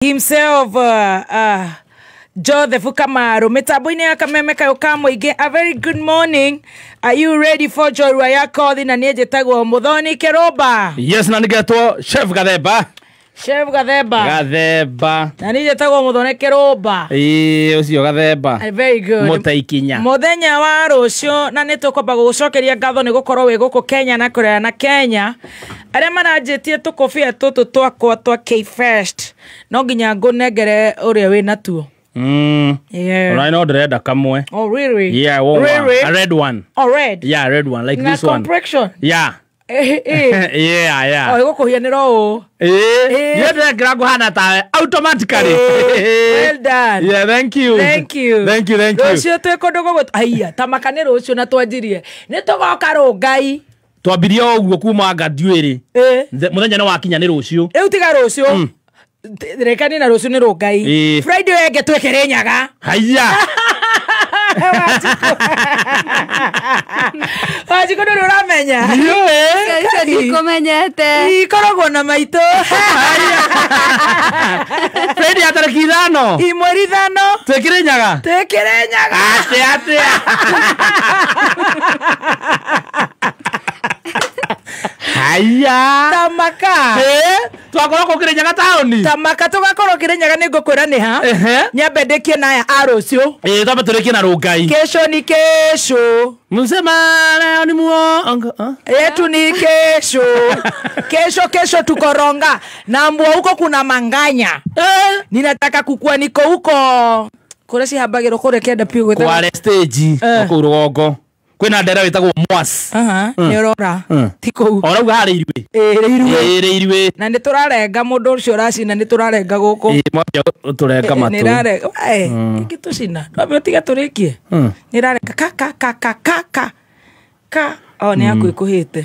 Himself Joseph Kamaru mitambo-inĩ ya kameme kayũ ka mũingĩ. A very good morning. Are you ready for njorua ya kothi? Na niĩ njĩtagwo Muthoni Kĩrũmba. Yes, na nĩgetwo Chef Gathemba. Chef Gathemba. Gathemba. Na niĩ njĩtagwo Muthoni Kĩrũmba. Ĩĩ, ũcio Gathemba. Very good. Mũtaikinya. Mũthenya wa rũciũ na nĩ tũkwamba gũgũcokeria ngatho nĩ gũkorwo wĩ gũkũ Kenya na kũraya na Kenya. Arĩa maranjĩtie tũkũbia tũtũ twakwa twa K-Fest no nginya ngũnengere ũrĩa wĩ natuo. Yeah. Ona no ndĩrenda kamwe. Oh, really? Yeah, I want Really? one. A red one. Oh, red? Yeah, a red one like Na this one. complexion? Yeah. Eh, eh. Yeah, yeah. Oh, ĩgũkũhianĩra ũũ. Eh, Eh. niĩ ndĩrekĩra ngũhana tawe automatically. Well done. Yeah, thank you. Thank you. Thank you, thank you. Rũciũ twĩ kũndũ gũgũ aiya tamaka nĩ rũciũ na twanjirie nĩ tũgoka rũngai. Twambirie o ũguo kuma ngandiũ Eh. Mũthenya nĩ wakinya nĩ rũciũ. Rĩu tiga rũciũ. Rekani na rũciũ nĩ rũngai. Ĩĩ. Friday ĩyo ĩngĩ twĩkĩre nyaga. Haiya. Wanjikũ ndũrĩ ũramenya. Icio ndikũmenyete. Ikoragwo na maitũ. Friday ya tarĩki 5. Imweri 5. Twĩkĩre nyaga. Twĩkĩre nyaga. Atĩa atĩa. Haiya. Tamaka. Eh, twakorwo kũ Kĩrĩnyaga taũni. Tamaka tũgakorwo Kĩrĩnyaga nĩ ngũkwĩra nĩ ha. Ehe. Nyambe ndĩkie na aya a rũciũ. Ĩĩ, twambe tũrĩkie na rũngai. Kesho ni kesho. Msema leo ni muongo. Ah? Yetu ni kesho. Kesho kesho tuko Ronga. Na mbwa huko kuna manganya. Eh. Ninataka kukua niko huko. Kũrĩa cihambagĩrwo kũrĩa kĩanda piũ gwĩtagwo- Kware stage Eh. kũu rũgongo. Kwĩna ndera wĩtagwo Mwas. Aha, nĩ ũrora. Ti kũu. Orauga harĩ iruĩ. Ĩĩ, iruĩ. Ĩĩ, rĩ iruĩ. Na nĩ tũrarenga mũndũ ũcio ũracina nĩ tũrarenga gũkũ. Ĩĩ, mwambia ũtũrenga Nĩ matũ. ĩrarenga. Eh, ĩngĩtũcina. Twambe ũtige tũrĩkie. Nĩ ĩrarenga ka ka ka ka ka ka ka. O nĩ yaku ĩkũhĩte.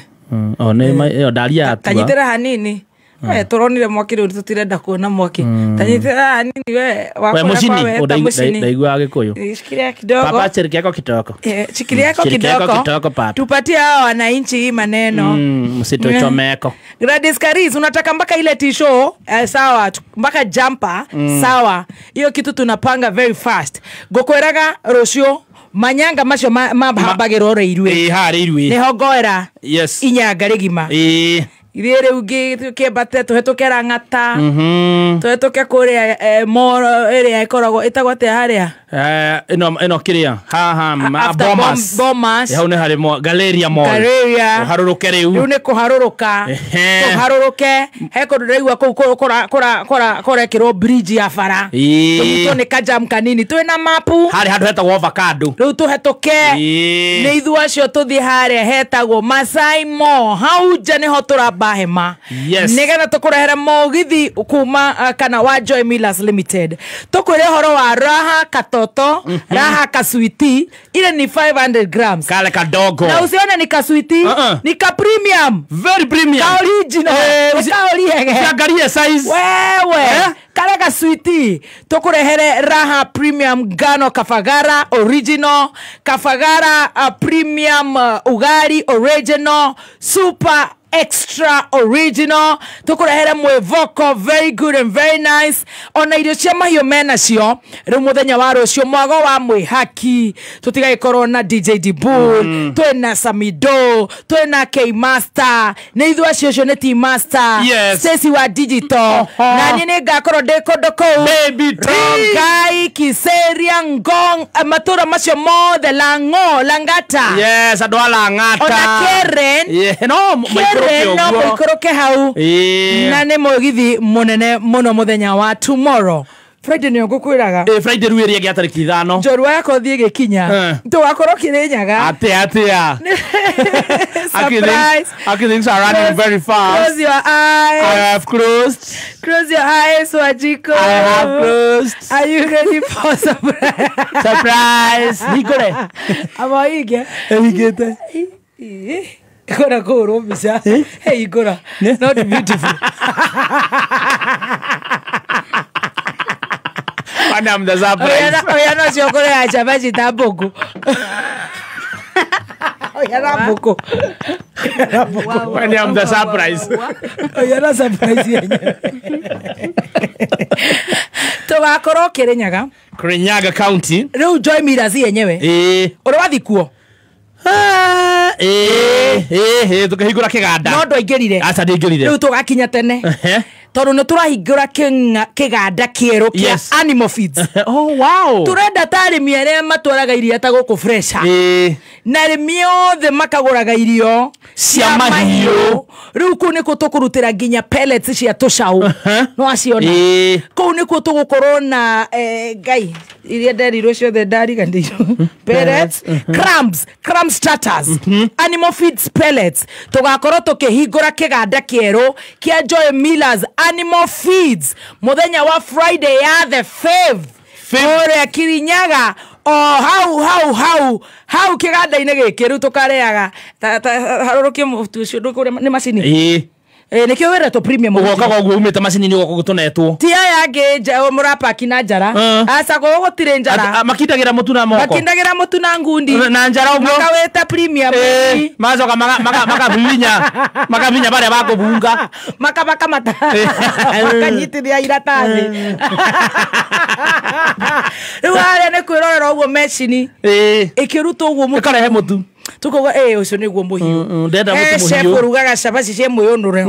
O nĩ ĩyo ndaria yatua. Tanyitĩra hanini. We tũronire mwaki rĩu tũtirenda kuona mwaki. Tanyitĩra hanini we We wakwĩra mũcini, kwa we ta mũcini. ndaiguaga Gĩkũyũ. Shikilia kidogo. Papa shiriki yako kitoko. Eh, shikilia yako Shiriki yako kidogo. kitoko, papa. Tupatie hawa wananchi hii maneno. Msituchomeko. Gladys Karis, unataka mpaka ile tisho sawa, mpaka jumper sawa. Hiyo kitu tunapanga very fast. Ngũkwĩraga rũciũ manyanga macio mahambagĩrwo rĩirwe. Ĩĩ, harĩ iruĩ. Nĩho ngoera Yes. inyanga rĩgima. Ĩĩ. Ithuĩ rĩu kĩambate tũhetũke Lang'ata. Tũhetũke kũrĩa mall ĩrĩa ĩkoragwo ĩtagwo atĩa harĩa? Ĩno kĩrĩa haha After Bomas. Bomas. Hau nĩ harĩ Galleria Mall. Galleria. Ũharũrũke rĩu. Rĩu nĩ kũharũrũka. Tũharũrũke. He kũndũ ndĩraigua kũu kũrekĩrwo bridge ya bara. Ĩĩ. Tũnyitwo nĩ kajam kanini. Twĩna mapu. Harĩ handũ hetagwo avocado. Rĩu tũhetũke. Ĩĩ. Nĩ ithuĩ acio tũthiĩ harĩa hetagwo Masai Mall. Hau nja nĩho tũramba hema. Yes. Nĩgetha tũkũrehere mũgithi kuma kana wa Joy Millers Limited. Tũkwĩre ũhoro wa Raha Katoto, Raha Kaswiti, ile ni 500 grams. Kale kadogo. Na usione ni kaswiti, ni ka premium. Very premium. Ka original. Eh, Nĩ ka oriege. Usiangalie size. Wewe. Eh? Kale kaswiti tukurehere Raha Premium Ngano Kafagara Original, Kafagara Premium Ugali Original, Super Extra Original, tukurehere mwĩvoko very good and very nice. Ona irio cia mahiũ mena cio rĩu mũthenya wa rũciũ mwago wa mwĩhaki tũtigagĩkorwo na DJ Dibul, twĩna Samido, twĩna K Master, nĩ ithuĩ acio ũcio nĩ T Master. Yes. Stacy wa digital. Na niĩ nĩ ngakorwo ndĩ kũndũ kũu. Baby T. Rongai, Kiseria, Ngong, matũra macio mothe, Lang'o, Lang'ata. Yes, andũ a Lang'ata. Ona Karen. Yeah, no, Karen no mũikũrũke hau. Ĩĩ. Na nĩ mũgithi mũnene mũno mũthenya wa tomorrow. Friday nĩyo ngũkwĩraga. Ĩĩ, Friday rĩu ĩrĩa ĩngĩ ya tarĩki 5. Njorua yakwa thiĩ ĩgĩkinya. Tũgakorwo Kĩrĩnyaga. Atĩa atĩa. Surprise. Aki things are running very fast. Close your eyes. I have closed. Close your eyes, Wanjikũ. I have closed. Are you ready for surprise? Surprise. Hingũre. Ama ũhinge. Ĩhingĩte. Ngora kũhũrwo mbica. Hey, ngora. Not beautiful. And I'm the surprise. Oya no cio kũrĩa cabaci ta mbũkũ. Oya na mbũkũ. When I'm the surprise. Oya na surprise yenyewe. Tũgakorwo Kirinyaga. Kirinyaga County. Rĩu Joy Millers yenyewe. Ũrĩ wathi kuo? Tukĩhingũra kĩganda. No ndwaingĩrire. Aca ndingĩrire. Rĩu tũgakinya tene. Tondũ nĩ tũrahingũra kĩganda kĩerũ kĩa animal feeds. Oh wow. Tũrenda ta arĩmi arĩa matwaraga iria ta gũkũ fresha. Na arĩmi othe makagũraga irio cia mahiũ. Rĩu kũu nĩkuo tũkũrutĩra nginya pellets cia tũcaũ. No aciona. Kũu nĩkuo tũgũkorwo na ngai iria nderirwo ciothe ndariganĩirwo. Pellets, crumbs, crumb starters, animal feeds pellets. Tũgakorwo tũkĩhingũra kĩganda kĩerũ kĩa Joy Millers Animal Feeds muthenya wa Friday ya the 5th kũrĩa Kirinyaga o hau hau hau hau kĩganda-inĩ gĩkĩ. Rĩu tũkareaga harũrũkie mũtu ũcio ndũkũrĩa nĩ macini. Nĩkĩo wĩretwo premium. Ũgokaga ũguo umĩte macini-inĩ ũgoka gũtũnetwo. Ti aya angĩ mũrapaki na njara. Aca gũkũ gũtirĩ njara. Makindagĩra mũtu na moko. Makindagĩra mũtu na ngundi. Na njara ũguo. Makawĩta premium. Magacoka makabibinya. Makabibinya barĩa bakũbunga. Makabakamata. Makanyitithia iratathi. Rĩu harĩa nĩ kwĩrorera ũguo mecini. Ĩkĩrutwo ũguo mũtu. Ĩkarehe mũtu. Tukauga ũcio nĩguo mũhiũ. Ndenda mũtu mũhiũ. Chef ũrugaga cabaci cia mwĩyũnũre.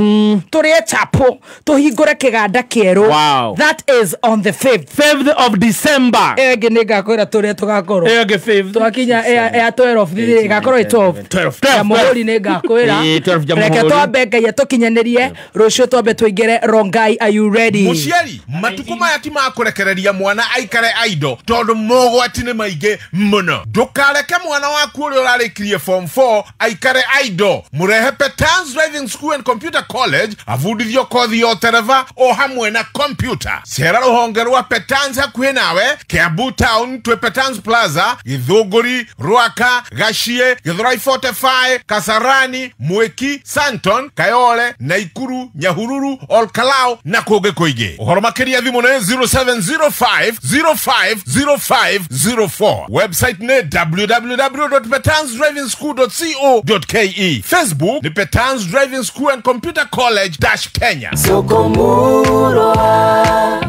Tũrĩe chapo tũhingũre kĩganda kĩerũ. Wow. That is on the 5th. 5th of December. Ĩyo ĩngĩ nĩngakwĩra tũrĩa tũgakorwo. Ĩyo ĩngĩ 5th. Twakinya ya 12 ĩgakorwo ĩ 12. 12. Jamhuri nĩngakwĩra. 12 Reke twambe Ngai atũkinyanĩrie rũciũ twambe tũingĩre Rongai. Are you ready? Mũciari, matukũ maya ti ma kũrekereria mwana aikare aido tondũ mogwati nĩ maingĩ mũno. Ndũkareke mwana waku ũrĩa ũrarĩkirie form 4 aikare aido. Murehe Petans Driving School and Computer College avundithio kothi ya ũtereva o hamwe na computer. Cera rũhonge rwa Petans hakuhĩ nawe Kiambu Town twĩ Petans Plaza, Githũngũri, Rwaka, Gachie, Githurai 45, Kasarani, Mwiki, Santon, Kayole, Naikuru, Nyahururu, Olkalau na kũngĩ kũingĩ. Ũhoro makĩria thimũ nĩ 0705 050504. Website nĩ www.petansdrivingschool.co.ke. Facebook ni Petans Driving School and Computer College - Kenya. Soko Murwa,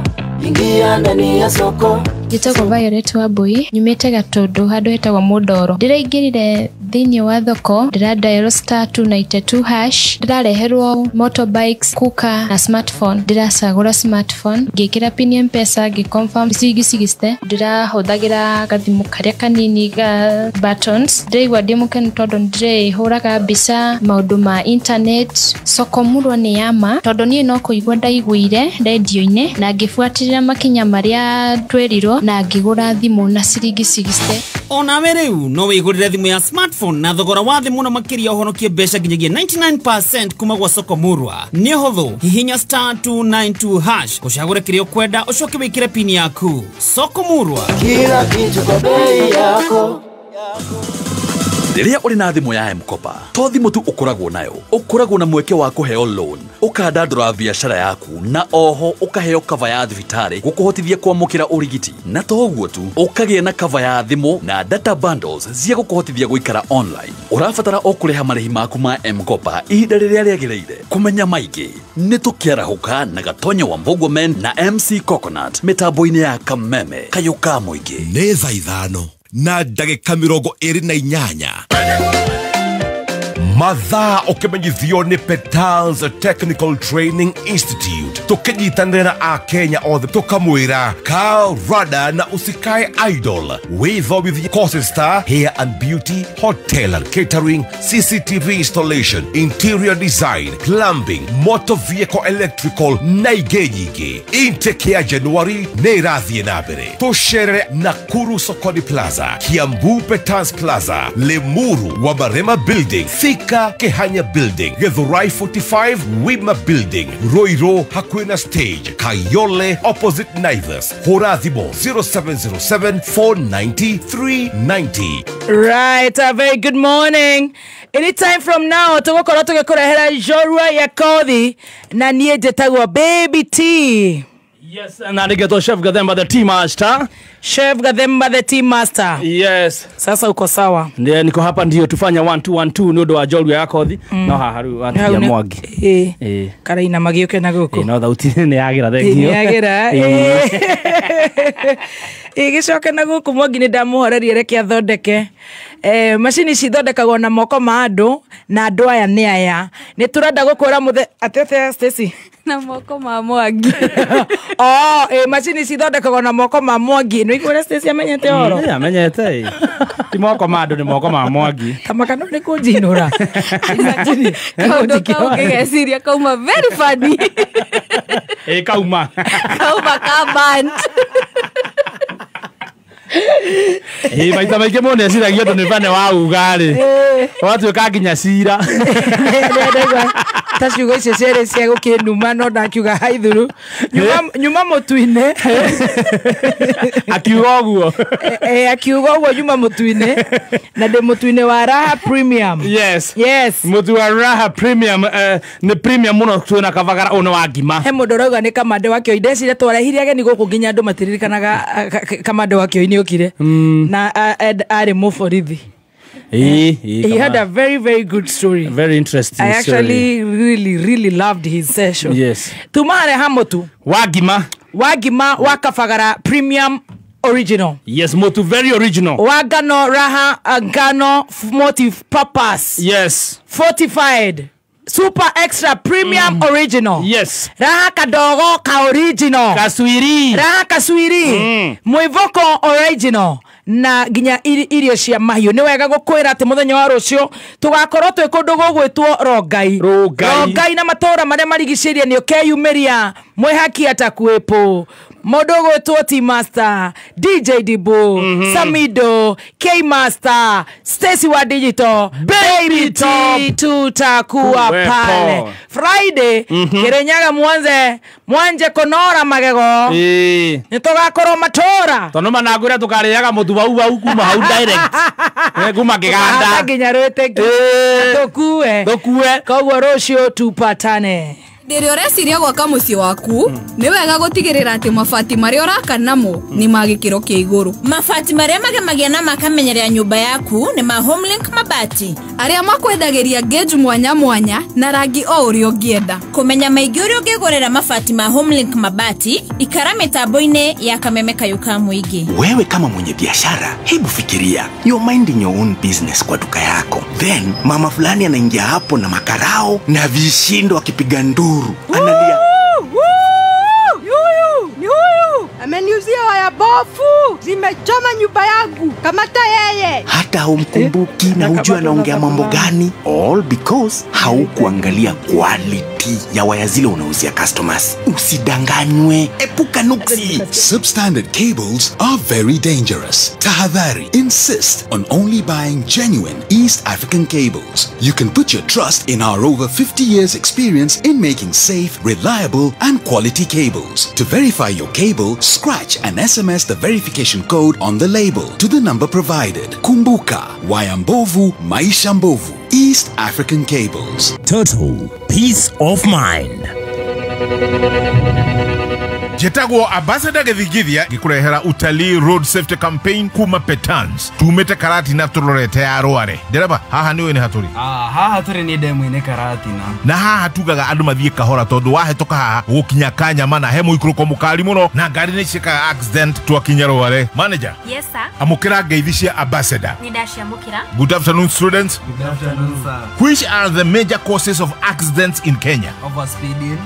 ingia ndani ya soko. Njĩtagwo Violet Wambui, nyumĩte Gatũndũ handũ hetagwo Mũndoro. Ndĩraingĩrire thĩinĩ wa thoko, ndĩra dial *292# ndĩrareherwo motorbikes, cooker na smartphone. Ndĩracagũra smartphone, ngĩkĩra pin ya M-Pesa, ngĩ confirm ciringi 60. Ndĩrahũthagĩra gathimũ karĩa kanini ga buttons. Ndĩraigua ndĩ mũkenu tondũ ndĩrĩhũraga mbica maũndũ ma internet. Soko Murwa nĩ ya ma tondũ niĩ no kũigua ndaiguire rendio-inĩ na ngĩbuatĩrĩra makinya marĩa twerirwo na ngĩgũra thimũ na ciringi 60. Onawe rĩu no wĩgũrĩre thimũ ya smartphone na thogora wa thĩ mũno makĩria ũhonokie mbeca nginyagia 99% kuma gwa Soko Murwa. Nĩ ũhũthũ, hihinya *292# ũcagũre kĩrĩa ũkwenda ũcoke wĩkĩre pini yaku. Soko Murwa, kila kitu kwa bei yako. Rĩrĩa ũrĩ na thimũ ya M-Kopa, to thimũ tu ũkoragwo nayo, ũkoragwo na mweke wa kũheo loan, ũkandandũra biacara yaku na oho ũkaheo cover ya thibitarĩ gũkũhotithia kwamũkĩra ũrigiti. Na to ũguo tu, ũkagĩa na cover ya thimũ na data bundles cia gũkũhotithia gũikara online. Ũrabatara o kũrĩha marĩhi maku ma M-Kopa ihinda rĩrĩa rĩagĩrĩire. Kũmenya maingĩ nĩ tũkĩarahũka na Gatonyo wa Mbũguo Men na MC Coconut mĩtambo-inĩ ya Kameme kayũ ka mũingĩ. Nĩ thaa 5 na ndagĩka 28. Mathaa ũkĩmenyithio nĩ Petals Technical Training Institute tũkĩnyitanĩra na Akenya othe tũkamwĩra kaa rada na usikae idle. Wĩthomithie courses ta hair and beauty, hotel and catering, CCTV installation, interior design, plumbing, motor vehicle electrical na ingĩ nyingĩ. Intake ya January nĩ ĩrathiĩ na mbere. Tũcerere Nakuru Sokoni Plaza, Kiambu Petals Plaza, Limuru Wamarema Building, Thika Kehanya Building, Githurai 45 Wima Building, Ruiru hakuhĩ na stage, Kayole opposite Naivas. Hũra thimũ 0707 490 390. Right, a very good morning. Anytime from now tũgũkorwo tũgĩkũrehera njorua ya kothi na niĩ njĩtagwo Baby T. Yes, na nĩgetwo Chef Gathemba the tea master. Chef Gathemba the tea master. Yes. Sasa uko sawa? Ndiye niko hapa ndio tufanya 1 2 1 2 nĩ ũndũ wa njorua ya kothi. No haha rĩu atigia Mwangi. Ĩĩ. Karaina magĩũke na gũkũ. Ĩĩ, no thauti nĩ yagĩra, thengio. Nĩ yagĩra. Ĩĩ, gĩcoke na gũkũ Mwangi nĩ ndamũhoreria reke athondeke. Macini ici ithondekagwo na moko ma andũ na andũ aya nĩ aya. Nĩ tũrenda gũkwĩra mũthe atĩ Stacy na moko ma Mwangi. Oh, macini ici ithondekagwo na moko ma Mwangi. Nĩ ũiguire Stacy amenyete ũhoro? Ĩĩ, amenyete. Ti moko ma andũ, nĩ moko ma Mwangi. Kamaka no nĩ kũnjinũra. Kaũndũ kau ngĩgeciria kauma very funny. Ĩĩ, kauma. Kauma ka band. Ĩĩ, maita maingĩ mũndũ eciragia ũndũ nĩ bane wa uga rĩ. Ũgatuĩka nginya cira. Ta ciugo icio cierĩ cia gũkĩnuma no ndakiuga haithuru. Nyuma mũtu-inĩ. Akiuga ũguo. Akiuga ũguo nyuma mũtu-inĩ. Na ndĩ mũtu-inĩ wa Raha Premium. Yes. Yes. Mũtu wa Raha Premium nĩ premium mũno twĩna kabagara ũyũ nĩ wa ngima. He mũndũ ũrauga nĩ Kamande wa Kĩoi. Ndeciria twarehire ageni gũkũ nginya andũ matiririkanaga Kamande wa Kĩoi nĩ okire. Na arĩ mũborithi. He had a very, very good story. Very interesting I actually story. Really, really loved his session. Yes. Tumare hamotu. Wagima. Wagima wakafagara premium original. Yes, motu very original. Wagano Raha Ngano motive purpose. Yes. Fortified. Super extra premium original. Yes. Raha kadogo ka original. Kaswiri. Raha kaswiri. Mwivoko original. Na nginya irio cia mahiũ nĩ wega gũkwĩra atĩ mũthenya wa rũciũ tũgakorwo twĩ kũndũ gũgwĩtwo Rongai. Rongai na matũra marĩa marigicĩirie nĩ ũkeyumĩria mwĩhaki atakuĩpo mũndũ ũgwĩtwo T Master, DJ Dibo, Samido, K Master, Stacy wa Digital, Baby T, tutakuwa pale Friday. Kirinyaga mwanze mwanje konora magego nĩ tũgakorwo matũra tondũ manangwĩra tũkarĩaga mũtu wau wau kuma hau direct kuma kĩganda nginya rwĩtĩki tũkue koguo rũciũ tupatane. Rĩrĩa ũreciria gwaka mũciĩ waku nĩ wega gũtigĩrĩra atĩ mabati marĩa ũraka namo nĩ ma gĩkĩro kĩa igũrũ. Mabati marĩa magemagia na makamenyerea nyũmba yaku nĩ ma Homelink mabati arĩa makwendagĩria gauge mwanya mwanya na rangi o ũrĩa ũngĩenda. Kũmenya maingĩ ũrĩa ũngĩgũrĩra mabati ma Homelink mabati, ikara mĩtambo-inĩ ya Kameme Kayũ ka Mũingĩ. Wewe kama mwenye biashara, hebu fikiria, you're minding your own business kwa duka yako, then mama fulani anaingia hapo na makarao na vishindo akipiga nduru analia, ni huyu ameniuzia waya bofu, zimechoma nyumba yangu, kamata yeye. Hata humkumbuki na hujui anaongea mambo gani, all because haukuangalia quality ya waya zile unauzia customers. Usidanganywe, epuka nuksi. Substandard cables are very dangerous. Tahadhari, insist on only buying genuine East African cables. You can put your trust in our over 50 years experience in making safe, reliable and quality cables. To verify your cable, scratch and SMS the verification code on the label to the number provided. Kumbuka, waya mbovu, maisha mbovu. East African Cables. Total peace of mind. Njĩtagwo Ambassador Gĩthingithia ngĩkũrehera utalii road safety campaign kuma Petans. Tumĩte Karatina tũrorete ya Rware. Ndereba, haha nĩũĩ nĩ hatũrĩ? Haha tũrĩ nĩ ndemu-inĩ Karatina. Na haha tugaga andũ mathiĩ kahora tondũ wahĩtũka haha gũkinya Kanyama na he mũikũrũko mũkali mũno na ngari nĩ ciĩkaga accident twakinya Rware. Manager. Yes sir. Amũkĩra ngeithi cia Ambassador. Nĩ ndaciamũkĩra. Good afternoon students. Good afternoon sir. Which are the major causes of accidents in Kenya? Overspeeding,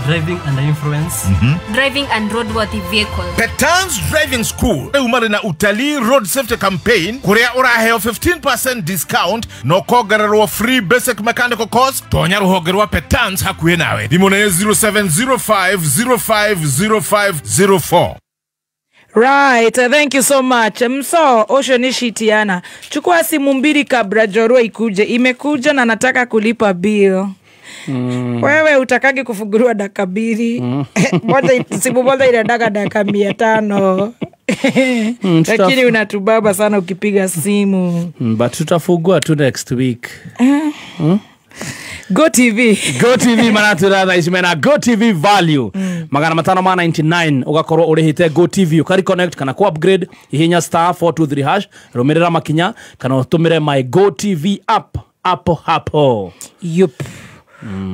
driving under influence, driving and roadworthy vehicle. Petans Driving School rĩu marĩ na utalii road safety campaign kũrĩa ũraheo 15% discount na ũkongererwo free basic mechanical course. Tonya rũhonge rwa Petans hakuhĩ nawe. Thimũ nĩ 0705050504. Right, thank you so much. Mso, osho ni shitiana. Chukua simu mbili kabla Jorua ikuje. Imekuja na nataka kulipa bill. Wewe utakagi kufunguliwa dakika mbili. Moja simu moja inataka dakika 500. Lakini unatubaba sana ukipiga simu. But tutafungua tu next week. Go TV. Go TV maratwĩra thaa ici mena Go TV value 599 ugakorwo urihite Go TV ukareconnect kana ku upgrade hihinya star 423 hash rumirira makinya kana utumire my Go TV app hapo hapo. Yup.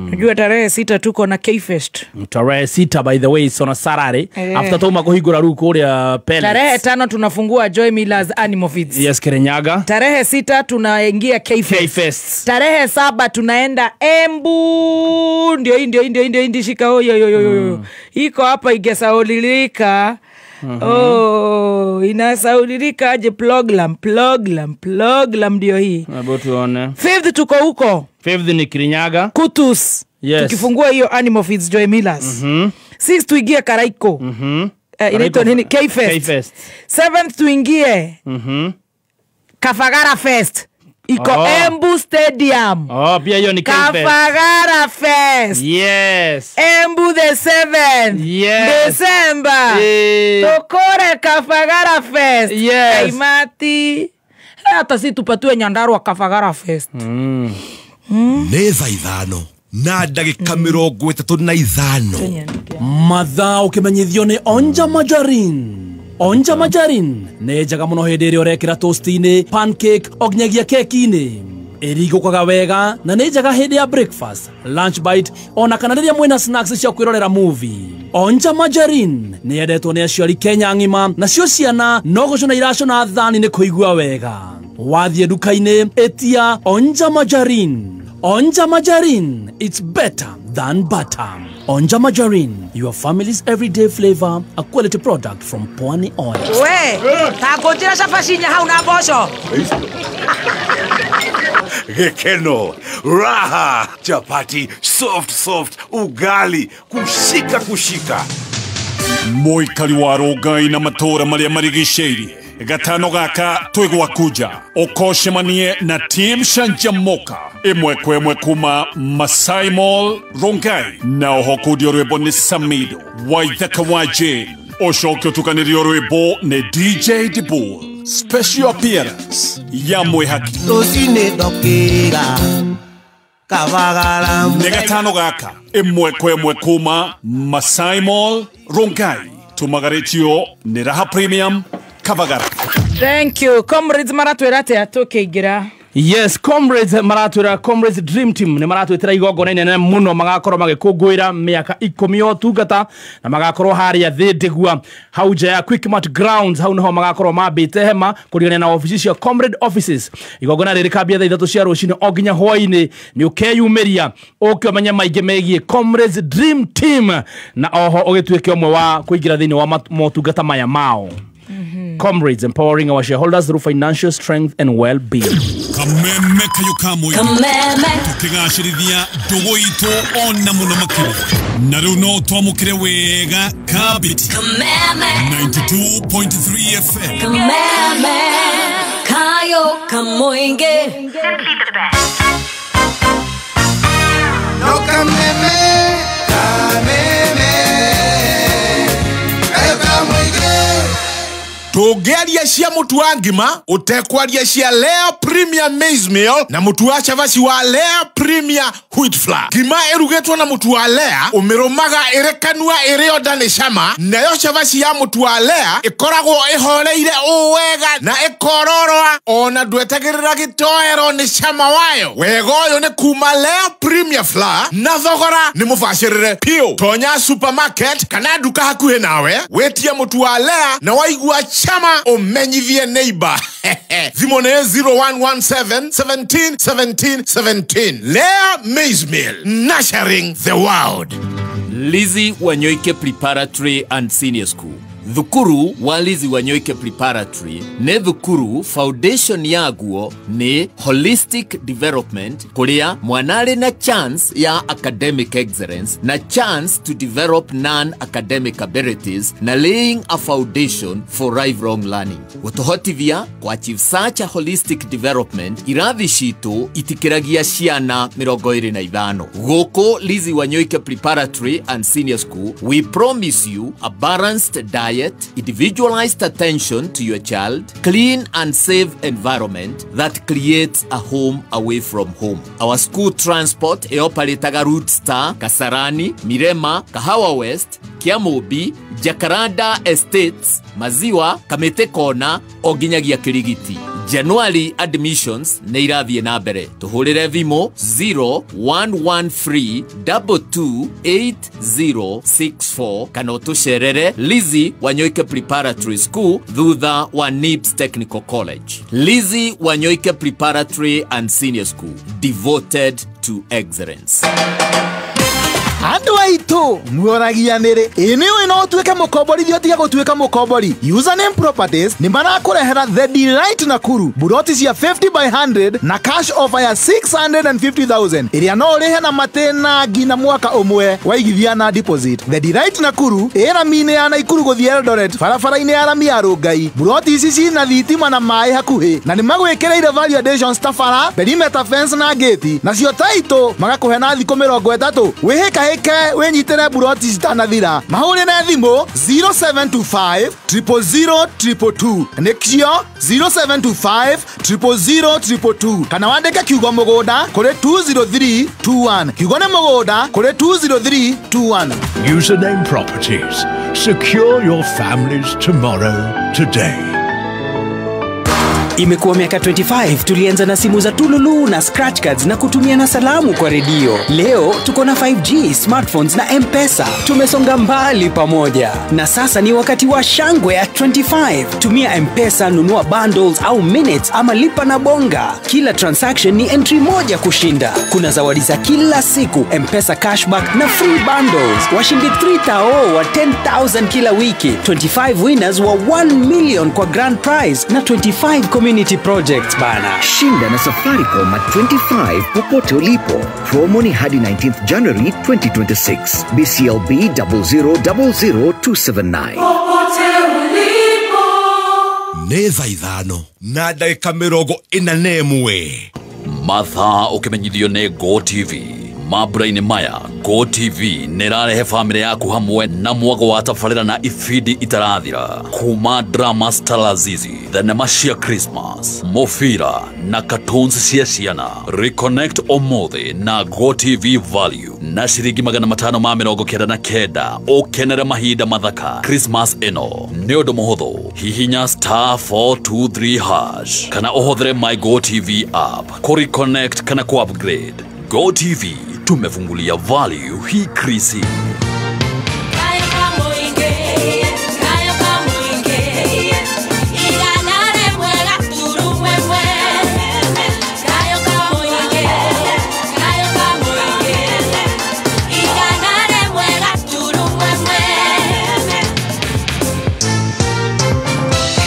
Unajua tarehe 6 tuko na K-Fest. Tarehe 6 by the way it's on a Saturday. After tuma kuhingura ruu kuria Pellets. Tarehe 5 tunafungua Joy Millers Animal Feeds. Yes, Kirinyaga. Tarehe 6 tunaingia K-Fest. K-Fest. Tarehe 7 tunaenda Embu. Ndio hii ndio ndio ndio shika oyo yo yo yo. Iko hapa igesaulilika. Oh, inasaulilika aje program ndio hii. Hebu tuone. Fifth tuko huko. Fifth ni Kirinyaga. Kutus. Yes. Tukifungua hiyo Animal Feeds Joy Millers. Sixth tuingie Karaiko. Inaitwa nini? K-Fest. K-Fest. Seventh tuingie Kafagara Fest. Iko Embu Stadium. Oh, pia hiyo ni K-Fest. Kafagara Fest. Yes. Embu the 7th. Yes. December. Tokore Kafagara Fest. Yes. Kaimati. Hata si tupatue Nyandarua Kafagara Fest. Nĩ thaa 5 na ndagĩka 35. Mathaa ũkĩmenyithio nĩ Onja Majarin. Onja Majarin nĩ njega mũno hĩndĩ ĩrĩa ũrekĩra toast-inĩ, pancake, o nginyagia keki-inĩ. Ĩringũkaga wega na nĩ njega hĩndĩ ya breakfast, lunch bite, ona kana rĩrĩa mwĩna snacks cia kwĩrorera movie. Onja Majarin nĩ yendetwo nĩ aciari Kenya ng'ima, nacio ciana no gũcũna iracũna thani nĩ kũigua wega. Wathiĩ nduka-inĩ ĩtia Onja Majarin. Onja Majarin, it's better than butter. Onja Majarin, your family's everyday flavor, a quality product from Pwani Oil. We, takujira shafashi nya hauna bosho. Gekeno, raha, chapati, soft soft, ugali, kushika kushika. Moikari wa Rongai na matora maria marigiceirie gatano gaka twigwakuja ukoshemanie na team Shanjamoka imwe kwa imwe kuma Masai Mall Rongai na oho kudio rwimbo ni Samido Waithaka wa Jane ucoke utukanirio rwimbo ni DJ Dibul special appearance ya mwihaki Rũcinĩ ndokĩra Kavagara nĩ gatano gaka imwe kwa imwe kuma Masai Mall Rongai tumagaritio ni Raha Premium Kavagara. Thank you comrades maratwira atia tukiingira. Yes, comrades maratwira Comrades Dream Team nĩ maratwĩtĩra igongona inene mũno magakorwo magĩkũngũĩra mĩaka 10 ya ũtungata na magakorwo harĩa thĩ Ndigua hau nja ya Quickmart Grounds hau niho magakorwo mambĩte hema kũrigania na ofici cia Comrade Offices. Igongona rĩrĩ kambia thaa 3 cia rũcinĩ o nginya hwaĩ-inĩ nĩ ũkeyumĩria ũke ũmenye maingĩ megiĩ Comrades Dream Team na oho ũgĩtuĩke ũmwe wa kũingĩra thĩinĩ wa motungata maya mao. Comrades empowering our shareholders through financial strength and well-being. Kameme kayo kamwe. Kameme. Tukigacirithia ndugu itu ona muno makiria. Na riu no twamukire wega Kabiti. Kameme. 92.3 FM. Kameme kayo kamoinge. Simply the best. No kameme, kameme kayo kamoinge. Tũngĩaria cia mũtu wa ngima ũtekwaria cia Lea Premier Maize Meal na mũtu wa cabaci wa Lea Premier Wheat Flour. Ngima ĩrugĩtwo na mũtu wa Lea ũmĩrũmaga ĩrĩ kanua ĩrĩ o nda nĩ cama, nayo cabaci ya mũtu wa Lea ĩkoragwo ĩhoreire ũũ wega na ĩkororoa ona ndwetagĩrĩra gĩtoero nĩ cama wayo. Wega ũyũ nĩ kuma Lea Premier Flour na thogora nĩ mũbacĩrĩre piũ. Tonya supermarket kana nduka hakuhĩ nawe wĩtie mũtu wa Lea na waigua chama umenyithie neighbor. Thimũ nĩ 0117 17 17 17. Lea Maize Meal, nurturing the world. Lizzy Wanyoike Preparatory and Senior School. Thukuru wa Lizzy Wanyoike Preparatory nĩ thukuru foundation yaguo nĩ holistic development kuria mwana arĩ na chance ya academic excellence na chance to develop non-academic abilities na laying a foundation for lifelong learning. Gutuhotithia ku achieve such a holistic development irathi citu itikiragia ciana 25. Guku Lizzy Wanyoike Preparatory and Senior School, we promise you a balanced diet, diet, individualized attention to your child, clean and safe environment that creates a home away from home. Our school transport ĩoparĩtaga Route Star, Kasarani, Mirema, Kahawa West, Kiamubi, Jacaranda Estates, Maziwa, Kamete Kona, o nginyagia Kirigiti. January admissions nĩ irathiĩ na mbere. Tũhũrĩre thimũ 0113 228064 kana ũtũcerere Lizzy Wanyoike Preparatory School thutha wa NIPS Technical College. Lizzy Wanyoike Preparatory and Senior School, devoted to excellence. Andũ aitũ muoragia nĩrĩ ĩ nĩũĩ no ũtuĩke mũkombori thĩ ũtige gũtuĩka mũkombori. Username Properties nĩ marakũrehera The Delight Nakuru buroti cia 50 by 100 na cash offer ya 650,000 ĩrĩa no ũrĩhe na matĩna nginya mwaka ũmwe waigithia na deposit. The Delight Nakuru ĩ rami-inĩ ya Naikuru gũthiĩ Eldoret barabara-inĩ ya rami ya Rongai. Buroti ici cina thitima na maĩ hakuhĩ na nĩ magwĩkĩrĩire value additions ta bara, perimeter fence na gate, nacio title magakũhe na thikũ 30. Wĩhĩka hĩke wĩnyitĩre buroti citanathira. Mahũrĩre thimũ 0725 000 222 nĩkĩo 0725 000 222 kana wandĩke kiugo mũgũnda kũrĩ 20321. Kiugo nĩ mũgũnda kũrĩ 20321. Username Properties. Secure your family's tomorrow today. Imekuwa miaka 25 tulianza na simu za tululu na scratch cards na kutumia na salamu kwa redio. Leo tuko na 5G, smartphones na M-Pesa. Tumesonga mbali pamoja. Na sasa ni wakati wa shangwe ya 25. Tumia M-Pesa, nunua bundles au minutes ama lipa na bonga. Kila transaction ni entry moja kushinda. Kuna zawadi za kila siku, M-Pesa cashback na free bundles. Washindi 3,000 wa 10,000 kila wiki. 25 winners wa 1 million kwa grand prize na 25 community projects bana. Shinda na Safaricom at 25 popote ulipo. Promo ni hadi 19th January 2026. BCLB 0000279. Popote ulipo. Nĩ thaa 5 na ndagĩka 41. Mathaa ũkĩmenyithio nĩ Go TV. Mambura-inĩ maya Go TV nĩrarehe famĩlĩ yaku hamwe na mwago wa tabarĩra na ibindi itarathira kuma drama Stalazizi, thenema cia Christmas, mũbira na cartoons cia ciana. Reconnect ũmũthĩ na Go TV Value na ciringi 599 ũkenere mahinda mathaka Christmas ĩno. Nĩ ũndũ mũhũthũ, hihinya *423# kana ũhũthĩre My Go TV app kũ reconnect kana kũ upgrade. Go TV tumefungulia value hii krisi.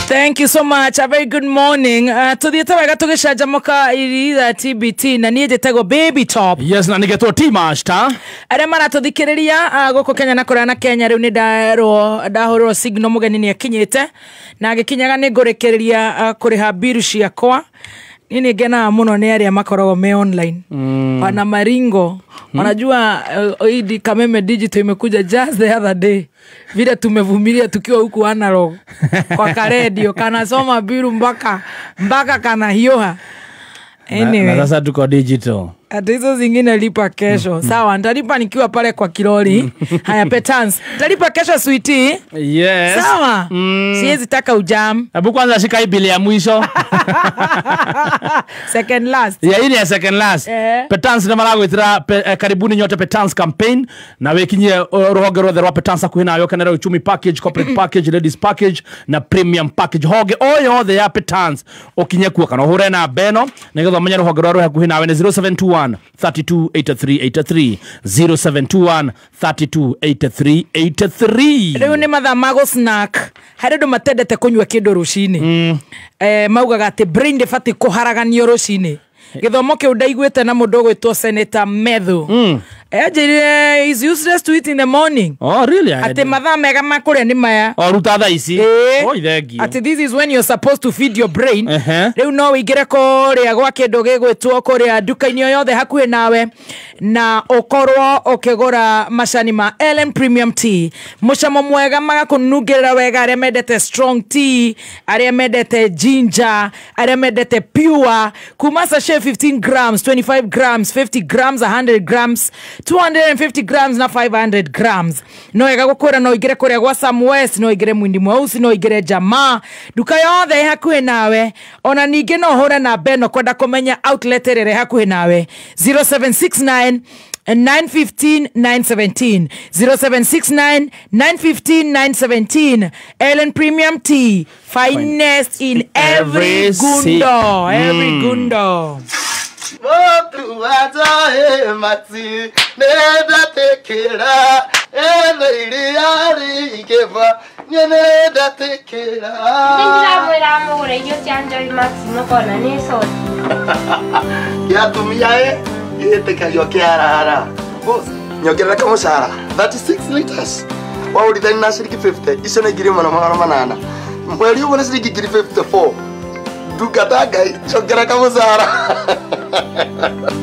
Thank you so much. A very good morning. Tuthiete wega tugicanjamuka iritha TBT na niĩ njĩtagwo Baby Top. Yes, na nĩgetwo T-Master. Arĩa maratũthikĩrĩria gũkũ Kenya na kũraya na Kenya rĩu nĩ nderwo ndahũrĩrwo signal mũgeni nĩ akinyĩte na agĩkinyaga nĩ ngũrĩkĩrĩria kũrĩha biru ciakwa. Niĩ nĩ ngenaga mũno nĩ arĩa makoragwo me online. Wana maringo. Wanajua hii Kameme Digital imekuja just the other day. Vile tumevumilia tukiwa huku analog kwa karedio kanasoma biru mpaka kana hioha. Anyway, na sasa tuko digital. Hata hizo zingine lipa kesho. Sawa, nitalipa nikiwa pale kwa kilori. Haya Petans. Nitalipa kesho sweetie. Yes. Sawa. Siwezi taka ujam. Hebu kwanza shika hii bili ya mwisho. Second last. Yeah, hii ni ya second last. Petans na maragwitira karibuni nyote Petans campaign na wikinyie ruhonge rwothe rwa Petans hakuhi nawe ukenere uchumi package, corporate package, ladies package na premium package. Honge o yothe ya Petans ukinye kuo kana uhure na beno nigetha umenye ruhonge rwa rwi hakuhi nawe ni 0721 328383 0721 328383. Rĩu nĩ mathaa ma gũ snack. Harĩ andũ matendete kũnyua kĩndũ rũcinĩ. Maugaga atĩ brain ndĩbatiĩ kũharaganio rũcinĩ. Gĩthomo kĩu ndaiguĩte na mũndũ ũgwĩtwo Senator Methu. Anjĩrire is useless to eat in the morning. Oh really? Atĩ mathaa mega ma kũrĩa nĩ maya. O ruta thaa ici. Oi thank you. Atĩ this is when you're supposed to feed your brain. Rĩu no wĩingĩre kũrĩa gwa kĩndũ gĩgwĩtwo kũrĩa nduka-inĩ o yothe hakuhĩ nawe na ũkorwo ũkĩgũra macani ma Ellen Premium Tea. Mũcamo mwega magakũnungĩrĩra wega, arĩa mendete strong tea, arĩa mendete ginger, arĩa mendete pure, kuma sachet 15 grams, 25 grams, 50 grams, 100 grams, 250 grams na 500 grams. No wega gũkwĩra no ũingĩre kũrĩa gwa Sam West, no ũingĩre Mwindi Mweusi, no ũingĩre Jamaa, nduka yothe ĩ hakuhĩ nawe. Ona ningĩ no ũhũre namba ĩno kwenda kũmenya outlet ĩrĩa ĩrĩ hakuhĩ nawe, 0769 915 917, 0769 915 917. Ellen Premium Tea, finest in every gundo, every gundo. Nyongerera kamushahara 36 liters waurithani na ciringi 50 icio nĩ 1800 mweri ũmwe nĩ ciringi 54 ndungata Ngai nyongerera kamushahara.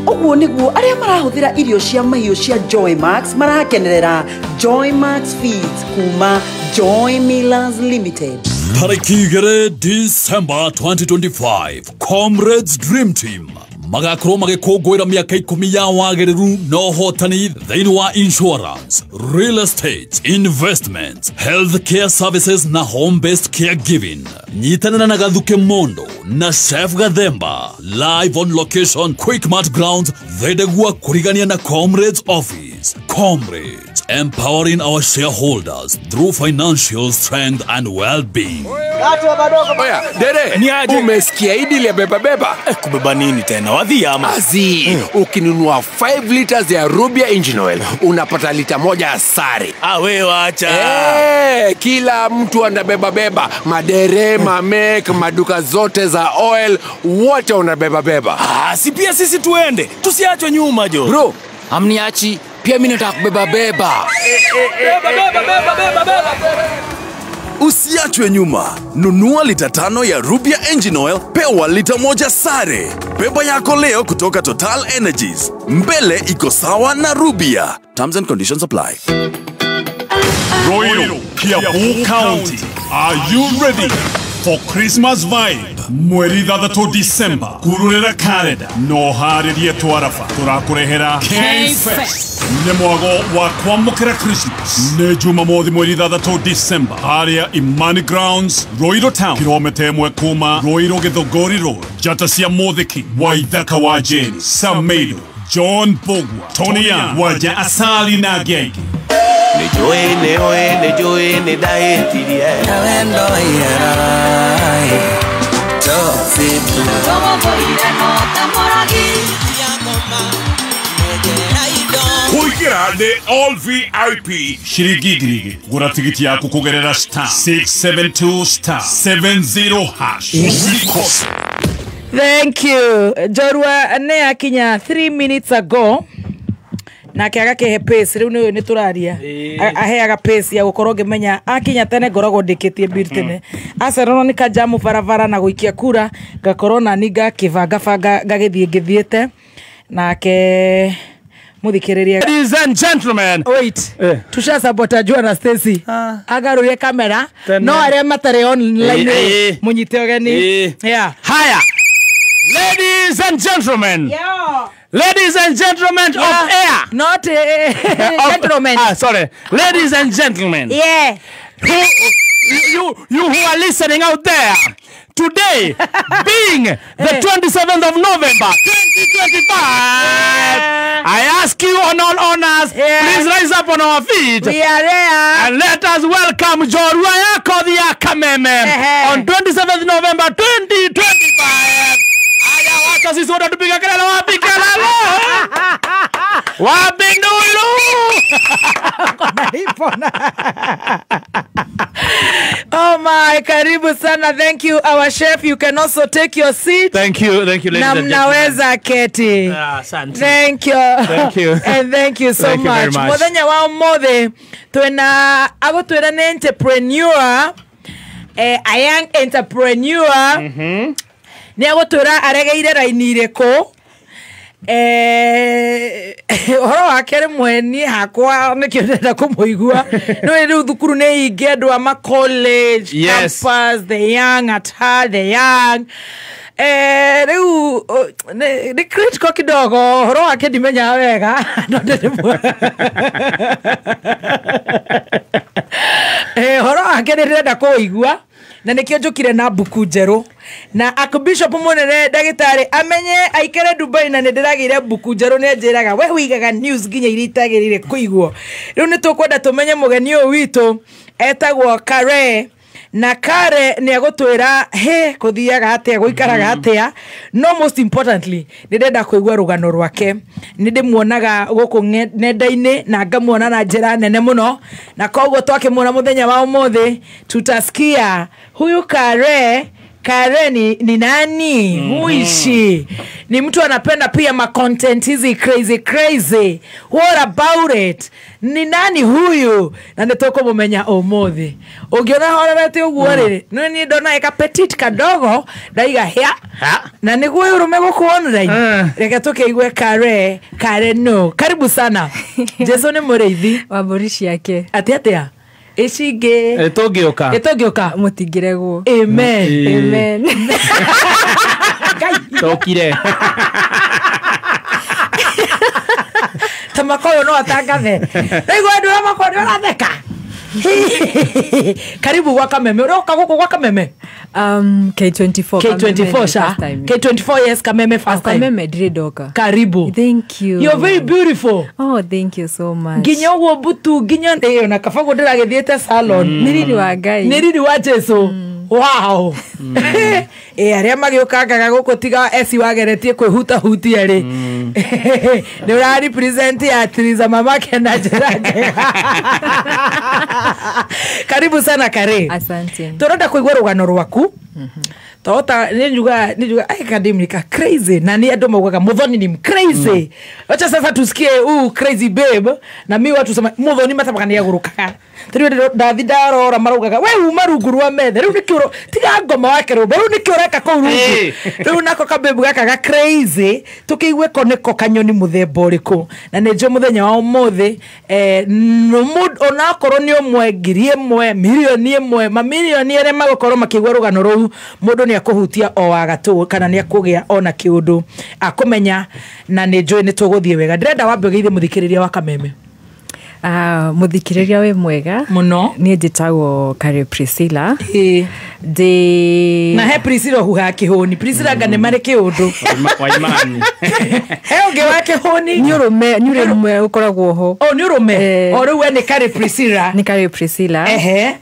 Ũguo nĩguo arĩa marahũthĩra irio cia mahiũ cia Joy Max marakenerera Joy Max Feeds kuma Joy Millers Limited. Tariki 2 December 2025, Comrades Dream Team magakorwo magĩkũngũĩra mĩaka 10 ya wagĩrĩru na ũhotani thĩinĩ wa insurance, real estate, investment, health care services na home based caregiving. Nyitanĩra na Gathuke Mondo na Chef Gathemba live on location Quickmart Grounds Thedegua kũrigania na Comrades Office. Comrades, empowering our shareholders through financial strength and well-being. Oya, dere, umesikia hii ya beba beba? Kubeba nini tena? Wadhi ama? Azi, ukinunua 5 liters ya Rubia Engine Oil, unapata lita moja sare. Ah, we wacha. Kila mtu anabeba beba, madere, mamek, maduka zote za oil, wote wanabeba beba. Ah, si pia sisi tuende, tusiachwe nyuma jo. Bro, amniachi, pia mimi nataka kubeba beba. Beba beba beba beba beba. Usiachwe nyuma. Nunua lita 5 ya Rubia Engine Oil, pewa lita 1 sare. Beba yako leo kutoka Total Energies. Mbele iko sawa na Rubia. Terms and conditions apply. Royal Kiambu County, are you ready for Christmas vibe? Mweri 6 December, kururera Canada, no harĩrie twarafa, tũrakũrehera K-Fest. Nĩ mwago wa kwamũkĩra Christmas. Nĩ Jumamothi mweri 6 December, harĩa Imani Grounds, Royal Town, kilomita 1 kuma Royal Githogori Road, Njata cia Mũthiki, Waithaka wa Jane, Samedo, John Bogwa, Tony Young, Waja Asali na Genge. Kuingira ni all VIP shiringi 1,000. Gura tigiti yaku kugerera star 672 star 70 hash. Usikose. Thank you. Jorua ne akinya 3 minutes ago. Nake agakehe pace riu ni turaria aheaga pace ya gukorwo ngimenya akinya tene ngoragwo ndikitie bill tene acererwo ni kajamu barabara na guikia kura ngakorwo na ni ngakibanga banga ngagithie ngithiete nake muthikiriria. Ladies and gentlemen, wait, tushasabotajua na Stacy agarurie kamera no aria matari online munyite ogeni. Yeah, haya ladies and gentlemen, yeah. Ladies and gentlemen, yeah. Of air. Not gentlemen. Sorry. Ladies and gentlemen. Yeah. Who, you who are listening out there, today being the 27th of November, 2025, I ask you on all honors, please rise up on our feet. We are there. And let us welcome Jorua Yako the Kameme on 27th November 2025. Wacha sisi wote tupige kelele, wapi kelele? Wapi ndulu? Oh my Karibu sana. Thank you our chef. You can also take your seat. Thank you ladies and gentlemen. Na mnaweza keti. Asante. Thank you. Thank you. And thank you so thank much. You very much. Muthenya wa umuthi twina agutwira ni entrepreneur, a young entrepreneur. Ni agutwira aregeire raini iriku. Uhoro wake rĩmwe niĩ hakwa nĩkĩo ndĩrenda kũmũigua. Nĩũĩ rĩu thukuru nĩ ingĩ andũ a ma college, yes, campus, the young at heart, the young. Rĩu nĩ critical kidogo ũhoro wake ndimenyaga wega no ndĩrĩmwe. Ũhoro wake nĩ ndĩrenda kũũigua na nikio njukire na mbuku njerũ na Archbishop munene ndagĩtarĩ amenye aikare Dubai na nĩ ndĩragĩire mbuku njerũ nĩ anjĩraga we ũigaga news nginya iria itagĩrĩire kũigwo. Rĩu nĩ tũkwenda tũmenye mũgeni ũyũ witũ etagwo Kare na Kare nĩ agũtwĩra he kũthiaga atĩa gũikaraga atĩa, no most importantly nĩ ndĩrenda kũigua rũgano rwake. Nĩ ndĩmuonaga gũkũ nenda-inĩ na ngamuona na njĩra nene mũno, na koguo twakĩmuona mũthenya wa ũmũthĩ tutasikia huyu Kare. Kare ni nani? Huishi ni mtu anapenda pia ma content hizi crazy crazy. What about it? Ni nani huyu? Na nitoko mumenya umuthi. Ungiona horerete uguo ri, ni ndona eka petit kadogo ndaiga hia. Na niguo urume guku online. Reke tukiigue Kare, Kare no. Karibu sana. Jesu ni mũrĩithi wa mbũri ciake. Atia atia? Icingĩ ĩtũngĩũka ĩtũngĩũka mũtingĩregwo. Amen. Amen. Tokire ta makoyo no atangathe rĩu andũ a makoyo nĩ ũratheka. Karibu gwa Kameme. Ũroka gũkũ gwa Kameme? K24. K24 sha. K24, yes, Kameme first time. Kameme ndirĩ ndoka. Karibu. Thank you. You're very beautiful. Oh, thank you so much. Nginya ũguo mbutu nginya ĩyo na kabago ndĩragĩthiĩte salon. Nĩ riri wa Ngai. Nĩ riri wa Jesu. Wow. Arĩa magĩũkangaga gũkũ tiga eci wageretie kwĩhutahutia rĩ, nĩ ũra represent ya Triza mamake na njĩra njega. Karibu sana Kare. Asante. Tũrenda kũigua rũgano rwaku. Tota nĩ njuga ai kadimnika crazy na ni andũ maugaga Muthoni ni crazy. Wacha sasa tusikie huu crazy babe na mi watu sema Muthoni matabaga nĩ agũrũkaga. Tũrĩ ndathi ndarora maraugaga we uma rungu rwa metha rĩu nĩkĩo tiga ngoma wake rũmba rĩu nĩkĩo ũreka kũu rungu. Rĩu nako kabebu gaka ga crazy tũkĩigue ko nĩko kanyoni mũthemba ũrĩkũ na nĩ njũĩ mũthenya wa ũmũthĩ onakorwo nĩ ũmwe ngiri ĩmwe mirioni ĩmwe mamirioni arĩa magũkorwo makĩigua rũgano rũu mũndũ nĩ akũhutia o wa gatũ kana nĩ akũgĩa ona kĩũndũ akũmenya na nĩ njũĩ nĩ tũgũthiĩ wega. Ndĩrenda wambe ũgeithie mũthikĩrĩria wa Kameme. Mũthikĩrĩria wĩ mwega mũno. Niĩ njĩtagwo Kare Priscilla. Ndĩ na he Priscilla huha kĩhũni. Priscilla nga nĩ marĩ kĩũndũ waimani. He ũngĩ wa kĩhũni nĩ ũrũme ũkoragwo ho. Oh, nĩ ũrũme. O rĩu we nĩ Kare Priscilla. Nĩ Kare Priscilla. Ehe.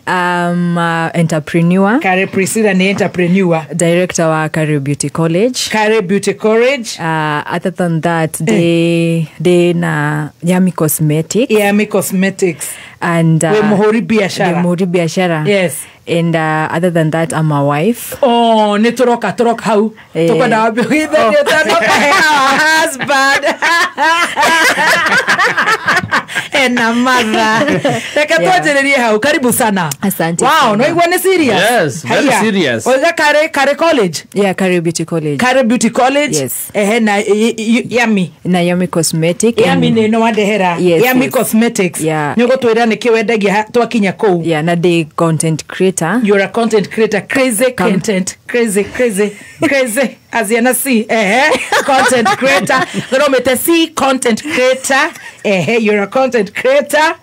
Entrepreneur. Kare Priscilla nĩ entrepreneur. Director wa Kare Beauty College. Kare Beauty College. Other than that, ndĩ na Yami Cosmetics. Yami Cosmetics. And we muhuri biashara. Muhuri biashara. Yes. And other than that, I'm a wife. Oh, ni toroka toroka hau. Tukwenda wapi? Our husband. And a mother. Reke tuanjĩrĩrie hau. Karibu sana. Asante. Wow, no igua ni serious. Yes, very serious. Oiga Kare College. Yeah, Kare Beauty College. Kare Beauty College. Yes. Ehe na Yami. Na Yami Cosmetics. Yami ni no wandehera. Yes, Yami yes. Cosmetics. Yeah. Nĩ ũgũtwĩra nĩkĩ wendagia twakinya kũu. Yeah, na the content creator. You're a content creator. Crazy content. Crazy, crazy, crazy. Aziana C. Content creator. Ngoromete C content creator. You're a content creator.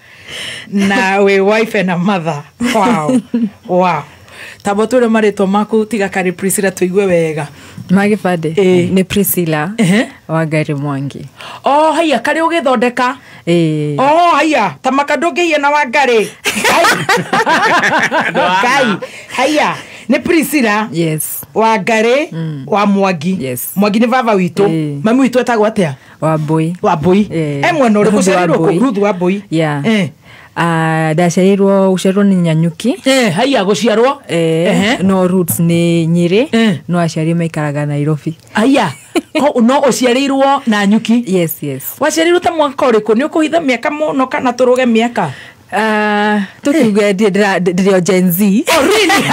Na we wife and a mother. Wow. Wow. Tabo tũre marĩtwa maku tiga Kare Priscilla tũigue wega. Magibande nĩ Priscilla Wangari Mwangi. Oh, haiya kare ũgĩthondeka. Oh, haiya ta maka ndũngĩiya na Wangari. Ngai. Haiya nĩ Priscilla. Yes. Wangari wa Mwangi. Yes. Mwangi nĩ baba witũ. Mami witũ etagwo atĩa? Wambui. Wambui. E mwena ũrĩkũ? Ciarirwo kũ? Ruth Wambui. Yeah. Ndaciarirwo guciarwo nĩ Nyanyuki. Haiya guciarwo. No roots nĩ Nyĩrĩ, no aciari maikaraga Nairobi. Haiya. No uciarirwo na Nyuki? Yes, yes. Waciarirwo ta mwaka ũrĩkũ? Nĩ ũkũhitha mĩaka mũno kana tũrũge mĩaka? Tukiuge ndĩrĩ o Gen Z. Oh, really?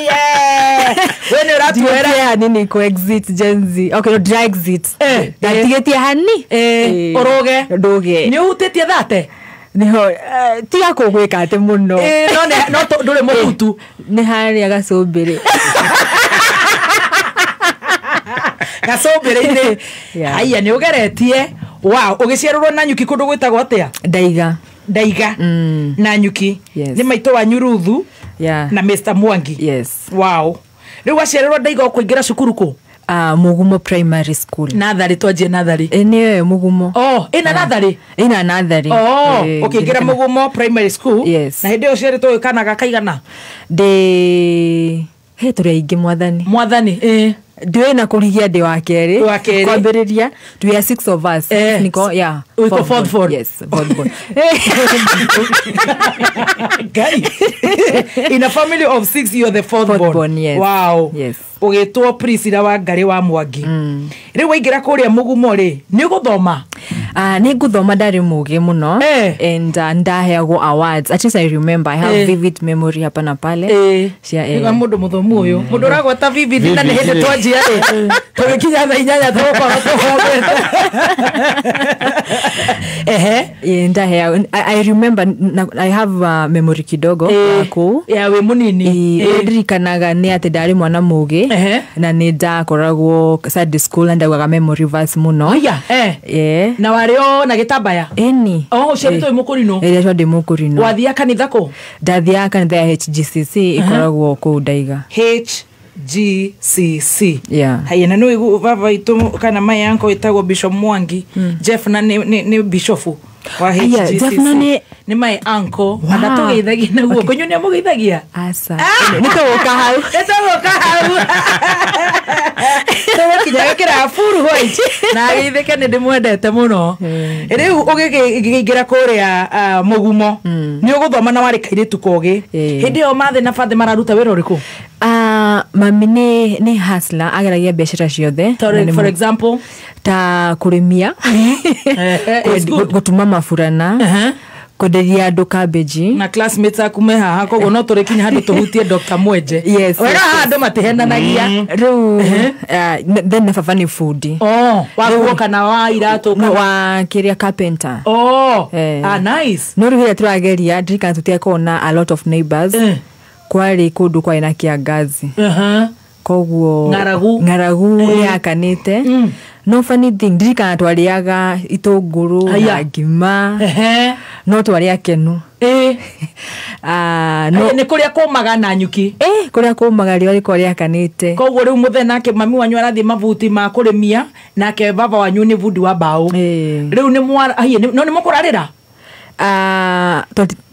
Yeah. We nĩ ũratuĩra hanini ku exit Gen Z. Okay, no dry exit. Ndatigĩtie hani. Ũrũge. Ndũge. Nĩ ũhutĩtie thate? Niho tiga kũgwĩka atĩ mũno. No ndũrĩ mũhutu. Nĩ harĩa gacũmbĩrĩ. Gacũmbĩrĩ-inĩ. Haiya nĩ ũgeretie. Wow, ũgĩciarĩrwo na Nyuki kũndũ gwĩtagwo atĩa? Ndaiga. Ndaiga. Na Nyuki. Yes. Nĩ maitũ wanyu Ruthu. Yeah. Na Mr. Mwangi. Yes. Wow. Rĩu waciarĩrwo Ndaiga ũkũingĩra cukuru kũ? Mugumo Primary School. Natharĩ, twanjie natharĩ. Nĩyo Mugumo. Oh, ĩna natharĩ? Ĩna natharĩ. Oh, ũkĩingĩra Mugumo Primary School. Yes. Na hĩndĩ ĩyo ũciarĩtwo kana gakaigana? Ndĩ he tũrĩ aingĩ mwathani. Mwathani, Ndiũĩ na kũrigia ndĩ wa kerĩ. Wa kerĩ. Kwambĩrĩria, we are six of us. Niko, yeah. Uko fourth born. Yes, fourth born. Guy. In a family of six, you are the fourth born. Born, yes. Wow. Yes. Ũgĩtwo Priscilla wa Ngarĩ wa Mwangi. Rĩu waingĩra kũrĩa Mũgumo rĩ, nĩ ũgũthoma? Nĩ ngũthoma, ndarĩ mũgĩ mũno. And ndaheagwo awards. At least I remember, I have vivid memory hapa na pale. Cia, Nĩga mũndũ mũthomu ũyũ. Mũndũ ũragwata vivid na nĩ hĩndĩ twanjia rĩ. Tũgĩkinya thaa 8 tũgũkorwo tũthomete. Ehe. Ndaheagwo. I remember, I have memory kidogo kũu. Ya wĩ mũnini. Ndirikanaga nĩ atĩ ndarĩ mwana mũgĩ. Na nĩ ndakoragwo Sunday school na ndaugaga memory verse mũno. Aya, Na warĩ o na gĩtambaya? Ĩni. Oh, ũciarĩtwo wĩ mũkũrinũ? Ĩrĩa ndĩ mũkũrinũ. Wathiaga kanitha kũ? Ndathiaga kanitha ya HGCC ĩkoragwo kũu Ndaiga. HGCC. Yeah. Haya, na nĩ baba itũ kana my uncle ĩtagwo Bishop Mwangi. Jeff na nĩ bishofu wa HGCC. Jeff na nĩ my uncle. Anatũgeithagia naguo. Kũnyũ nĩ amũgeithagia? Aca. Nĩ tũgũka hau. Nĩ tũgũka hau. Tũgũkinya gĩkĩra full white. Na ageithĩke nĩ ndĩmwendete mũno. Rĩu ũgĩkĩingĩra kũrĩa Mũgumo, nĩ ũgũthoma na warĩ kairĩtu kogĩ. Hĩndĩ ĩyo mathĩ na bathĩ mararuta wĩra ũrĩkũ? Mami nĩ hustler, ageragia biacara ciothe. For example? Ta kũrĩmia, gũtuma maburana, kwenderia andũ cabbage. Na classmates aku me haha, koguo no tũrĩkinya handũ tũhutie Dr. Mwenje. Yes. Wega haha andũ matihenanagia. Rĩu then na baba nĩ fundi. Oh, wa nguo kana wa iratũ kana wa kĩrĩa carpenter. Oh, nice. No rĩu rĩrĩa tũrageria ndirikana tũtiakorwo na a lot of neighbors. Kwarĩ kũndũ kwarĩ na kĩangazi. Koguo ng'aragu nĩ yakanĩte. No funny thing, ndirikana twarĩaga itũngũrũ na ngima. No twarĩ akenu. Nĩ kũrĩa kũmaga na Nyuki. Kũrĩa kũmaga riũa rĩkoragwo rĩakanĩte. Koguo rĩu mũthenya nake mami wanyu arathiĩ mabuti ma kũrĩmia, nake baba wanyu nĩ bundi wa mbaũ. Rĩu no nĩ mũkũrarĩra?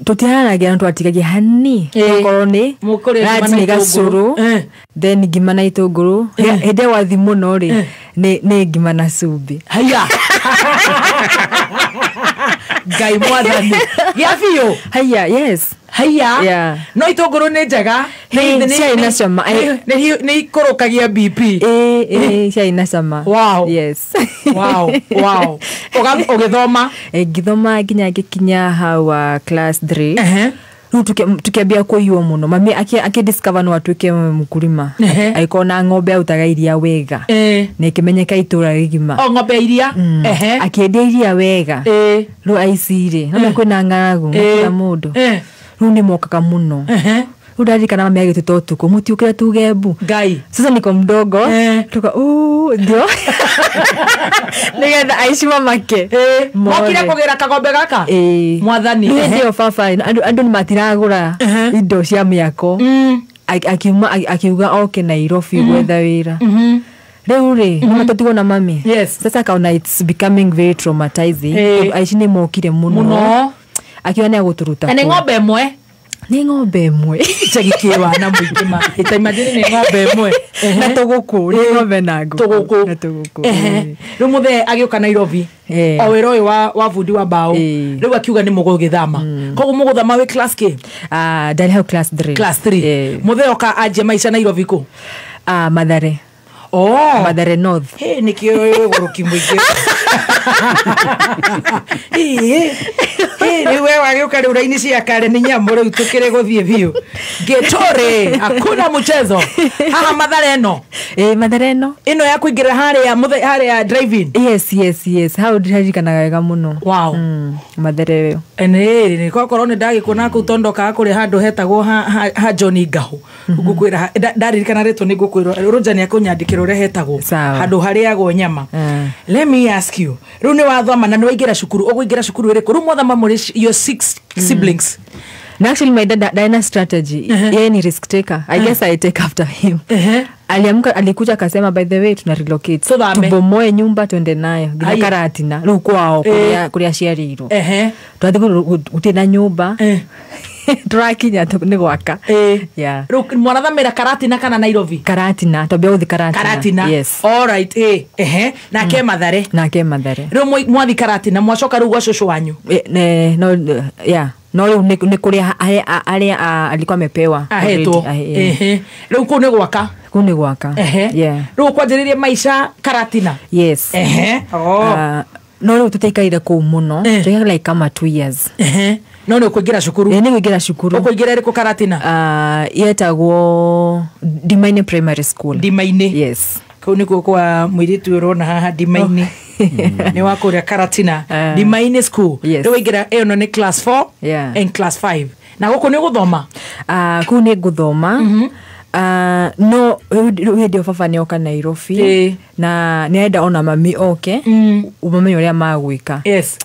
Tũtiharanagia no twatigagia hani. Okorwo nĩ ranji nĩ gacũrũ, then ngima na itũngũrũ. Hĩndĩ ĩyo wathi mũno rĩ, nĩ ngima na cumbĩ. Haiya. Ngai mwathani. Gĩa biũ? Haiya, yes. Haiya. Yeah. No itũngũrũ nĩ njega. Ciarĩ na cama. Nĩ ikũrũkagia BP. Ciarĩ na cama. Wow. Yes. Wow, wow. Ũgĩthoma? Ngĩthoma nginya ngĩkinya hau class 3. Rĩu tukiambia kũiywo mũno. Mami akĩdiscover no atuĩke mũkulima. Agĩkorwo na ng'ombe arutaga iria wega. Na ĩkĩmenyeka itũra rĩgima. O ng'ombe iria? Akĩendia iria wega. Rĩu aici rĩ, no kwĩna ng'aragu, kila mũndũ. Rĩu nĩ mokaga mũno. Rĩu ndarikana mami agĩtũta ũtukũ, mũtiũkĩre tuge mbu. Ngai. Sasa niko mdogo, tuka ndio. Nĩgetha aici mamake. Mokire kũgĩra kagombe gaka? Mwathani. Rĩu hĩndĩ ĩyo baba andũ nĩ matiragũra indo cia mĩako. Akiuga oke Nairobi gwetha wĩra. Rĩu rĩ, nĩ tũtigwo na mami. Sasa akaona it's becoming very traumatizing. Aici nĩ mokire mũno. Akiuga nĩ agũtũruta. Na nĩ ng'ombe ĩmwe? Nĩ ng'ombe ĩmwe. Icagi kĩ wana mũingĩ ma. Ita imagine nĩ ng'ombe ĩmwe. Na tũgũkũ, nĩ ng'ombe na ngũkũ. Tũgũkũ. Na tũgũkũ. Rĩu mũthee agĩũka Nairobi. O wĩra ũyũ wa bundi wa mbaũ. Rĩu akiuga nĩ mũgũgĩthama. Koguo mũgũthama wĩ class K? Ndarĩ hau class 3. Class 3. Mũthee oka anjia maica Nairobi kũ? Mathare. Oh. Mathare North. Hey, nĩkĩo wĩ ũgũrũki mũingĩ. Rĩu we wagĩũka rĩu raini cia kare nĩ nyamũ rĩu tũkĩrĩ gũthiĩ biũ. Gĩtũrĩ, hakuna mchezo. Haha Mathare ĩno. Mathare ĩno. Ĩno ya kũingĩra harĩa mũthee harĩa drive-in. Yes. Hau ndirikanaga wega mũno. Wow. Mathare ĩyo. Nĩ korwo nĩ ndagĩkuona kũu tondũ ndokaga kũrĩa handũ hetagwo ha John Ngahũ. Ngũkwĩra ndaririkana rĩtwa nĩ ngũkwĩra Roger nĩ akũnyandĩkĩra ũrĩa hetagwo. Handũ harĩagwo nyama. Let me ask you. Rĩu nĩ wathoma na nĩ waingĩra cukuru, ũgũingĩra cukuru ĩrĩkũ? Rĩu mwathoma mũrĩ your 6 siblings. Na actually my dad ana strategy. Yeye ni risk taker. I guess I take after him. Aliamka alikuja akasema by the way tuna relocate. Tubomoe nyumba tuende nayo. Nginya Karatina. Rĩu kwao kũrĩa ciarĩirwo. Twathiĩ gũtirĩ na nyũmba. Tũrakinya nĩ gwaka. Yeah. Rĩu mwarathamĩra Karatina kana Nairobi? Karatina, twambia gũthiĩ Karatina. Karatina. Yes. All right. Nake Mathare. Nake Mathare. Rĩu mwathi Karatina mwacoka rĩu gwa cũcũ wanyu. No, yeah. No rĩu nĩ kũrĩa arĩa alikuwa amepewa. Ahetwo. Rĩu kũu nĩ gwaka. Kũu nĩ gwaka. Yeah. Rĩu kwanjĩrĩria maica Karatina. Yes. Oh. No rĩu tũtiaikaire kũu mũno. Tũikaire like kama 2 years. No nĩ ũkũingĩra cukuru. Nĩ kũingĩra cukuru. Ũkũingĩra ĩrĩkũ Karatina? Yetagwo Ndimainĩ Primary School. Ndimainĩ. Yes. Kũu nĩkuo kwa mũirĩtu ũrona haha Ndimainĩ. Nĩ wa kũrĩa Karatina. Ndimainĩ school. Rĩu waingĩra ĩyo nĩ class 4 and class 5. Na gũkũ nĩ ũgũthoma? Kũu nĩ ngũthoma. No rĩu hĩndĩ ĩyo baba nĩoka Nairobi na nĩarenda ona mami oke ũmamenye ũrĩa magwĩka. Yes.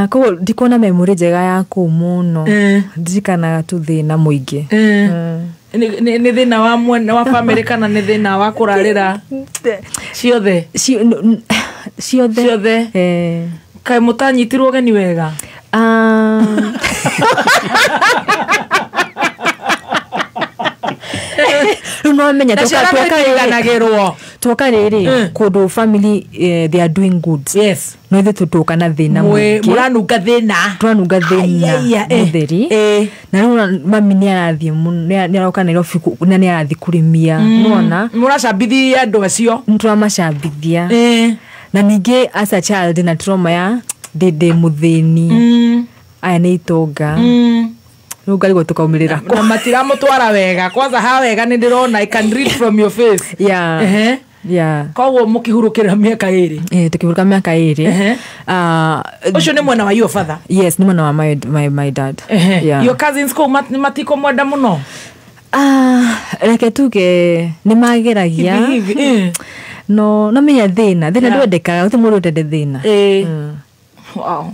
Koguo ndikuona memory njega ya kũu mũno. Ndirikanaga tu thĩna mũingĩ. Nĩ thĩna wa mwena wa family kana nĩ thĩna wa kũrarĩra? Ciothe. Ciothe. Ciothe. Kaĩ mũtanyitirwo ũgeni wega? Rĩu no menya twoka rĩrĩ kũndũ family they are doing good. Yes. No ithuĩ tũtũka na thĩna mũingĩ. Mũranunga thĩna. Tũranunga thĩna mũtheri. Na rĩu mami nĩ arathiĩ mũno, nĩ aroka Nairobi na nĩ arathiĩ kũrĩmia. Nĩwona? Mũracambithia andũ acio. Nĩ tũramacambithia. Na ningĩ as a child na trauma ya ndĩ mũthĩni. Aya nĩ itonga. Rĩu ngarigwo tũkaumĩrĩra kũ. Na matiramũtwara wega. Kwanza ha wega nĩ ndĩrona I can read from your face. Yeah. Yeah. Koguo mũkĩhurũkĩra mĩaka ĩrĩ. Tũkĩhurũka mĩaka ĩrĩ. Ũcio nĩ mwena wa your father? Yes, nĩ mwena wa my dad. Yeah. Your cousins kũu matikomwenda mũno? Reke tuge nĩ mageragia. No, no menya thĩna. Thĩna ndwendekaga, gũtirĩ mũndũ ũtende thĩna. Wow.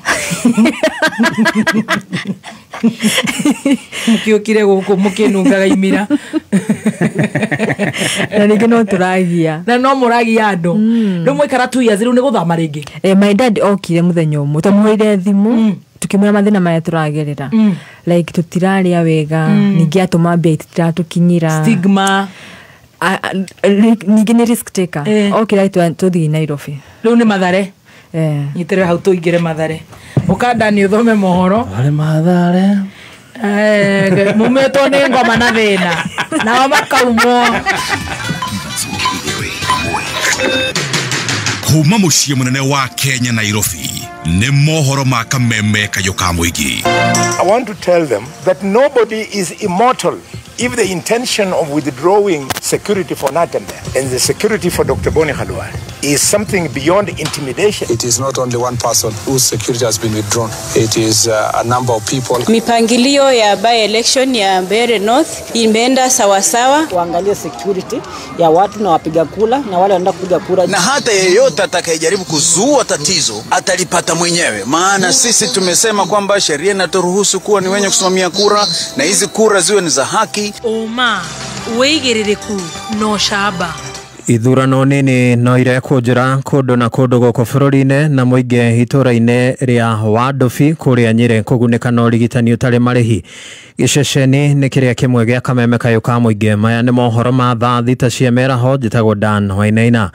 Mũkĩũkire gũkũ mũkĩnungaga imira. Na ningĩ no tũragia. Na no mũragia andũ. Rĩu mwaikara 2 years rĩu nĩ gũthama rĩngĩ? My dad okire mũthenya ũmwe twamũhũrĩire thimũ tũkĩmwĩra mathĩna marĩa tũragerera. Like tũtirarĩa wega, ningĩ atũma mbia itiratũkinyĩra. Stigma. Ningĩ nĩ risk taker. Okire tũthiĩ Nairobi. Rĩu nĩ Mathare. Nyitĩrĩre hau tũingĩre Mathare. Ũkanda nĩ ũthome mohoro. Arĩ Mathare. Mumĩtwo nĩ ngoma na thĩna. Nao makaumwo. Kuma mũciĩ mũnene wa Kenya Nairobi nĩ mohoro ma kameme kayũ ka mũingĩ. I want to tell them that nobody is immortal. If the intention of withdrawing security for Natembe and the security for Dr. Boni Khalwale is something beyond intimidation. It is not only one person whose security has been withdrawn. It is a number of people. Mipangilio ya by-election ya Mbeere North imeenda sawasawa. Waangalie security ya watu na wapiga kura na wale wanaenda kupiga kura. Na hata yeyote atakayejaribu kuzua tatizo atalipata mwenyewe. Maana sisi tumesema kwamba sheria inaturuhusu kuwa ni wenye kusimamia kura na hizi kura ziwe ni za haki. Uma wigiririku no shaba. Ithurano nini no irekũnjĩra kũndũ na kũndũ gũkũ bũrũri-inĩ na mũingĩ itũũra-inĩ rĩa Wandubi kũrĩa Nyĩrĩ kũgunĩka na ũrigitani ũtarĩ marĩhi. Gĩceceni nĩ kĩrĩa kĩmwe gĩa kameme kayũ ka mũingĩ. Maya nĩ mohoro ma thaa 6 cia mĩaraho. Njĩtagwo Dan Wainaina.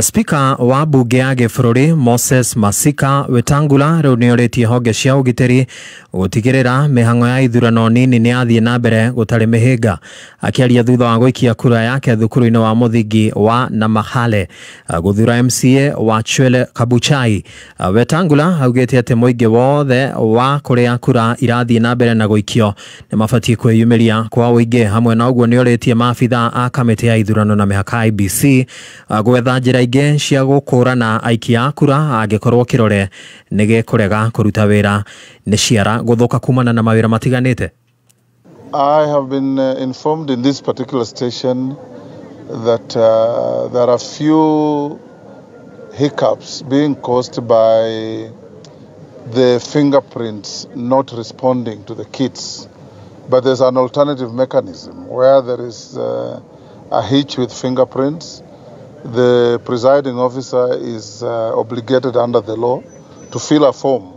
Spika wa mbunge ya gĩbũrũri Moses Masika Wetangula rĩu nĩorĩtie honge cia ũgitĩri gũtigĩrĩra mĩhang'o ya ithurano nini nĩ yathiĩ na mbere gũtarĩ mĩhĩnga. Akĩaria thutha wa gũikia kura yake thukuru-inĩ wa mũthingi wa Namahale gũthura MCA wa Chwele Kabuchai, Wetangula augĩte atĩ mũingĩ wothe wa kũrĩa kura irathiĩ na mbere na gũikio nĩ mabatiĩ kwĩyumĩria kwa ũingĩ. Hamwe na ũguo nĩorĩtie maabitha a kamĩtĩ ya ithurano na mĩhaka IEBC gwetha njĩra ingĩ cia gũkũrana aikia a kura angĩkorwo kĩrore nĩ gĩkũrega kũruta wĩra nĩ ciara gũthũka kumana na mawĩra matiganĩte. I have been informed in this particular station that there are few hiccups being caused by the fingerprints not responding to the kits. But there's an alternative mechanism where there is a hitch with fingerprints. The presiding officer is obligated under the law to fill a form.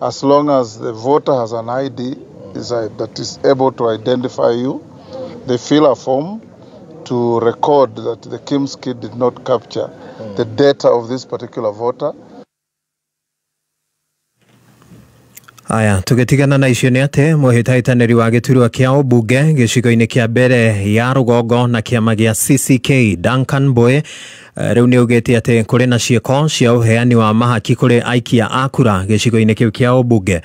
As long as the voter has an ID that is able to identify you, they fill a form to record that the KIMS kit did not capture the data of this particular voter. Aya, tũgĩtigana na icio nĩ atĩ mũhĩtahĩtanĩri wa gĩturwa kĩa ũmbunge gĩcigo-inĩ kĩa mbere ya rũgongo na kĩama gĩa CCK Duncan Mboe rĩu nĩ augĩte atĩ kũrĩ na ciĩko cia ũheani wa mahaki kũrĩ aikia a kura gĩcigo-inĩ kĩu kĩa ũmbunge.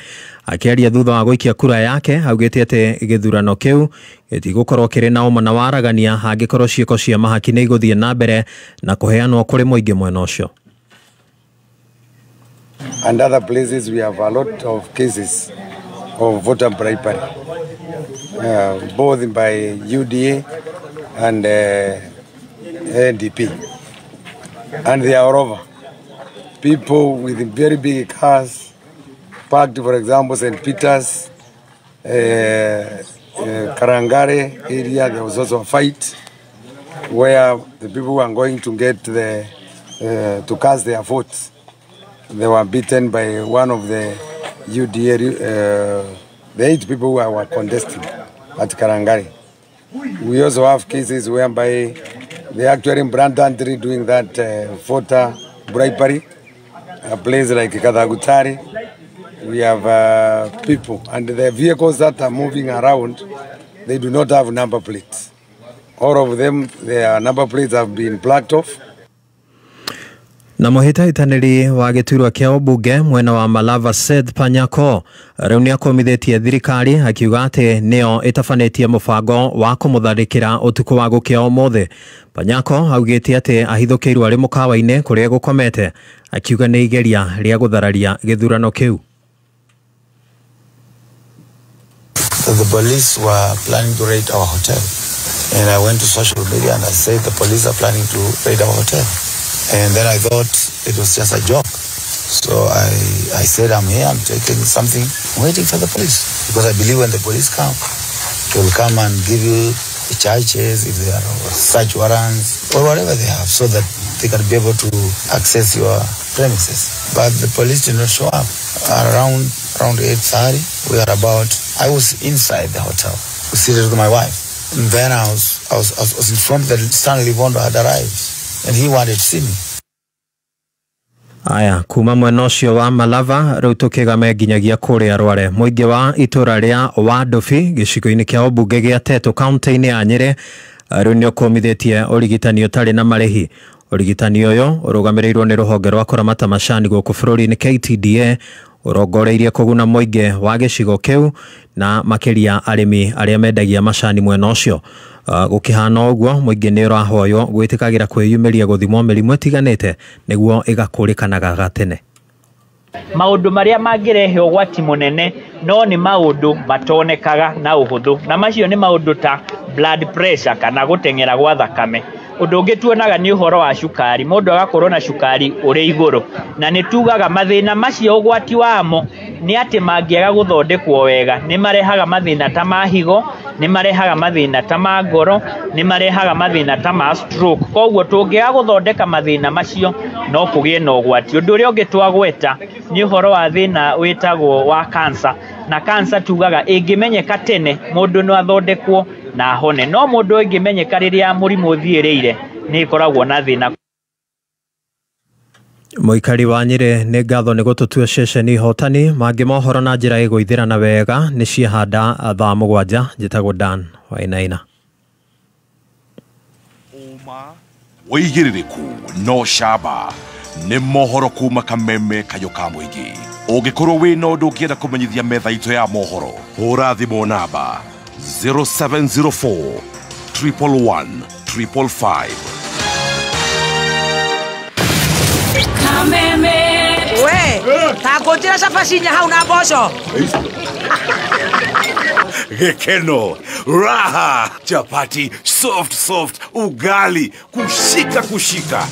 Akĩaria thutha wa gũikia kura yake augĩte atĩ gĩthurano kĩu gĩtigũkorwo kĩrĩ na ũma na waragania angĩkorwo ciĩko cia mahaki nĩ igũthiĩ na mbere na kũheanwo kũrĩ mũingĩ mwena ũcio. And other places we have a lot of cases of voter bribery, both by UDA and NDP. And they are all over. People with very big cars parked, for example, St. Peter's, Karangare area, there was also a fight where the people were going to get the, to cast their votes. They were beaten by one of the UDA, the 8 people who were contesting at Karangare. We also have cases whereby they actually in Brandantry doing that voter bribery, a place like Kathagutari. We have people, and the vehicles that are moving around, they do not have number plates. All of them, their number plates have been plucked off. Na mũhĩtahĩtanĩri wa gĩturwa kĩa ũmbunge mwena wa Malava Seth Panyako rĩu nĩakomithĩtie thirikari akiuga atĩ nĩyo ĩtabanĩtie mũbango wa kũmũtharĩkĩra ũtukũ wa gũkĩa ũmũthĩ. Panyako augĩte atĩ ahithũkĩirwo arĩ mũkawa-inĩ kũrĩa gũkomete, akiuga nĩ igeria rĩa gũthararia gĩthurano kĩu. The police were planning to raid our hotel, and I went to social media and I said the police are planning to raid our hotel. And then I thought it was just a joke. So I said, I'm here, I'm taking something, I'm waiting for the police. Because I believe when the police come, they will come and give you the charges, if there are search warrants, or whatever they have, so that they can be able to access your premises. But the police did not show up. Around 8:30, we are about, I was inside the hotel, seated with my wife. And then I was informed that Stanley Vondo had arrived, and he wanted to see me. Aya, kuma mwena ũcio wa Malava rĩu tũkĩgame nginyagia kũrĩa Rware. Mũingĩ wa itũra rĩa Wandubi gĩcigo-inĩ kĩa ũmbunge gĩa Tetu kaunti-inĩ ya Nyĩrĩ rĩu nĩ ũkũmithĩtie ũrigitani ũtarĩ na marĩhi. Ũrigitani ũyũ ũrũgamĩrĩirwo nĩ rũhonge rwa kũramata macani gũkũ bũrũri-inĩ KTDA ũrongoreirie kũguna mũingĩ wa gĩcigo kĩu na makĩria arĩmi arĩa mendagia macani mwena ũcio. Gũkĩhana ũguo mũingĩ nĩ ũrahoywo gwĩtĩkagĩra kwĩyumĩria gũthimwo mĩrimũ ĩtiganĩte nĩguo ĩgakũrĩkanaga gatene. Maũndũ marĩa mangĩrehe ũgwati mũnene no nĩ maũndũ matonekaga na ũhũthũ, na macio nĩ maũndũ ta blood pressure kana gũteng'era gwa thakame. Ũndũ ũngĩ tuonaga nĩ ũhoro wa cukari, mũndũ agakorwo na cukari ũrĩ igũrũ, na nĩ tugaga mathĩna macio ũgwati wamo nĩ atĩ mangĩaga gũthondekwo wega nĩ marehaga mathĩna ta ma higo, Nĩ marehaga mathĩna ta ma ngoro, nĩ marehaga mathĩna ta ma stroke. Koguo tũngĩaga gũthondeka mathĩna macio no kũgĩe na ũgwati. Ũndũ ũrĩa ũngĩ twagweta nĩ ũhoro wa thĩna wĩtagwo wa cancer, na cancer tugaga ĩngĩmenyeka tene mũndũ no athondekwo na ahone, no mũndũ ĩngĩmenyeka rĩrĩa mũrimũ ũthiĩrĩire nĩ ĩkoragwo na thĩna. Mũikari wa Nyĩrĩ nĩ ngatho nĩ gũtũtua ceceni hotani mangĩ mohoro na njĩra ĩgũithĩrana wega nĩ ciahanda thaa 7. Njĩtagwo Dan Wainaina. Wĩigĩrĩrĩku no camba nĩ mohoro kuma kameme kayo ka mũingĩ. Ũngĩkorwo wĩna ũndũ ũngĩenda kũmenyithia metha itũ ya mohoro, hũra thimũ namba 0704 111 555. Kameme. We, ta ngũnjĩra cabaci inya hau na mboco. Gikeno, raha, chapati, soft soft, ugali, kushika kushika.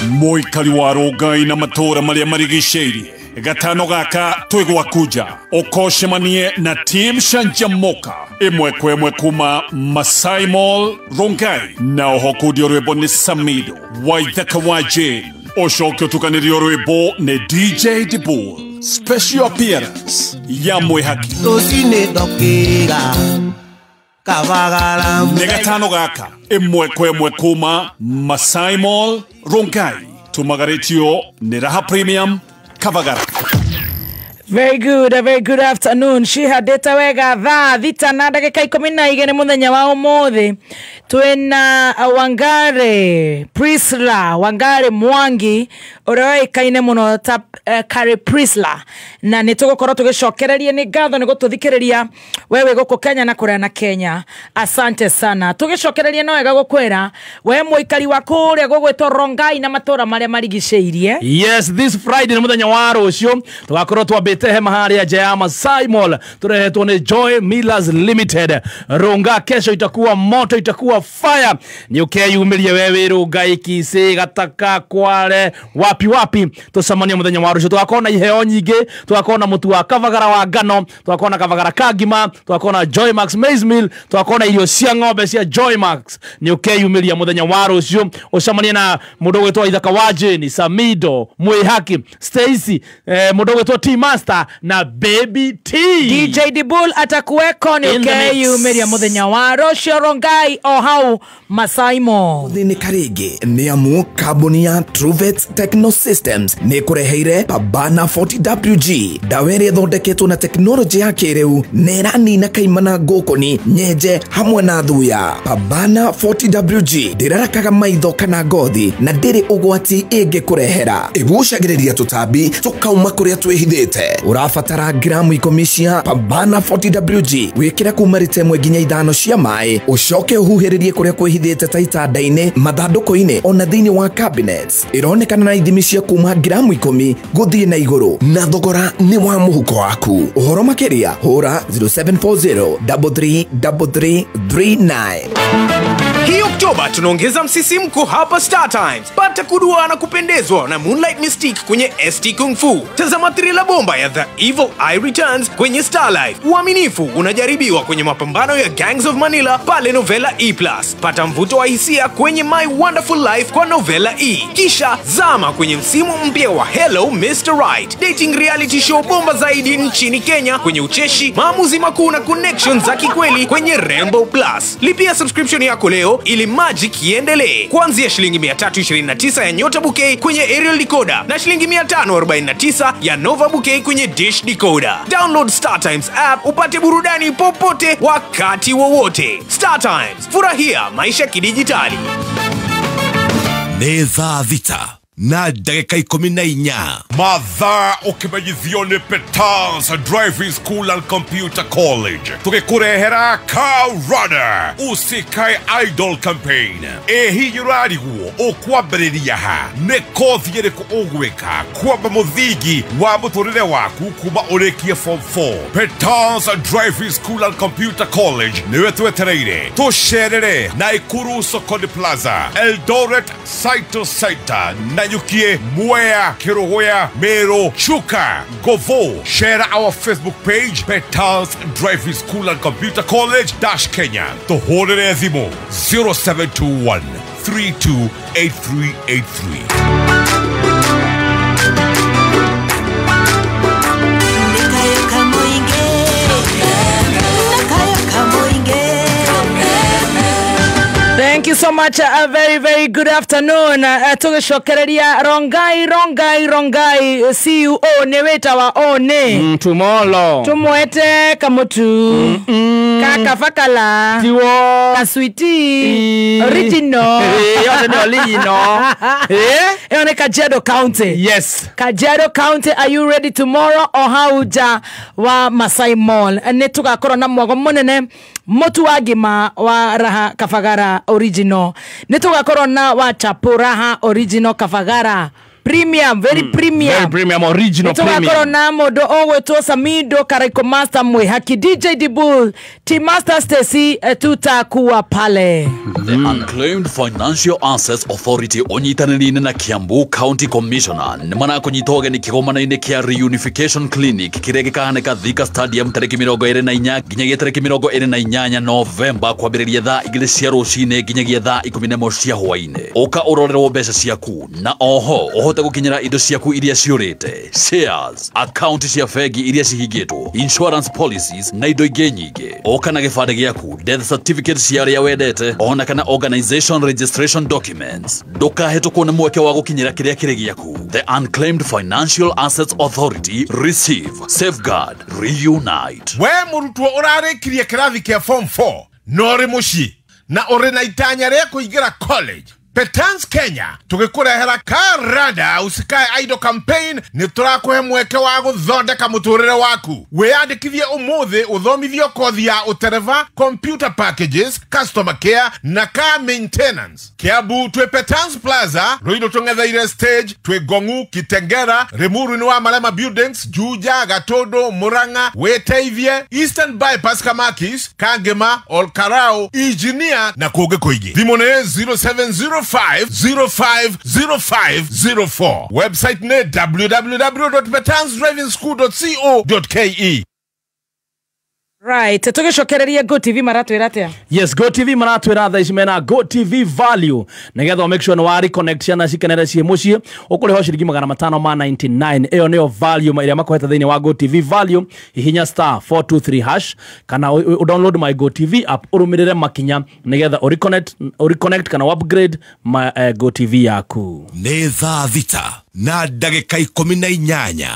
Mũikari wa Rongai na matũũra marĩa marigicĩirie gatano gaka twĩ gwakuja ũkocemanie na Team Shanjamoka ĩmwe kwa ĩmwe kuma Masai Mall Rongai, na oho kundio rwĩmbo nĩ Samido Waithaka wa Jane, ũcoke ũtukanĩrio rwĩmbo nĩ DJ Dibul. Special appearance ya mwĩhaki rũcinĩ ndokĩra kabagara. Nĩ gatano gaka ĩmwe kwa ĩmwe kuma Masai Mall Rongai, tumagarĩtio nĩ Raha Premium Kavagara. Very good, a very good afternoon. Cihandĩte wega thaa 6 na ndagĩka 12 mũthenya wa ũmũthĩ. Twĩna Wangari Priscilla, Wangari Mwangi ũrĩa ũĩkaine mũno ta Kari Priscilla, na nĩ tũgũkorwo tũgĩcokereria. Nĩ ngatho nĩ gũtũthikĩrĩria we wĩ gũkũ Kenya na kũrĩa na Kenya, asante sana. Tũgĩcokereria no wega gũkwĩra we mũikari wa kũrĩa gũgwĩtwo Rongai na matũũra marĩa marigicĩirie. Yes, this Friday nĩ mũthenya wa rũciũ tũgakorwo twambĩte hema harĩa nja ya Masai Mall, turehetwo nĩ Joy Millers Limited. Ronga kesho itakuwa moto, itakuwa fire. Nĩ ũkeyumĩrie we wĩ Rongai, Kisii, Gataka, Kwale, wapi wapi. Tũcemanie mũthenya wa rũciũ. Tũgakorwo na iheo nyingĩ, tũgakorwo na mũtu wa kavagara wa ngano, tũgakorwo na kavagara ka ngima, tũgakorwo na Joy Max maize meal, tũgakorwo na irio cia ng'ombe cia Joy Max. Nĩ ũkeyumĩria mũthenya wa rũciũ ũcemanie na mũndũ ũgwĩtwo Ithaka wa Jane, Samido, Mwĩhaki, Stacy, mũndũ ũgwĩtwo T Master na Baby T. DJ Dibul atakuweko. Nĩ ũkeyumĩria mũthenya wa rũciũ Rongai o hau Masai Mall. Thĩnĩ karĩngĩ nĩ amu kambuni ya Truvet Techno Systems nĩ ĩkũreheire Pabana 40WG, ndawa ĩrĩa ĩthondeketwo na tekinoronjĩ ya kĩrĩu na ĩranina kaimana ngũkũni, nyenje hamwe na thuya. Pabana 40WG ndĩrarakaga maitho kana ngothi na ndĩrĩ ũgwati ĩngĩkũrehera. Ĩgucagĩrĩria tũtambi tũkauma kũrĩa twĩhithĩte. Ũrabatara gramu 10 cia Pabana 40WG, wĩkĩre kuma rita 1 nginya 5 cia maĩ, ũcoke ũhuhĩrĩrie kũrĩa kwĩhithĩte ta itanda-inĩ, mathandũkũ-inĩ ona thĩinĩ wa cabinets. Ĩronekana na ithimi cia kuma gramu 10 gũthiĩ na igũrũ, na thogora nĩ wa mũhuko waku. Ũhoro makĩria hũra 0740 33 3339. Hii Oktoba tunaongeza msisimko hapa Star Times. Pata kudua na kupendezwa na Moonlight Mystique kwenye ST Kung Fu. Tazama thriller bomba ya The Evil Eye Returns kwenye Star Life. Uaminifu unajaribiwa kwenye mapambano ya Gangs of Manila pale Novella E+. Pata mvuto wa hisia kwenye My Wonderful Life kwa Novella E. Kisha zama kwenye msimu mpya wa Hello Mr. Right, dating reality show bomba zaidi nchini Kenya kwenye ucheshi, maamuzi makuu na connections za kikweli kwenye Rainbow Plus. Lipia subscription yako leo ili magic iendelee. Kuanzia shilingi 329 ya Nyota Bouquet kwenye aerial decoder na shilingi 549 ya Nova Bouquet kwenye dish decoder. Download Star Times app upate burudani popote wakati wowote. Star Times, furahia maisha kidijitali. Nĩ thaa 6 na ndagĩka 14. Mathaa ũkĩmenyithio nĩ Petals Driving School and Computer College, tũgĩkũrehera Car Runner Usikae Idol Campaign. Ĩ hihi ũrarigwo ũkwambĩrĩria ha? Nĩ kothi ĩrĩkũ ũgwĩka kwamba mũthingi wa mũtũrĩre waku kuma ũrĩkie form 4? Petals Driving School and Computer College nĩwe twetereire. Tũcerere Naikuru Sokoni Plaza, Eldoret Saito Center na Nanyukie, Mwea, Kerogoya, Meru, Chuka, Govo. Share our Facebook page, Petals Driving School and Computer College - Kenya. Tuhurire thimu 0721 328383. Thank you so much. A very, very good afternoon. Tugishokereria Rongai, Rongai, Rongai, CUO ne wetawa one. Tumolo. Tumwete kamutu. Kakafakala. Tiwo. Kaswiti. Original. Yote ni original. Eyo ni Kajiado County. Yes. Kajiado County, are you ready tomorrow? Ohauja wa Masai Mall. Ne tugakorwo na mwago munene mutu wa ngima wa Raha Kafagara original. Ne tugakorwo na wa chapo Raha original Kafagara premium, very premium. Very premium, original premium. Tugakorwo na mundu ogwitwo Samido Karaiko Master Mwihaki, DJ Dibul, Team Master Stacy, tutakuwa pale. The Unclaimed Financial Assets Authority onyitanĩrĩire na Kiambu County Commissioner nĩ marakũnyita ũgeni kĩgomano-inĩ kĩa Reunification Clinic kĩrĩa gĩkahanĩka Thika Stadium tarĩki 24 nginyagia tarĩki 28 Novemba kwambĩrĩria thaa 2 cia rũcinĩ nginyagia thaa 11 cia hwaĩ-inĩ. Ũka ũrorerwo mbeca ciaku na oho ũhote gũkinyĩra indo ciaku iria ciũrĩte, shares, account cia bengi iria cihingĩtwo, insurance policies na indo ingĩ nyingĩ. Ũka na gĩbandĩ gĩaku, death certificate cia arĩa wendete, ona kana organization registration documents. Ndũkahĩtũkwo nĩ mweke wa gũkinyĩra kĩrĩa kĩrĩ gĩaku. The Unclaimed Financial Assets Authority, receive, safeguard, reunite. We mũrutwo ũrarĩkirie kĩrathi kĩa form 4 na ũrĩ mũciĩ na ũrĩ na itanya rĩa kũingĩra college, Petans Kenya tugĩkũrehera Karada usikae idle campaign. Nĩ tũrakũhe mweke wa gũthondeka mũtũrĩre waku. Wĩyandĩkithie ũmũthĩ ũthomithio kothi ya ũtereva, computer packages, customer care na car maintenance. Kiambu twĩ Petans Plaza, Ruiru tũng'etheire stage, twĩ Ngongu, Kitengera, Limuru nĩ wa Marema Buildings, Juja, Gatondo, Murang'a, wĩteithie Eastern Bypass, Kamakis, Kangema, Olkarau, Engineer na kũngĩ kũingĩ. Thimũ nĩ 0705 050504. Website ne www.petansdrivingschool.co.ke. Right, tugishokereria Go TV maratwira atia? Yes, Go TV maratwira thaa ici mena Go TV value nigetha make sure ni wa reconnect ciana cikenere ciĩ mũciĩ. Ũkũrĩha ciringi 599, ĩyo nĩyo value ĩrĩa makohete thĩinĩ wa Go TV value. Hihinya star 423 hash kana download my Go TV app ũrũmĩrĩre makinya nigetha ureconnect kana upgrade my Go TV yaku. Nĩ thaa 6 na ndagĩka 18.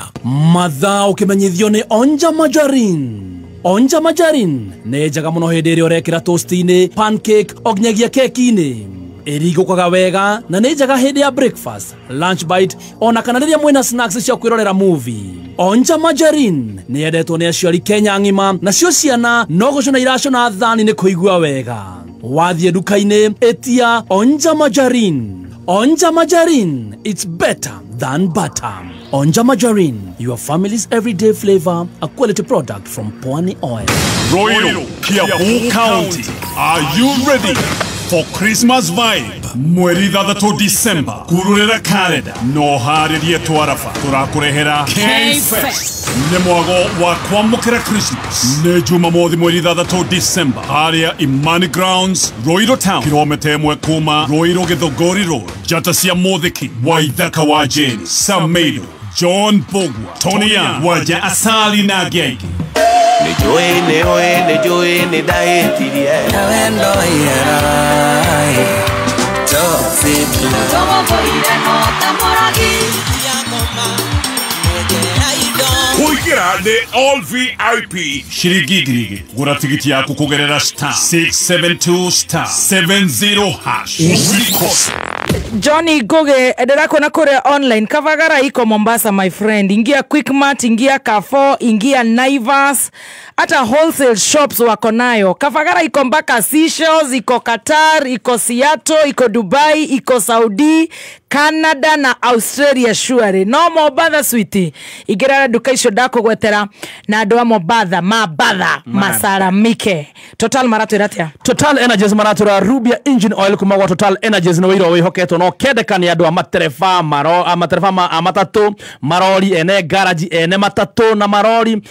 Mathaa ũkĩmenyithio nĩ Onja Majarin. Onja Majarin nĩ njega mũno hĩndĩ ĩrĩa ũrekĩra toast-inĩ, pancake, o nginyagia keki-inĩ. Ĩrigũkaga wega na nĩ njega hĩndĩ ya breakfast, lunch bite, ona kana rĩrĩa mwĩna snacks cia kwĩrorera movie. Onja Majarin nĩ yendetwo nĩ aciari Kenya ng'ima, nacio ciana no gũcũna iracũna thani nĩ kũigua wega. Wathiĩ nduka-inĩ ĩtia Onja Majarin. Onja Majarin, it's better than butter. Onja Majarin, your family's everyday flavor, a quality product from Pwani Oil. Royal Kiambu County, are you ready for Christmas vibe? Mweri 6 December, kururera kalenda no harĩrie twarafa tũrakũrehera K-Fest. Nĩ mwago wa kwamũkĩra Christmas. Nĩ Jumamothi mweri 6 December harĩa Imani Grounds, Royal Town, kilomita 1 kuma Royal Githogori Road. Njata cia Mũthiki, Waithaka wa Jane, Samedo, John Bogwa, Tony Young, Waja Asali na Gengi. Kuingira ni all VIP shiringi 1,000. Gura tigiti yaku kugerera star 672 star 70 hash. Usikose. Johnny Goge ndĩrakuona kũrĩa online. Kavagara iko Mombasa, my friend. Ingia Quickmart, ingia Carrefour, ingia Naivas, hata wholesale shops wako nayo. Kavagara iko mpaka Seychelles, iko Qatar, iko Seattle, iko Dubai, iko Saudi. Canada na Australia surely no Mombatha sweetie ingĩra nduka icio ndakũgwetera na andũ a Mombatha mabatha masaramike. Total maratwĩra atĩa? Total Energies maratwĩra Rubia engine oil kuma gwa Total Energies nĩ wĩira wĩhoketwo no kendeka nĩ andũ a matereba matereba a matatũ marori ene garage ene matatũ na marori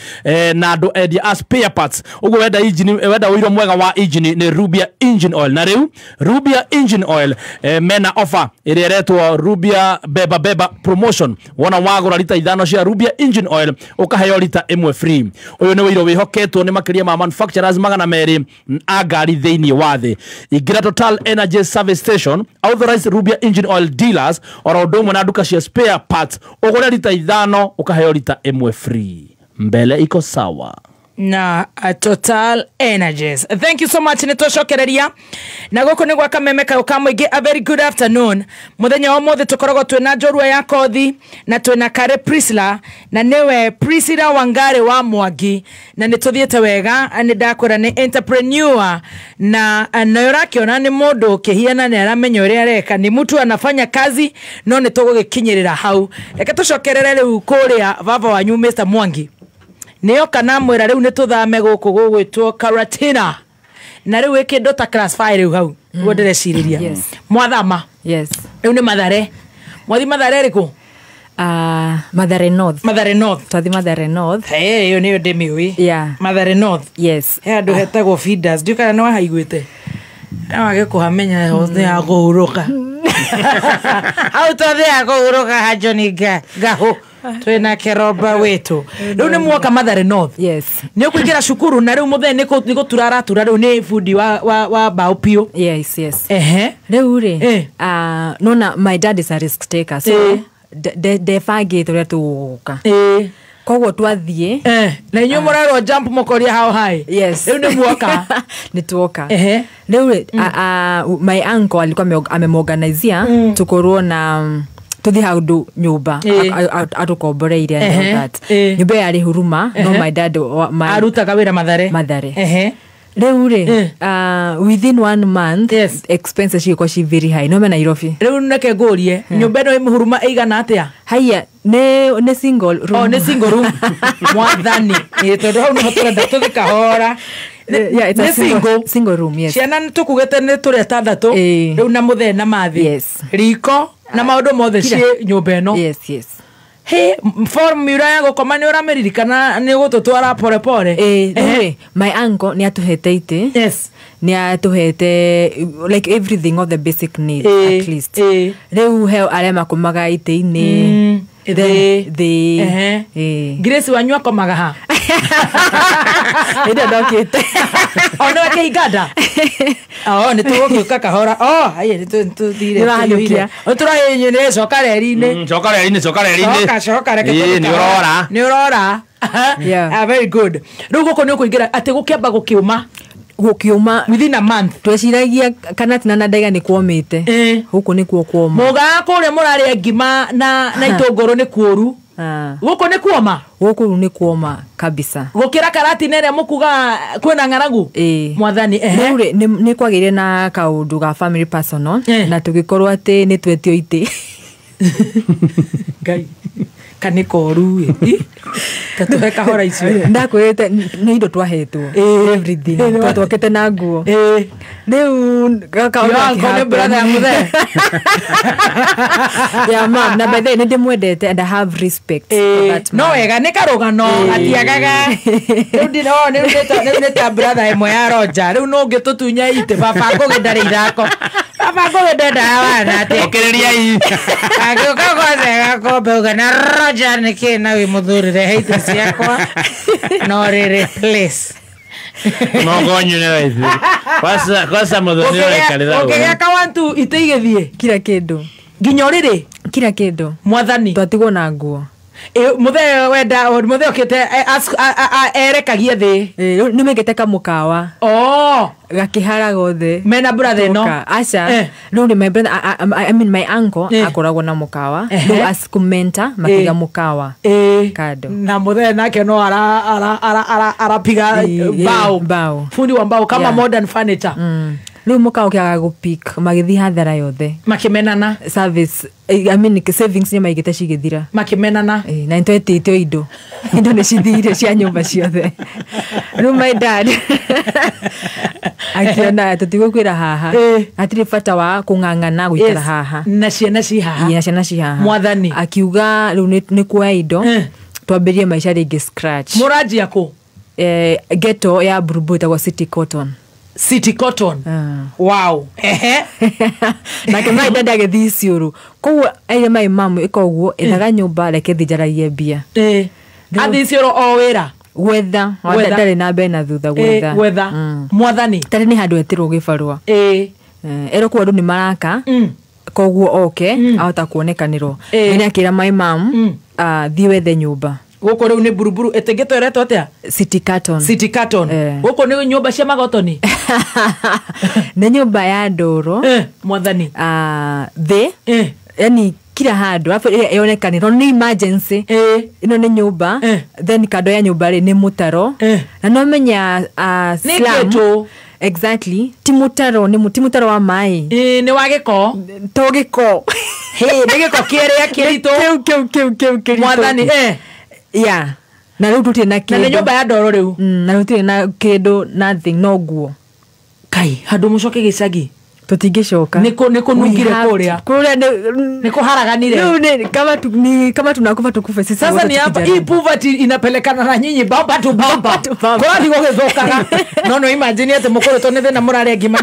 na andũ endia a spare parts. Ũguo wenda engine wenda wĩira mwega wa engine nĩ Rubia engine oil. Na rĩu Rubia engine oil mena offer ĩrĩa ĩretwo Rubia beba beba promotion. Wona wagũra lita 5 cia Rubia engine oil ũkaheo lita 1 free. Ũyũ nĩ wĩira wĩhoketwo nĩ makĩria ma manufacturers 200 a ngari thĩinĩ wa thĩ. Ingĩra Total Energy Service Station authorized Rubia engine oil dealers oro ũndũ ũmwe na nduka cia spare parts ũgũre lita 5 ũkaheo lita 1 free. Mbele iko sawa na Total Energies. Thank you so much. Nitwacokereria na guku ni gwa Kameme kayo ka muingi. A very good afternoon. Muthenya wa mothe tukoragwo twina njorua ya kothi na twina Kare Priscilla na niwe Priscilla Wangari wa Mwangi na nituthiete wega ni ndakwira ni entrepreneur na na ni mundu kihiana ni aramenya uria areka ni mtu anafanya kazi no nitugugikinyirira hau. Reke tucokerere riu kuria baba wanyu Mr Mwangi. Nio kana mwira riu nituthame guku gugwitwo Karatina na riu ikindu ta class 5 riu hau guo ndireciria. Mwathama. Yes. Riu ni Mathare. Mwathi Mathare riku? Mathare North. Mathare North. Twathi Mathare North. Hey, iyo niyo ndimiui. Yeah. Mathare North. Yes. He andu hetagwo feeders. Ndiũ kana niwahaiguite. No agikuhamenya ni ya kuhuruka. Hau twathi ya kuhuruka ha Johnny Gahu. Twina keroba wetu. Riu ni mwoka Mathare North. Yes. Ni ukuingira cukuru na riu muthe ni gutura aratura riu ni bundi wa bao piu. Yes, yes. Ehe. Riu ri nona my dad is a risk taker so ndebangĩte ũrĩa tũgũka. Koguo twathie na inyuĩ mũrerwo jump mũkoria how high. Yes. Rĩu nĩ muoka. Nĩ tuoka. Rĩu my uncle alikuwa amemorganizia tukorwo na tuthi handu nyumba atukomboreire and all that. Nyumba yarĩ Huruma no my dad arutaga wĩra Mathare. Mathare. Rĩu rĩ within 1 month expenses cigĩkorwo ci very high no me Nairobi. Rĩu neke ngũrie nyũmba ĩno ĩ Huruma ĩigana atĩa? Haiya nĩ single room. Oh, nĩ single room. Mwathani. Tondũ hau nĩho tũrenda tũthi kahora. Yeah, it's a single room, yes. Ciana nĩtũkugĩte nĩ tũrĩ atandatũ rĩu na mũthee na mathi. Yes. Riko na maũndũ mothe ciĩ nyũmba ĩno. Yes, yes. He formula ya gũkoma nĩ ũramĩririkana nĩ gũtũtwara pore pore. Rĩu my uncle nĩ atũhete itĩ. Yes. Nĩ atũhete like everything of the basic needs at least. Rĩu he arĩa makomaga itĩ-inĩ. Thĩ. Grace wanyu akomaga ha? Ĩndĩ ndokĩte. O nĩ akĩinganda? Oh, nĩ tũgũgĩũka kahora. Oh, haiya nĩ tũthire. Nĩũrahanyũkia. Nĩ tũrahanyũkia coka reri-inĩ. Coka reri-inĩ, coka reri-inĩ. Coka, coka reke. Nĩ ũrora. Nĩ ũrora. Yeah. Very good. Rĩu gũkũ nĩ ũkũingĩra atĩ gũkĩamba gũkĩũma. Gũkĩũma within a month. Tweciragia kana tina na ndaiga nĩ kuomĩte. Gũkũ nĩkuo kuoma. Mũgaga kũrĩa mũrarĩa ngima na itũngũrũ nĩ kuoru. Gũkũ nĩ kuoma? Gũkũ rĩu nĩ kuoma kabisa. Gũkĩra Karatina ĩrĩa mũkuga kwĩna ng'aragu? Mwathani. Rĩu rĩ nĩ kwagĩire na kaũndũ ga family personal na tũgĩkorwo atĩ nĩ twetio itĩ. Ngai. Kana koru ĩ. Tatuhe kahora icio. Ndakwĩrĩte nĩ indo twahetwo. Everything. Twatwakĩte na nguo. Rĩu kaũndũ nĩ brother ya mũthee. Yeah, ma'am. Na by the way nĩ ndĩmwendete and I have respect for that man. No wega nĩ karũgano gatiagaga. Rĩu rĩu nĩ ta brother ĩmwe ya Roger. Rĩu no ũngĩtũtunya itĩ baba ngũgĩ ndarĩ ithako. Baba ngũgĩ ndendaga wana atĩ. Ũkĩrĩria i. Agĩũka gwothe gakombe uga na Roger nĩkĩ na wĩ mũthuri rehe itĩ ciakwa no rĩrĩ please. No gonyune waithi. Kwanza mũthoni ũrekarĩra. Ũkĩgĩa kawantu itĩ igĩthiĩ. Kila kĩndũ. Nginya ũrĩrĩ? Kila kĩndũ. Mwathani. Twatigwo na nguo. Mũthee wenda mũthee ũkĩte erekagie thĩ. Nĩ mekĩte kamũkawa. Oh. Gakĩhara gothe. Mena brother ĩno? Aca. Rĩu nĩ my brother, I mean my uncle akoragwo na mũkawa. Rĩu asikumenta makiga mũkawa. Kando. Na mũthee nake no arapiga bao. Fundi wa mbao kama modern furniture. Rĩu mũkawa ũkĩaga gũpick magĩthiĩ hathara yothe. Makĩmenana. Service I mean savings nĩ maigĩte cigĩthira. Makĩmenana. Na nĩtwetĩtio indo. Indo nĩ cithire cia nyũmba ciothe. Rĩu my dad akiona tũtigũkwĩra haha. Hatirĩ bata wa kũng'ang'ana gũikara haha. Na ciana ci haha. Na ciana ci haha. Mwathani. Akiuga rĩu nĩ kuoya indo. Twambĩrĩrie maica rĩngĩ scratch. Mũranjia kũ? Ghetto ya Buruburu ĩtagwo City Cotton. City Cotton. Wow. Ehe. Nake my dad agĩthiĩ Isiolo. Koguo aire my mom ĩka ũguo ethaga nyũmba reke thiĩ njaragie mbia. Athiĩ Isiolo o wĩra. Gwetha. Ndarĩ na mbere na thutha gwetha. Gwetha. Mwathani. Tarĩ nĩ handũ etirwo gĩbarũa. Erwo kũu andũ nĩ maraka. Koguo oke ahota kuonekanĩrwo. Nĩ akĩra my mom thiĩ wethe nyũmba. Gũkũ rĩu nĩ Buruburu ĩtĩngĩtwo ĩretwo atĩa? City Cotton. City Cotton. Gũkũ nĩ nyũmba cia magotoni. Nĩ nyũmba ya ndoro. Mwathani. Thĩ. Yani kila handũ alafu ĩonekanĩrwo nĩ emergency. Ĩno nĩ nyũmba. Then kando ya nyũmba rĩ nĩ mũtaro. Na no menya slum. Exactly. Ti mũtaro nĩ ti mũtaro wa maĩ. Nĩ wa gĩko. To gĩko. Hĩ, nĩ gĩko kĩrĩa kĩritũ. Kĩu kĩritũ. Mwathani. Yeah. Na rĩu tũtirĩ na kĩndũ. Na nĩ nyũmba ya ndoro rĩu. Na rĩu tũtirĩ na kĩndũ nothing no nguo. Kai, handũ mũcoke gĩcagi. Tũtingĩcoka. Nĩ kũnungire kũrĩa. Kũrĩa nĩ kũharaganire. Rĩu nĩ kama tunakufa tukufe sisi. Sasa ni hapa hii poverty inapelekana na nyinyi bamba tu bamba. Kũrathiĩ gũgĩthũkaga. No imagine atĩ mũkũrĩtwo nĩ thĩna mũrarĩa ngima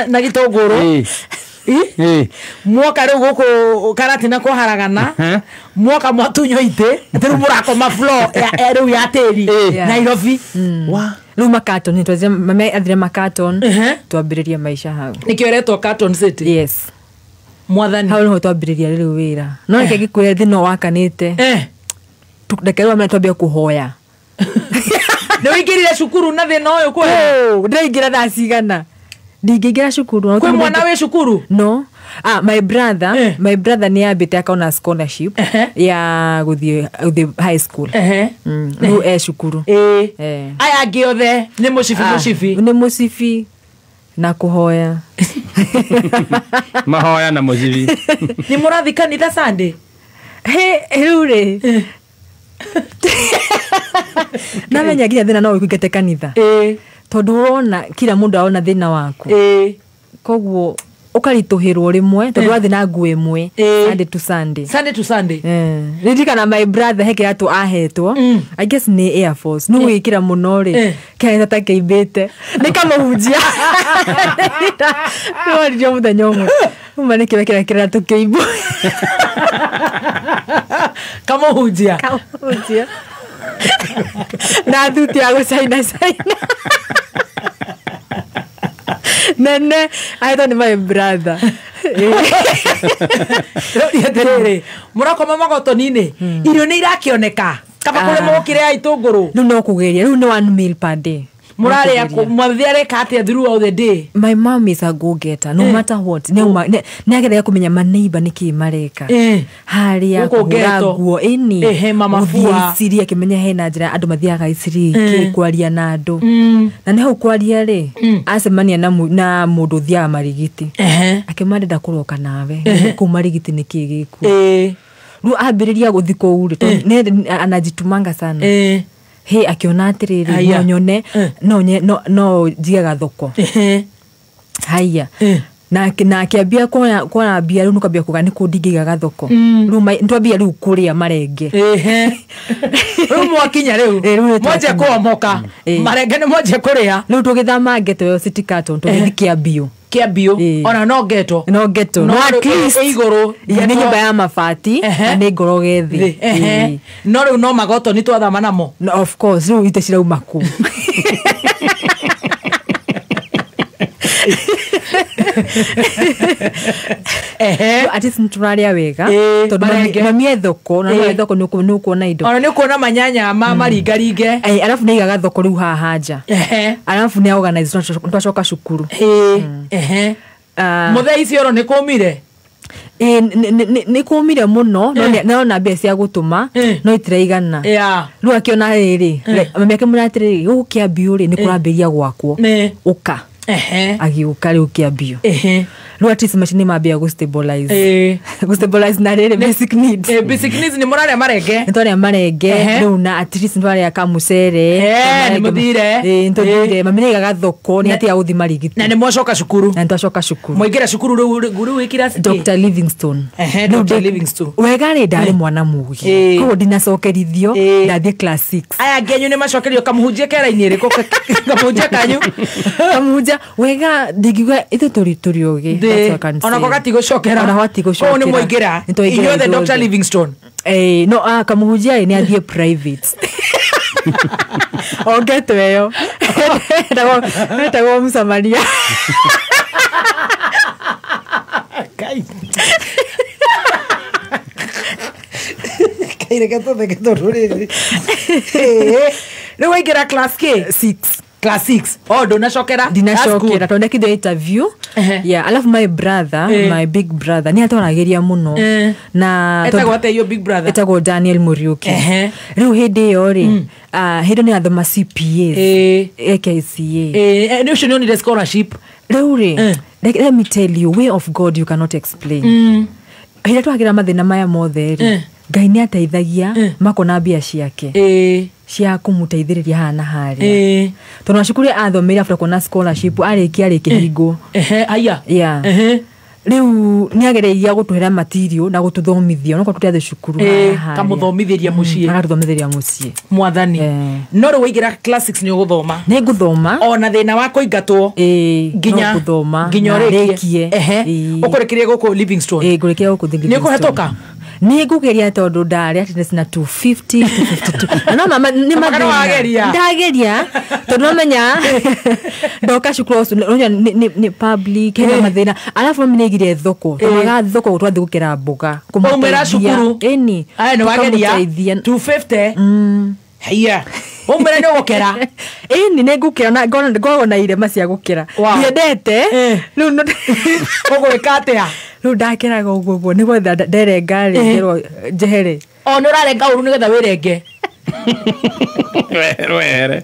na gĩtũngũrũ. Mwoka rĩu gũkũ Karatina kũharagana. Mwoka mwatunywo itĩ atĩ rĩu mũrakoma floor rĩu ya tĩri Nairobi. Rĩu makaton nĩ twazia mame athire makaton twambĩrĩrie maica hau. Nĩkĩo ĩretwo Carton City. Yes. Mwathani. Hau nĩho twambĩrĩria rĩu wĩra. No reke ngĩkwĩre thĩ no wakanĩte. Reke rĩu twambie kũhoya. Nĩ wĩingĩrire cukuru na thĩna ũyũ kwĩ? Ndĩraingĩra thaa cigana? Ndingĩingĩra cukuru. Kwĩ mwana wĩ cukuru? No. My brother, my brother nĩ ambĩte akaona scholarship ya gũthiĩ high school. Rĩu e cukuru. Aya angĩ othe nĩ mũcibi mũcibi. Nĩ mũcibi na kũhoya. Mahoya na mũcibi. Nĩ mũrathiĩ kanitha Sunday? Hĩ, rĩu rĩ. Namenya nginya thĩna no ũingate kanitha. Tondũ ũrona kila mũndũ arona thĩna waku. Koguo ũkaritũhĩrwo rĩmwe tondũ wathiĩ na nguo ĩmwe Sunday to Sunday. Sunday to Sunday. Ririkana my brother he kĩratũ ahetwo. I guess nĩ Air Force. Nĩ gwĩkĩra mũno rĩ. Kĩarĩ ta kĩimbĩte. Nĩ kamũhunjia. Nĩwaririo mũthenya ũmwe. Uma nĩ kĩwekĩra kĩratũ kĩimbu. Kamũhunjia. Kamũhunjia. Na thuti ya gũcaina caina. Nene, I don't my brother. Rĩu mũrakoma magotoni-inĩ irio nĩ irakĩoneka kaba kũrĩa mũgũkĩrĩa itũngũrũ. Rĩu no kũgeria rĩu nĩ one meal per day. Mũrarĩa mwathĩ areka atĩa throughout the day? My mom is a go getter no matter what. Nĩ agethaga kũmenya maneiba nĩkĩ mareka. Harĩa kũhũra nguo ĩni. Mama fua. Gũthiĩ akĩmenya hena njĩra andũ mathiaga Isiri kĩ kwaria na andũ. Na nĩ hau kwaria rĩ acemania na mũndũ ũthiaga Marigiti. Akĩmwĩra ndĩrenda kũroka nawe. Kũu Marigiti nĩkĩ gĩkuo. Rĩu ambĩrĩria gũthiĩ kũu rĩ tondũ anajitumanga sana. He akiona atiriri no nyone no njigaga thoko. Haya. Na akiambia kuona mbia rĩu nĩkwambia kuga nĩ kũ ndingĩigaga thoko. Rĩu nĩtwambia rĩu kũrĩa marenge. Rĩu mwakinya rĩu mwanjia kũomoka. Marenge nĩ mwanjia kũrĩa. Rĩu tũgĩthama ghetto ĩyo City Carton tũgĩthiĩ Kĩambiũ. Kĩambiũ ona no ghetto. No ghetto. No at least igũrũ. Nĩ nyũmba ya mabati na nĩ ngoroge thĩ. No rĩu no magotoni twathama namo. No, of course rĩu ite cirauma kũ. At least nĩtũrarĩa wega tondũ mami e thoko na no thoko nĩ ũkuona indo. Ona nĩ ũkuona manyanya ma maringaringe. Arabu nĩ aigaga thoko rĩu haha nja. Arabu nĩ organize twacoka cukuru. Mũthee Isiolo nĩ kũmire? Nĩ kũmire mũno no na mbia cia gũtũma no itiraigana. Rĩu akiona rĩrĩ mami akĩmwĩra atĩrĩrĩ gũkũ Kĩambiũ rĩ nĩ kũrambĩrĩria gwakwo ũka. Agĩũka rĩu kĩambio. Rĩu at least maica nĩ mambia gũ stabilize. Gũ stabilize na rĩrĩ basic needs. Basic needs nĩ mũrarĩa marenge. Nĩ twarĩa marenge rĩu na at least nĩ twarĩa kamucere. Nĩ mũthire. Nĩ tũthire. Mami nĩ aigaga thoko nĩ atiga gũthiĩ marigiti. Na nĩ mwacoka cukuru. Na nĩ twacoka cukuru. Mwaingĩra cukuru rĩu wĩ kirathi kĩ? Dr. Livingstone. Dr. Livingstone. Wega rĩ ndarĩ mwana mũgĩ. Koguo ndinacokerithio ndathiĩ class 6. Aya angĩ anyu nĩ macokerio kamũhunjia kera-inĩ ĩrĩkũ kamũhunjia kanyu. Kamũhunjia wega ndingiuga ithuĩ tũrĩ ũgĩ. Onako gatigũcokera. Onako gatigũcokera. Kũu nĩ mwaingĩra. Inyuothe Dr. Livingstone. No kamũhunjia nĩ athiĩ private. Ongetwe ĩyo. Etagwo Mũsamaria. Kai. Kaireke tũtheke tondũ rĩrĩ. Rĩu waingĩra class K? 6. Class 6. Oh, ndũnacokera? Ndinacokera tondũ ndekithio interview. Yeah, alafu my brother, my big brother nĩ atwaragĩria mũno. Na etagwo atĩa your big brother? Etagwo Daniel Muriuki. Rĩu hĩndĩ ĩyo rĩ, hĩndĩ nĩ athoma CPA. AKCA. Nĩ ũcio nĩ onire scholarship. Rĩu rĩ, let me tell you, way of God you cannot explain. Hĩndĩ twagĩra mathĩna maya mothe rĩ, Ngai nĩ ateithagia makona mbia ciake cia kũmũteithĩrĩria haha na harĩa. Tondũ cukuru athomeire after kuona scholarship arĩkia rĩkĩhingwo. Aya. Yeah. Rĩu nĩ agereia gũtũhera material na gũtũthomithia no tũtiathiĩ cukuru haha na harĩa. Kamũthomithĩria mũciĩ. Agatũthomithĩria mũciĩ. Mwathani. No rĩu waingĩra class 6 nĩ ũgũthoma. Nĩ ngũthoma. Ona thĩna wa kũingatwo. Nginya gũthoma. Nginya ũrĩkie. Ũkũrĩkĩria gũkũ Livingstone. Ngũrĩkĩria gũkũ Livingstone. Nĩ ũkũhetũka? Nĩ ngũgeria tondũ ndarĩ attendance na 250 252. No mama nĩ mathĩna. Ndageria tondũ nomenya ndoka cukuru ũcio nĩ public hena mathĩna. Alafu mami nĩaigire thoko. Tũmaga thoko twathiĩ gũkera mboga. Waumĩra cukuru. Ĩni. Aya nĩ wageria 250. Haiya. Waumĩra nĩ ũgũkera. Ĩni nĩ ngũkera na ngoragwo na irema cia gũkera. Ndiendete. Rĩu ũgwĩka atĩa? Rĩu ndakeraga ũguo ũguo nĩgetha nderenga rĩ ngerwo njehere. O nĩ ũrarenga ũru nĩgetha wĩrenge. Wehere.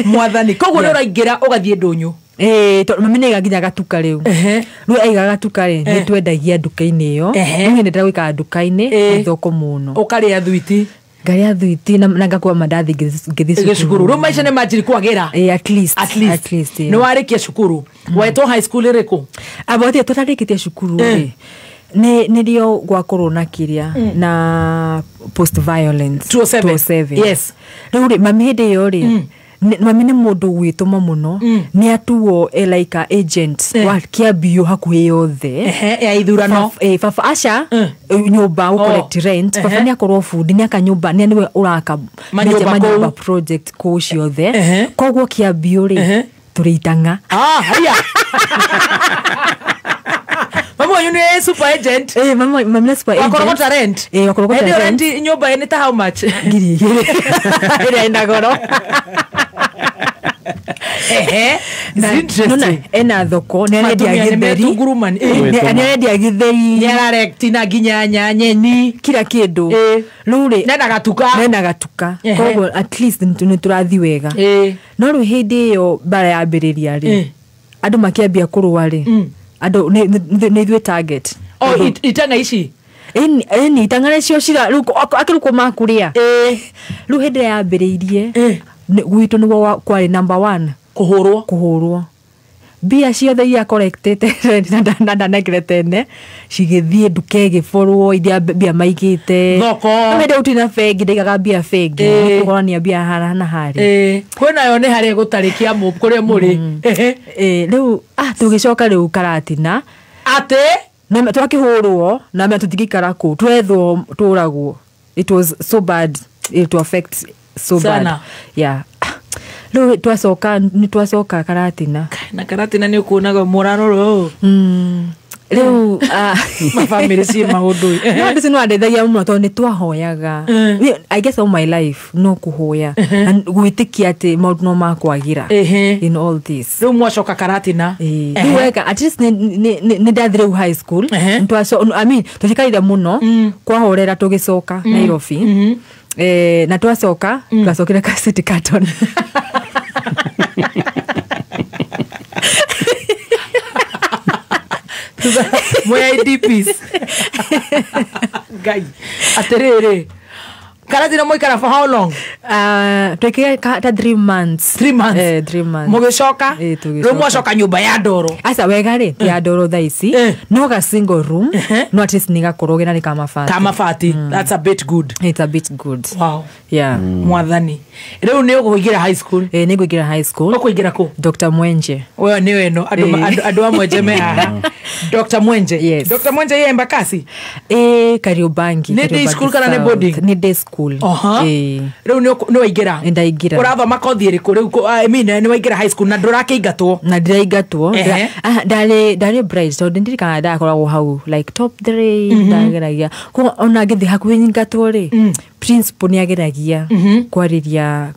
Mwathani koguo nĩ ũraingĩra ũgathiĩ ndũnyũ. Tondũ mami nĩ aigaga nginya gatuka rĩu. Rĩu aigaga gatuka rĩ nĩ twendagia nduka-inĩ ĩyo. Niĩ nyendete gũikara nduka-inĩ thoko mũno. Ũkarĩa thwiti. Ngarĩa thwiti na ngakua mandathi ngĩthiĩ cukuru. Rĩu maica nĩ manjiri kwagĩra. At least. Nĩ warĩkia cukuru. Wetwo high school ĩrĩkũ? Abotie tũtarĩkĩtie cukuru rĩ. Nĩrĩo gwakorwo na kĩrĩa na post violence 207. Yes. Rĩu rĩ mami hĩndĩ ĩyo rĩ mami nĩ mũndũ gwĩtũma mũno nĩ atuo like agent wa kĩambio hakuhĩ yothe ya ithurano. Baba aca nyũmba gũ collect rent. Baba nĩ akorwo bundi nĩ aka nyũmba nĩ nĩwe ũraka manyũmba project kũu ciothe. Koguo kĩambio rĩ tũrĩ itang'a. Haya. Mama wanyu nĩ super agent. Mama nĩ super agent. Wakorogota rent. Wakorogota rent. Rent nyũmba nĩ ta how much? 2,000. Ĩrĩa ĩna goro. Interesting. Ena thoko nĩ arendia gĩtheri. Nĩ arendia gĩtheri. Nĩ araretina nginya nyanya nyeni kila kĩndũ. Rĩu rĩ nena gatuka. Nena gatuka. Koguo at least nĩ tũrathiĩ wega. No rĩu hĩndĩ ĩyo mbara yambĩrĩria rĩ andũ makĩambia kũrũa rĩ andũ nĩ ithuĩ target. Itang'a ici? Ĩni itang'a nĩcio cira rĩu akĩrukwo makũrĩa. Rĩu hĩndĩ ĩrĩa yambĩrĩirie gwitũ nĩguo kwarĩ number 1 kũhũrwo mbia ciothe iria collectĩte na ndanengere tene cigĩthiĩ nduka ĩgĩborwo iria mbia maigĩte thoko. Hĩndĩ ĩyo na bengi ndaigaga mbia bengi nĩkũgorania mbia haha na harĩa. Kwĩnayo nĩ harĩa gũtarĩ kĩamũ kũrĩa mũrĩ. Rĩu tũgĩcoka rĩu Karatina atĩ na twakĩhũrwo na tũtingĩikara kũu twethwo tũragwo. It was so bad it to affect so bad. Yeah. Rĩu twacoka nĩ twacoka Karatina. Na Karatina nĩ ũkuonaga mũraroro. Rĩu mabamĩrĩ ciĩ maũndũ. No andũ nĩ wandeithagia mũno tondũ nĩ twahoyaga. I guess all my life no kũhoya na gwĩtĩkia atĩ maũndũ no makwagĩra in all this. Rĩu mwacoka Karatina. Rĩu wega at least nĩ ndathire rĩu high school. I mean tũtikarire mũno kwahorera tũgĩcoka Nairobi. Na twacoka twacokire ka City Carton. Mwe IDPs. Ngai atiriri, Karatina moikara for how long? Twekire ta 3 months. 3 months. 3 months. Mugicoka? Riu mwacoka nyumba ya ndoro. Aca wega ri, ti ya ndoro thaa ici. No ga single room, no at least ni gakoroge na ni kamabati. Kamabati. That's a bit good. It's a bit good. Wow. Yeah. Mwathani. Riu ni uguingira high school? Ni nguingira high school. Ukuingira ku? Dr. Mwenje. Wewe ni weno andu a Mwenje me haha. Dr. Mwenje. Yes. Dr. Mwenje ye Embakasi? Kariobangi. Ni day school kana ni boarding? Ni day school. Riu ni waingira? Ndaingira. Urathoma kothi iriku riu? I mean ni waingira high school na ndurakiingatwo? Na ndiraingatwo. Ndari bright tondu ndirikanaga ndakoragwo hau like top 3 ndageragia. Koguo ona ngĩthiĩ hakuhĩ nyingatwo rĩ, principal nĩ ageragia kwariria,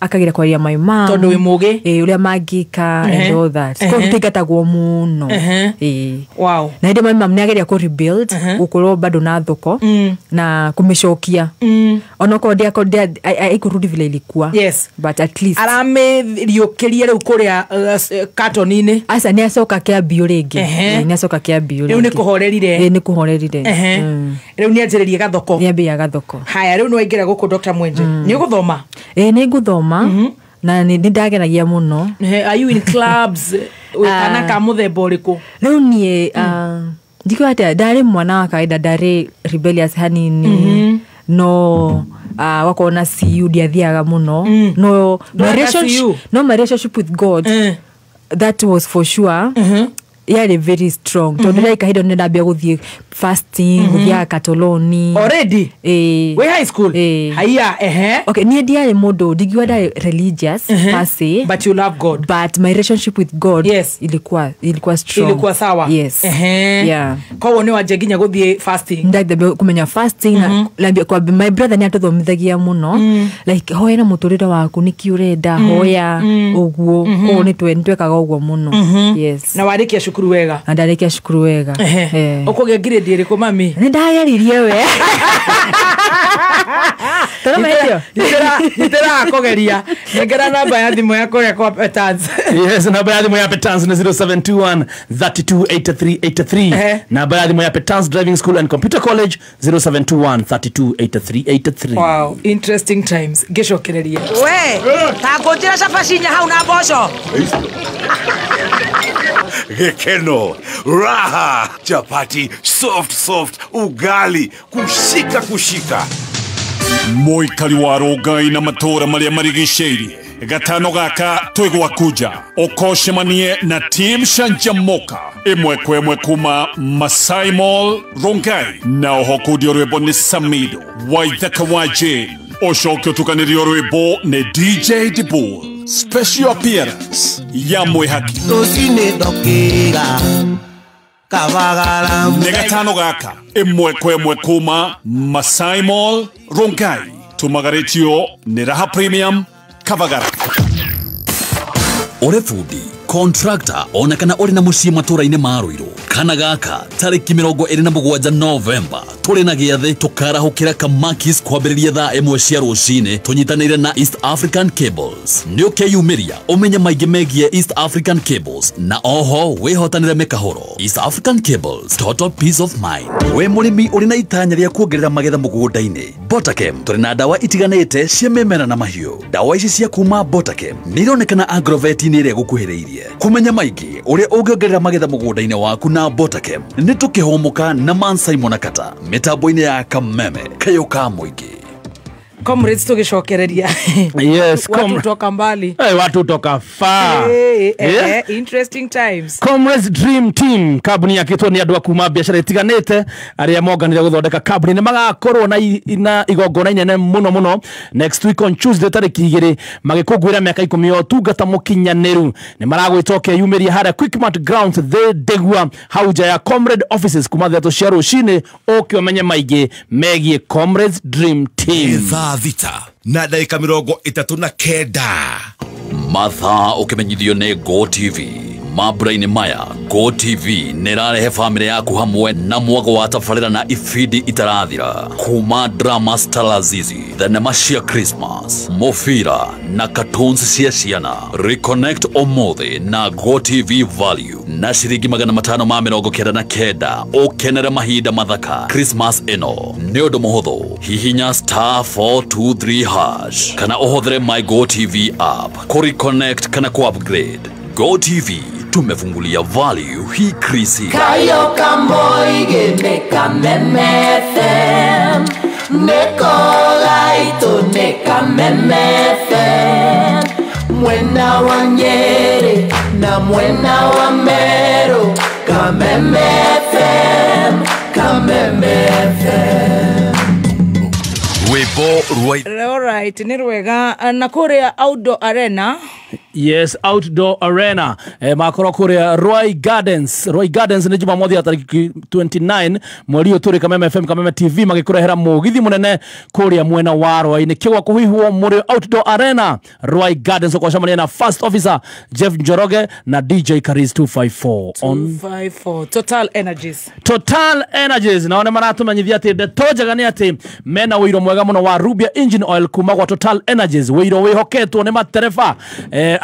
akagira kwaria my mom tondu wi mugi uria mangika and all that. Koguo tuingatagwo muno. Wow. Na hindi my mom nĩ ageria ku rebuild gukorwo bado na thoko na kumicokia onokorwo ndiakorwo aikurudi vile ilikuwa. Yes. But at least aramiriukirie riu kuria katoni-ini. Aca nĩ acoka kĩambio rĩngĩ. Nĩ acoka kĩambio rĩu. Nĩ kũhorerire. Nĩ kũhorerire. Rĩu nĩ anjĩrĩrie gathoko. Nĩ ambia gathoko. Haya, rĩu nĩ waingĩra gũkũ Dr. Mwenje. Nĩ ũgũthoma? Nĩ ngũthoma na nĩ ndageragia mũno. Are you in clubs? Kana ka mũthemba ũrĩkũ? Rĩu niĩ ndikĩũĩ atĩa, ndarĩ mwana wa kawaida, ndarĩ rebellious hanini, no wakorwo na CU ndiathiaga mũno. No my relationship with God, that was for sure. Yarĩ very strong tondu rĩa kahinda nĩ ndambia gũthiĩ fasting, gũthiaga katoloni already. We high school. Haya. Okay, niĩ ndiarĩ mũndũ ndingiuga ndarĩ religious per se, but you love God. But my relationship with God, yes, ilikuwa strong, ilikuwa sawa. Yes. Yeah. Koguo nĩ wanje nginya gũthiĩ fasting? Ndambia kũmenya fasting na kwa my brother nĩ atũthomithagia mũno, like hoya na mũtũrĩre waku nĩkĩ ũrenda, hoya ũguo. Koguo nĩ twekaga ũguo mũno. Yes. Na warĩkia cukuru wega? Na ndarĩkia cukuru wega. Ũkũgĩa grade ĩrĩkũ mami? Nĩ ndageririe we. Nĩndĩrakũgeria. Nengera namba ya thimũ ya kũrĩa kwa Petans. Yes, namba ya thimũ ya Petans nĩ 0721 328383. Namba ya thimũ ya Petans Driving School and Computer College 0721 328383. Wow, interesting times. Ngĩcokereria. We, ta ngũnjĩra cabaci inya hau na mboco. Gekeno, raha, chapati, soft soft, ugali, kushika kushika. Mũikari wa Rongai na matũũra marĩa marigicĩirie, gatano gaka twĩ gwaku nja, ũkocemanie na Team Canjamoka ĩmwe kwa ĩmwe kuma Masai Mall Rongai, na oho kundio rwĩmbo nĩ Samido Waithaka wa Jane, ũcoke ũtukanĩrio rwĩmbo nĩ DJ Dibul. Special appearance ya mwĩhaki Rũcinĩ ndokĩra Kabagara. Nĩ gatano gaka ĩmwe kwa ĩmwe kuma Masai Mall Rongai, tumagarĩtio nĩ Raha Premium Kabagara. Ũrĩ bundi, contractor, ona kana ũrĩ na mũciĩ matũũra-inĩ ma Ruiru, kana gaka tarĩki 27 Novemba tũrĩ na gĩathĩ tũkarahũkĩra Kamakis kwambĩrĩria thaa 1 cia rũcinĩ tũnyitanĩire na East African Cables. Nĩ ũkeyumĩria ũmenye maingĩ megiĩ East African Cables na oho wĩhotanĩre mĩkahũro. East African Cables, total peace of mind. We mũrĩmi ũrĩ na itanya rĩa kuongerera magetha mũgũnda-inĩ, Botakem tũrĩ na ndawa itiganĩte cia mĩmera na mahiũ. Ndawa ici cia kuma Botakem nĩ ironekana agrovet-inĩ ĩrĩa ĩgũkuhĩrĩirie. Kũmenya maingĩ ũrĩa ũngĩongerera magetha mũgũnda-inĩ waku na Botakem nĩ tũkĩhũmũka na Man Simon Kata mĩtambo-inĩ ya Kameme kayũ ka mũingĩ. Comrades tũgĩcokereria. Yes, watu toka mbali. Watu toka far. Interesting times. Comrades Dream Team, kambuni yakĩtwo nĩ andũ a kuma biacara itiganĩte arĩa monganire gũthondeka kambuni nĩ magakorwo na igongona inene mũno mũno next week on Tuesday tarĩki 2 magĩkũngũĩra mĩaka 10 ya ũtungata mũkinyanĩru. Nĩ maragwĩta ũkeyumĩria harĩa Quickmart Grounds thĩ Ndegwa hau nja ya Comrade offices kuma thaa 3 cia rũcinĩ ũke ũmenye maingĩ megiĩ Comrades Dream Team. Thaa 6 na ndagĩka 39. Mathaa ũkĩmenyithio nĩ Go TV. Mambura-inĩ maya Go TV nĩrarehe famĩlĩ yaku hamwe na mwago wa tabarĩra na ibindi itarathira kuma drama Stalazizi, thenema cia Christmas, mũbira na cartoons cia ciana. Reconnect ũmũthĩ na Go TV Value na ciringi 599 ũkenere mahinda mathaka Christmas ĩno. Nĩ ũndũ mũhũthũ, hihinya *423# kana ũhũthĩre My Go TV app ku reconnect kana ku upgrade. Go TV tumefungulia value hii krisi. Kayo kamoige neka meme FM neko gaito neka meme FM mwena wa Nyeri na mwena wa Meru Kameme FM, Kameme FM. Rwimbo rwa All right, nĩ rwega na kũrĩa Outdoor Arena. Yes, Outdoor Arena makorwo kuria Roy Gardens. Roy Gardens ni Jumamothi ya tariki 29 mweri ũyũ tũrĩ Kameme FM, Kameme TV magĩkũrehera mũgithi mũnene kuria mwena wa Roy. Nĩ kĩgwa kũhihwo mũrĩ Outdoor Arena Roy Gardens ũkũcemania na First Officer Jeff Njoroge na DJ Karis 254 on 254 Total Energies. Total Energies na one maratumenyithia atĩ ndeto njega nĩ atĩ mena ũiro mwega mũno wa Rubia Engine Oil kuma gwa Total Energies, ũiro wĩhoketwo nĩ matereba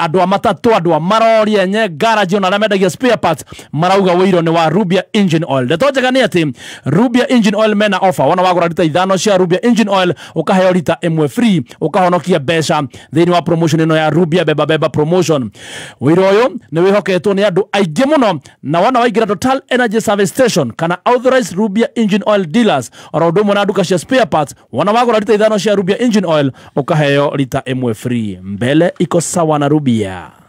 andũ a matatũ, andũ a marori enye garage ona arĩa mendagia spare parts marauga ũiro nĩ wa Rubia Engine Oil. Ndeto njega nĩ atĩ Rubia Engine Oil mena offer, wona wagũra rita 5 cia Rubia Engine Oil ũkaheo rita 1 free, ũkahonokia mbeca thĩinĩ wa promotion ĩno ya Rubia Beba Beba promotion. Ũiro ũyũ nĩ wĩhoketwo nĩ andũ aingĩ mũno na wona waingĩra Total Energy Service Station kana authorized Rubia Engine Oil dealers oro ũndũ ũmwe na nduka cia spare parts, wona wagũra rita 5 cia Rubia Engine Oil ũkaheo rita 1 free. Mbele iko sawa na Rubia.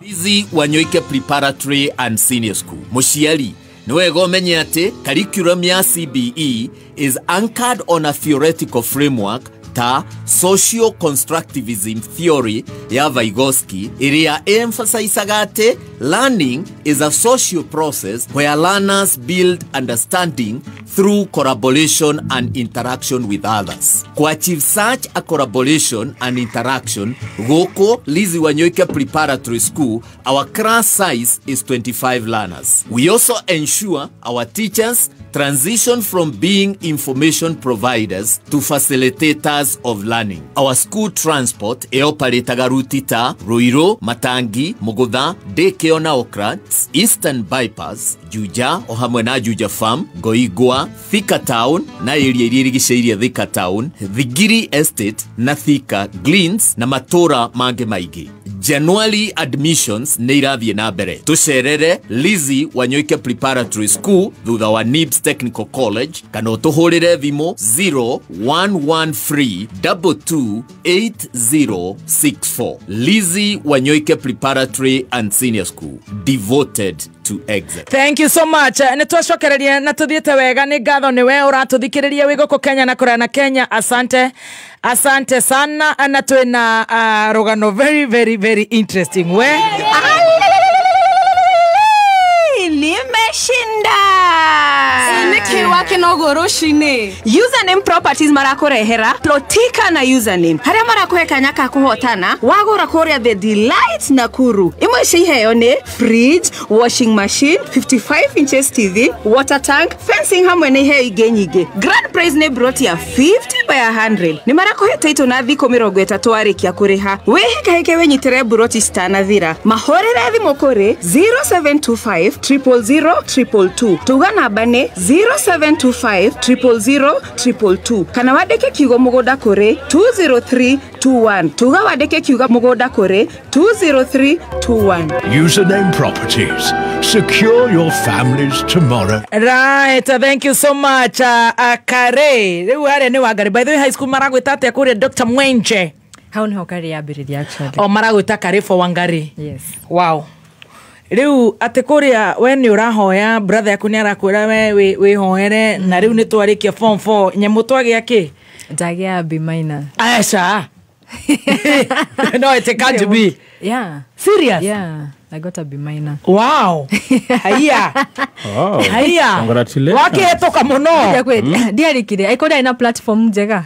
Lizzy Wanyoike Preparatory and Senior School. Mũciari, nĩ wega ũmenye atĩ curriculum ya CBE is anchored on a theoretical framework ta social constructivism theory ya Vygotsky ĩrĩa emphasizaga atĩ learning is a social process where learners build understanding through collaboration and interaction with others. To achieve such a collaboration and interaction, gũkũ Lizzy Wanyoike Preparatory School, our class size is 25 learners. We also ensure our teachers transition from being information providers to facilitators of learning. Our school transport ĩoparĩtaga ruti ta Ruiru, Matangi, Mugutha, Daycare na Okrats, Eastern Bypass, Juja o hamwe na Juja Farm, Goigwa, Thika Town na area iria irigicĩirie Thika Town, Thigiri Estate na Thika Greens na matũra mangĩ maingĩ. January admissions nĩ irathiĩ na mbere. Tũcerere Lizzy Wanyoike Preparatory School thutha wa NIBS Technical College kana ũtũhũrĩre thimũ 0113 228064. Lizzy Wanyoike Preparatory and Senior School, devoted to excellence. Thank you so much. Nĩ twacokereria na tũthiĩte wega, nĩ ngatho nĩ we ũratũthikĩrĩria wĩ gũkũ Kenya na kũraya na Kenya. Asante, asante sana na twĩna rũgano very very very interesting we. Nimeshinda. Niki wake nogo rũcinĩ. Username Properties marakũrehera plotika na username harĩa marakũhe kanya ka kũhotana wagũra kũrĩa The Delight Nakuru. Imwe cia iheo nĩ fridge, washing machine, 55 inches TV, water tank, fencing hamwe na iheo ingĩ nyingĩ. Grand prize nĩ broti ya 50 by 100. Nĩ marakũhe title na thikũ 30 warĩkia kũrĩha. Wĩhĩkahĩke wĩnyitĩre broti citanathira. Mahũrĩre thimũ kũrĩ 0725 000 222. Tuga namba nĩ 0725 000 222 kana wandĩke kiugo mũgũnda kũrĩ 20321. Tuga wandĩke kiugo mũgũnda kũrĩ 20321. Username Properties. Secure your family's tomorrow. Right, thank you so much Kare. Rĩu harĩa nĩ Wangari. By the way, high school maragwĩta atĩa kũrĩa Dr. Mwenje? Hau nĩho Kare yambĩrĩria actually. O maragwĩta Kare for Wangari. Yes. Wow. Rĩu atĩ kũrĩa we nĩ ũrahoya brother yaku nĩ arakwĩra we wĩhoere na rĩu nĩ twarĩkia form 4 nyamũ twagĩa kĩ? Ndagĩa B minus. Aca. No, it can't be. Yeah. Serious? Yeah. I got a B minor. Wow. Haya. Oh. Haya. Congratulations. Wakihetoka muno. Ndiarikire. Aikorwo ina platform njega.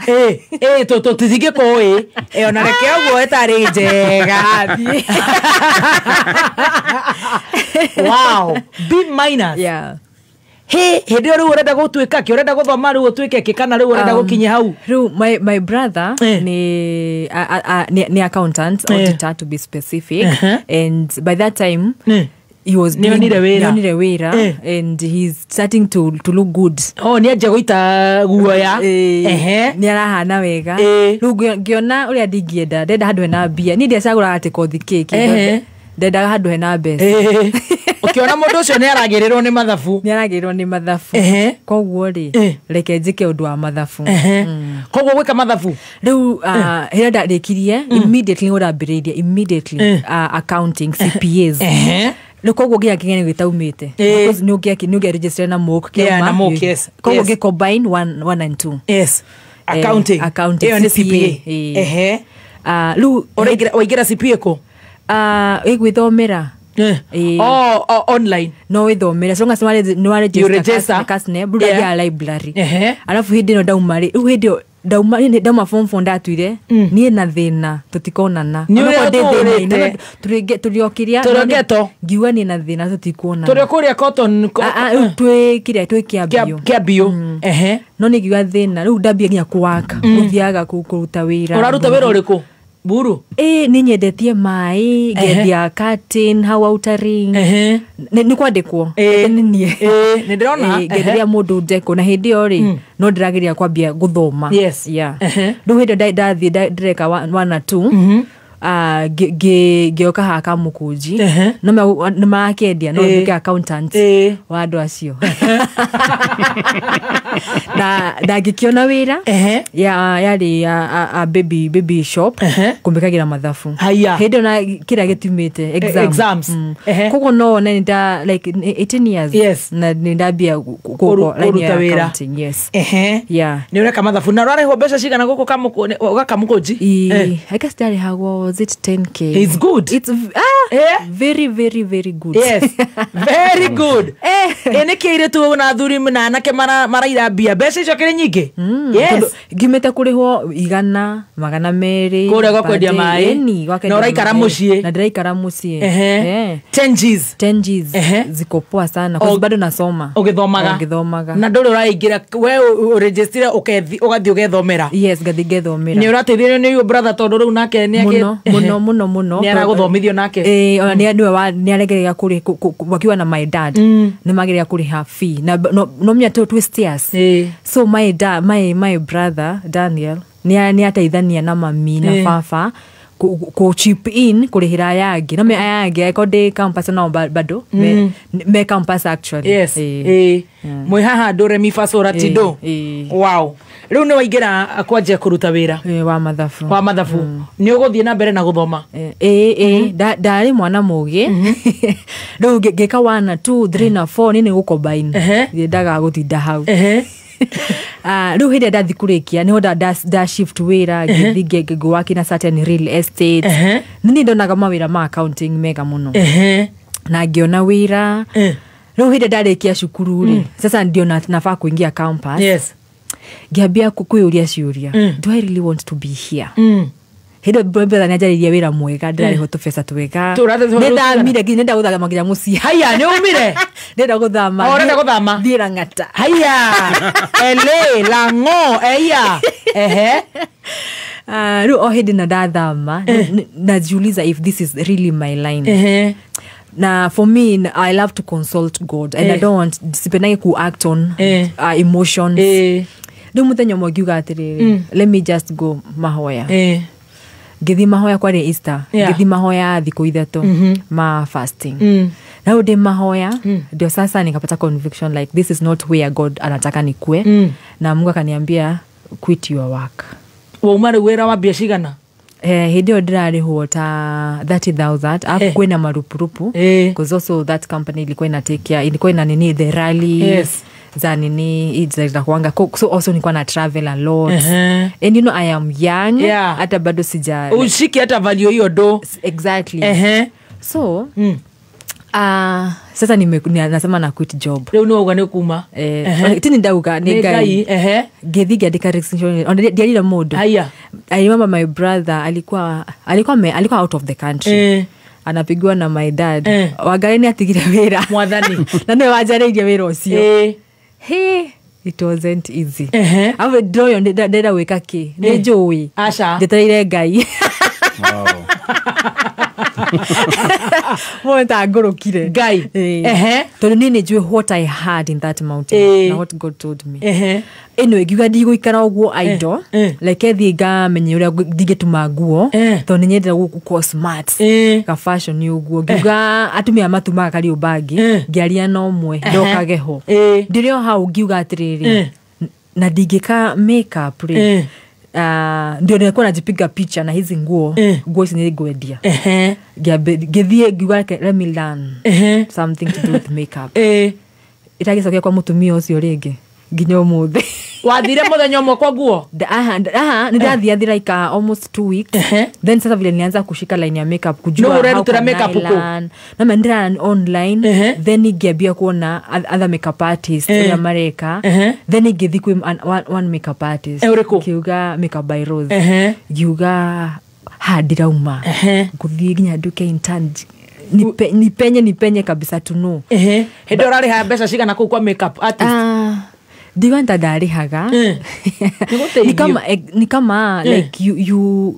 Tutithige kũĩ. Ona reke ũguo ĩtarĩ njega. Wow. B minus. Yeah. He, hĩndĩ ĩyo rĩu ũrenda gũtuĩka kĩ? Ũrenda gũthoma rĩu ũtuĩke kĩ kana rĩu ũrenda gũkinya hau? Rĩu my brother ni accountant, auditor to be specific. And by that time he was nĩonire wĩra. Nĩonire wĩra and he's starting to look good. Oh, nĩanjia gũita guoya. Nĩ arahana wega. Rĩu ngĩona ũrĩa ndingĩenda, ndenda handũ hena mbia. Niĩ ndiacagũraga atĩ kothi kĩkĩ. Ndendaga handũ hena mbeca. Ũkĩona mũndũ ũcio nĩ aragĩrĩrwo nĩ mathabu. Nĩ aragĩrĩrwo nĩ mathabu. Koguo rĩ, reke njĩke ũndũ wa mathabu. Koguo gwĩka mathabu? Rĩu hĩrĩa ndarĩkirie, immediately nĩ ndambĩrĩirie, immediately accounting, CPAs. Rĩu koguo nginya kĩgeranio gĩtaumĩte. Because nĩ ũngĩa na MOOC kĩauma. Na MOOC, yes. Koguo ngĩ combine 1 and 2. Yes. Accounting. Accounting. Ĩyo nĩ CPA. Rĩu waingĩra CPA kũ? Ĩgwĩthomera. Oh, online. No wĩthomere. So long as nĩ wa register ya library. Alafu hĩndĩ ĩno ndauma rĩ, rĩu hĩndĩ ĩyo ndauma form 4 ndatuire niĩ na thĩna tũtikonana. Tũrĩ o kĩrĩa ngiuga niĩ na thĩna tũtikuonana. Tũrĩ o kũrĩa Cotton. Twĩ kĩrĩa twĩ Kĩambiũ. Kĩambiũ. No nĩ ngiuga thĩna rĩu ndambia nginya kũwaka, gũthiaga kũruta wĩra. Ũraruta wĩra ũrĩkũ? Buru? Nĩ nyendetie maĩ, ngendia curtain, hau outering. Nĩ kwandĩkwo. Nĩ niĩ. Nĩ ndĩrona. Ngenderia mũndũ ndeko na hĩndĩ ĩyo rĩ, no ndĩrageria kwambia gũthoma. Yes. Yeah. Rĩu hĩndĩ ĩyo ndathiĩ ndĩreka 1 na 2. Ngĩoka haha Kamũkũnji. No nĩ marakĩendia, no nduĩke accountant wa andũ acio. Na ndangĩkĩona wĩra. Yarĩ a baby shop kũmĩkagĩra mathabu. Hĩndĩ ĩyo na kĩrĩa gĩtumĩte exams. Koguo no wone nĩ like 18 years. Yes. Na nĩ ndambia line ya accounting. Yes. Yeah. Nĩ ũreka mathabu na ũrarĩhwo mbeca cigana gũkũ Kamũkũnji? I guess ndarĩhagwo, was it 10K? It's good. It's very, very, very good. Yes. Very good. Nĩ kĩ airĩtu na athuri na anake maraira mbia mbeca icio kĩrĩ nyingĩ? Yes. Ngimĩte kũrĩhwo 100, 200. Kũrĩa gwa kwendia maĩ. Na ũraikara mũciĩ. Na ndĩraikara mũciĩ. 10 Gs. 10 Gs. Ziko poa sana. Kwa bado nasoma. Ũgĩthomaga. Na ndũrĩ ũraingĩra we ũregistire ũgathiĩ ũgethomera. Yes, ngathiĩ ngethomera. Nĩ ũrateithĩrĩrio nĩ your brother tondũ rĩu nake nĩ Mũno. Nĩ aragũthomithio nake. Ona nĩ aregeria wakiwa na my dad. Nĩ mageria kũrĩha fee. Na no menya twĩ stairs. So my dad, my brother Daniel nĩ ateithania na mami na baba ku chip in kũrĩhĩra aya angĩ. No me aya angĩ angĩkorwo ndĩ campus no bado me campus actually. Yes. Mwĩ haha ndũre mi fa sol la ti do. Wow. Rĩu nĩ waingĩra kwanjia kũruta wĩra wa mathabu. Wa mathabu. Nĩ ũgũthiĩ na mbere na gũthoma? Ndarĩ mwana mũgĩ. Rĩu ngĩka 1 2 3 na 4 nĩ gũcombine. Ndiendaga gũtinda hau. Rĩu hĩndĩ ĩrĩa ndathiĩ kũrĩkia nĩho nda shift wĩra ngĩthiĩ ngĩwork in a certain real estate. Nĩ ndonaga mawĩra ma accounting mega mũno. Na ngĩona wĩra. Rĩu hĩndĩ ndarĩkia cukuru rĩ, sasa ndio nafaa kuingia campus. Yes. Ngĩambia kwĩyũria ciũria. Do I really want to be here? Hĩndĩ ĩyo brother nĩanjarĩirie wĩra mwega, ndĩrarĩhwo tũbeca twega. Nĩndamire nginya nĩenda gũthama nginya mũciĩ. Haya, nĩ umire? Ndĩrenda gũthama. Ũrenda gũthama? Thiĩ Lang'ata. Haya. Ele, Lang'o, eya. Rĩu o hĩndĩ na ndathama, najiuliza if this is really my line. Na for me, I love to consult God and I don't want sipendangi ku act on emotions. Rĩu mũthenya ũmwe ngiuga atĩrĩrĩ, let me just go mahoya. Ngĩthiĩ mahoya kwarĩ Easter. Ngĩthiĩ mahoya thikũ 3 ma fasting. Na rĩu ndĩ mahoya, ndio sasa nikapata conviction like this is not where God anataka nikue. Na Mungu akaniambia quit your work. Wauma rĩu wĩra wa mbia cigana? Hĩndĩ ĩyo ndĩrarĩhwo ta 30,000 alafu kwĩna marupurupu because also that company ilikuwa ina take care, ilikuwa ina nini the rally. Yes. Za nini zinakuanga. So also nilikuwa na travel a lot. And you know I am young. Hata bado sija ushiki hata value hiyo do. Exactly. So sasa nasema na quit job. Leo no ugane kuma. Tini ndauga ni Ngai. Ngithi ngiandika resignation. Ona ndiarire mundu. Haya. I remember my brother alikuwa out of the country. Anapigwa na my dad. Wangari ni atigire wira. Mwathani. Na niwe wanjarĩirie wĩra ũcio. He, it wasn't easy. Awe ndoyo ndĩrenda gwĩka kĩ? Nĩ njũĩ. Aca. Njetereire Ngai. Wow. Mwenda ngũrũkire. Ngai. Tondũ niĩ nĩ njũĩ what I had in that mountain. Na what God told me. Anyway, ngiuga ndigũikara ũguo idle. Like thiĩ ngamenye ũrĩa ndingĩtuma nguo. Tondũ nĩ nyendete gũkorwo smart. Ka fashion ũguo. Ngiuga atumia matumaga kariũmbangi. Ngĩaria na ũmwe ndokage ho. Ndĩrĩ o hau ngiuga atĩrĩrĩ. Na ndingĩka makeup rĩ. Ndio nilikuwa najipiga picha na hizi nguo. Nguo hizi nilikuendia. Ngĩthiĩ ngiuga let me learn something to do with makeup. Itagicokia kwa mutumia ũcio rĩngĩ nginya ũmũthĩ. Wathire mũthenya ũmwe kwa nguo? Aha, nĩndathiathi like almost 2 weeks. Then sasa vile nilianza kushika line ya makeup kujua how can I learn. Na ndĩra online. Then ngĩambia kuona other makeup artists ũrĩa mareka. Then ngĩthiĩ kwĩ one makeup artist. Ngiuga Makeup by Rose. Ngiuga ha ndirauma. Ngũthiĩ nginya nduke intern. Nipenye kabisa to know. Hĩndĩ ũrarĩha mbeca cigana kũu kwa makeup artist? Ndiwanta ndarihaga. Ni kama like you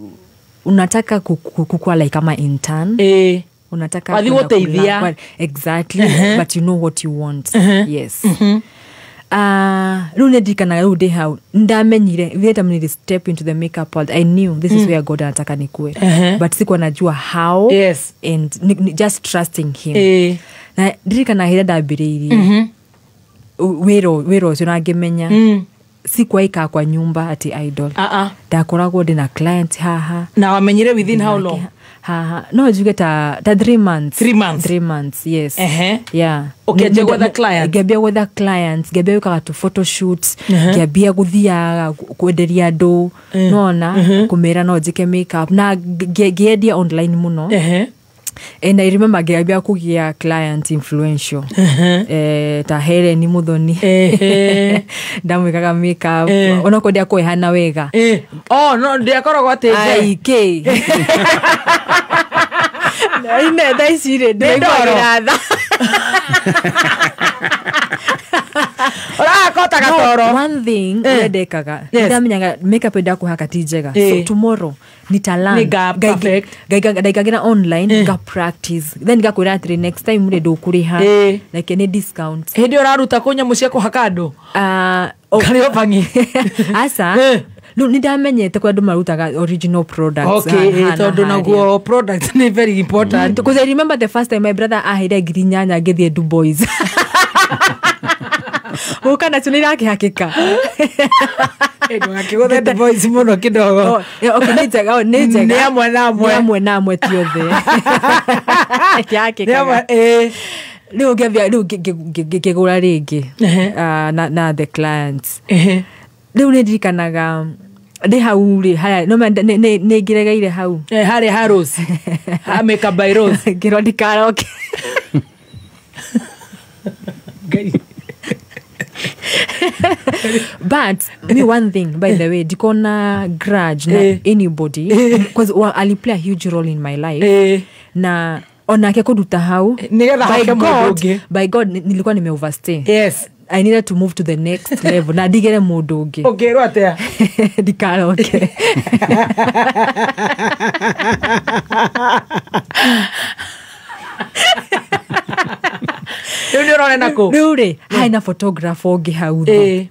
unataka kukua like kama intern. Unataka kwenda. Exactly. But you know what you want. Yes. Rĩu nĩndirikanaga rĩu ndĩ hau ndamenyire vile nili step into the makeup world. I knew this is where God anataka nikue. But sikuwa najua how. Yes. And just trusting him. Na ndirikana hĩrĩa ndambĩrĩirie wĩra ũcio na ngĩmenya sikuwa kwa nyumba ati idol. Ndakoragwo ndĩna client haha. Na wamenyire within how long? Haha. No njuge ta 3 months. 3 months. 3 months, yes. Yeah. Ũkĩanjia gwetha clients? Ngĩambia gwetha clients, ngĩambia gwĩkaga tu photo shoots, ngĩambia gũthiaga kwenderia andũ, nona kũmera no njĩke makeup na ngĩendia online mũno. And I remember ngĩambia kũgĩa client influential. Ta Helen Muthoni. Ndamwĩkaga makeup. Onokorwo ndiakwĩhana wega. Oh, no ndiakoragwo atĩ ai kĩ. Ine thaa ici rĩ ndĩraiguagĩra tha. Ũrakota gatoro. One thing ũrĩa ndekaga, ndamenyaga makeup ndakũhaka ti njega. So tomorrow nitalan. Ndaikagĩra online nga practice. Then ngakwĩra atĩrĩ next time rĩ ndũkũrĩha. Like any discount. Hĩndĩ ũraruta kũ nyamũ cia kũhaka andũ? Karĩobangi. Aca. No nindamenyete kwa andũ marutaga original products. Okay, tondũ naguo products ni very important. Because I remember the first time my brother aheire 8,000 ngĩthiĩ Du Boys. Gũka nacio nĩ irakĩhakĩka. Ndũgakĩgũthe Du Boys mũno kidogo. Okay, nĩ njega, nĩ njega. Nĩ amwe na amwe. Nĩ amwe na amwe ti othe. Ĩkĩhakĩkaga. Rĩu ngĩambia rĩu ngĩgũra rĩngĩ na the clients. Rĩu nĩ ndirikanaga ndĩ hau rĩ haya no nĩ ngĩregeire hau harĩ ha Rose ha Makeup by Rose ngĩrwo ndikaroke. But me one thing by the way ndikona grudge na anybody because ali play a huge role in my life na onake kũruta hau by God nilikuwa nime overstay. Yes. I needed to move to the next level. Na ndigere mũndũ ũngĩ. Ũngĩrwo atĩa? Ndikaroke. Rĩu nĩ ũrore nakũ? Rĩu rĩ, harĩ na photographer ũngĩ hau thĩ.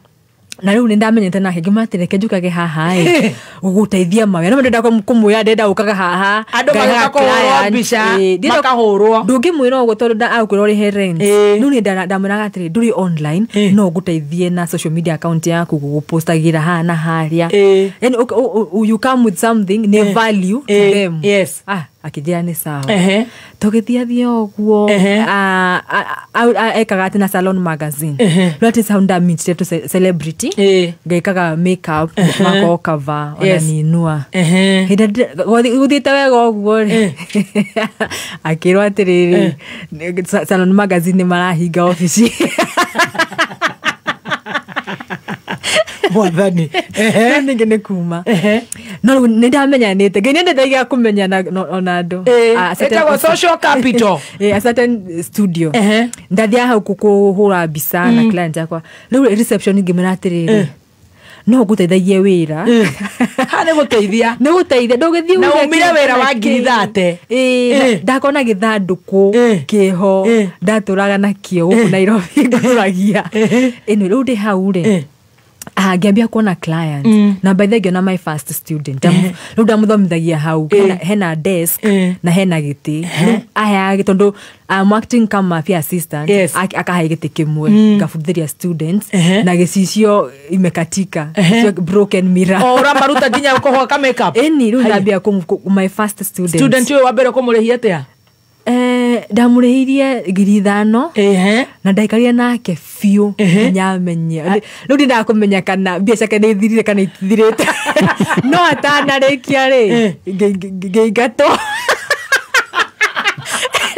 Na rĩu nĩ ndamenyete nake ngĩmwĩra atĩ reke njũkage haha ĩ. Gũgũteithia mawĩra no ndenda kũmwĩra ndenda ũkaga haha Andũ magĩũka kũhũrwo mbica, makahũrwo. Ndũngĩmwĩra ũguo tondũ agũkwĩra ũrĩhe rent. Rĩu niĩ ndamwĩraga atĩrĩ, ndũrĩ online, no ngũteithie na social media account yaku gũgũpostagĩra haha na harĩa. Yani you come with something nĩ value to them. Yes. Akĩnjĩra nĩ sawa. Tũgĩthiathia ũguo, ekaga atĩ na Salon Magazine. Rĩu atĩ hau ndameetire tũ celebrity, ngekaga makeup, makorwo cover, ona ninua. Hĩndĩ gũthiĩte wega ũguo rĩ, akĩrwo atĩrĩrĩ, Salon Magazine nĩ marahinga obici. Mwathani. Ningĩ nĩ kuma. No rĩu nĩ ndamenyanĩte. Ngai nĩandeithagia kũmenyana ona andũ. Ĩtagwo social capital. A certain studio. Ndathiaga hau kũhũra mbica na client yakwa. Rĩu reception ngĩmwĩra atĩrĩrĩ, no ngũteithagie wĩra. Ha, nĩ gũteithia. Nĩ gũteithia. Ndũgĩthiĩ Na uge umire wĩra wa ngiri 30. Ndakona gĩthandũkũ kĩho ndatũraga nakĩo gũkũ Nairobi ngũragia. Anyway, rĩu ndĩ hau rĩ, ngĩambia kuona client. Na by the way ngĩona my first student. Rĩu ndamũthomithagia hau. Hena desk na hena gĩtĩ. Rĩu aheaga tondũ I'm acting kama pia assistant. Akahe gĩtĩ kĩmwe ngabundithĩria students na gĩcicio imekatika. Broken mirror. O ũramaruta nginya kũhaka makeup. Ĩni rĩu ndambia my first student. Student ũyũ wa mbere ũkũmũrĩhia atĩa? Ndamũrĩhirie 5,000 na ndaikarire nake biũ nginya amenye. Rĩu ndindaga kũmenya kana mbia ciake nĩ ithirire kana itithirĩte. No atanarĩkia rĩ, ngĩingatwo.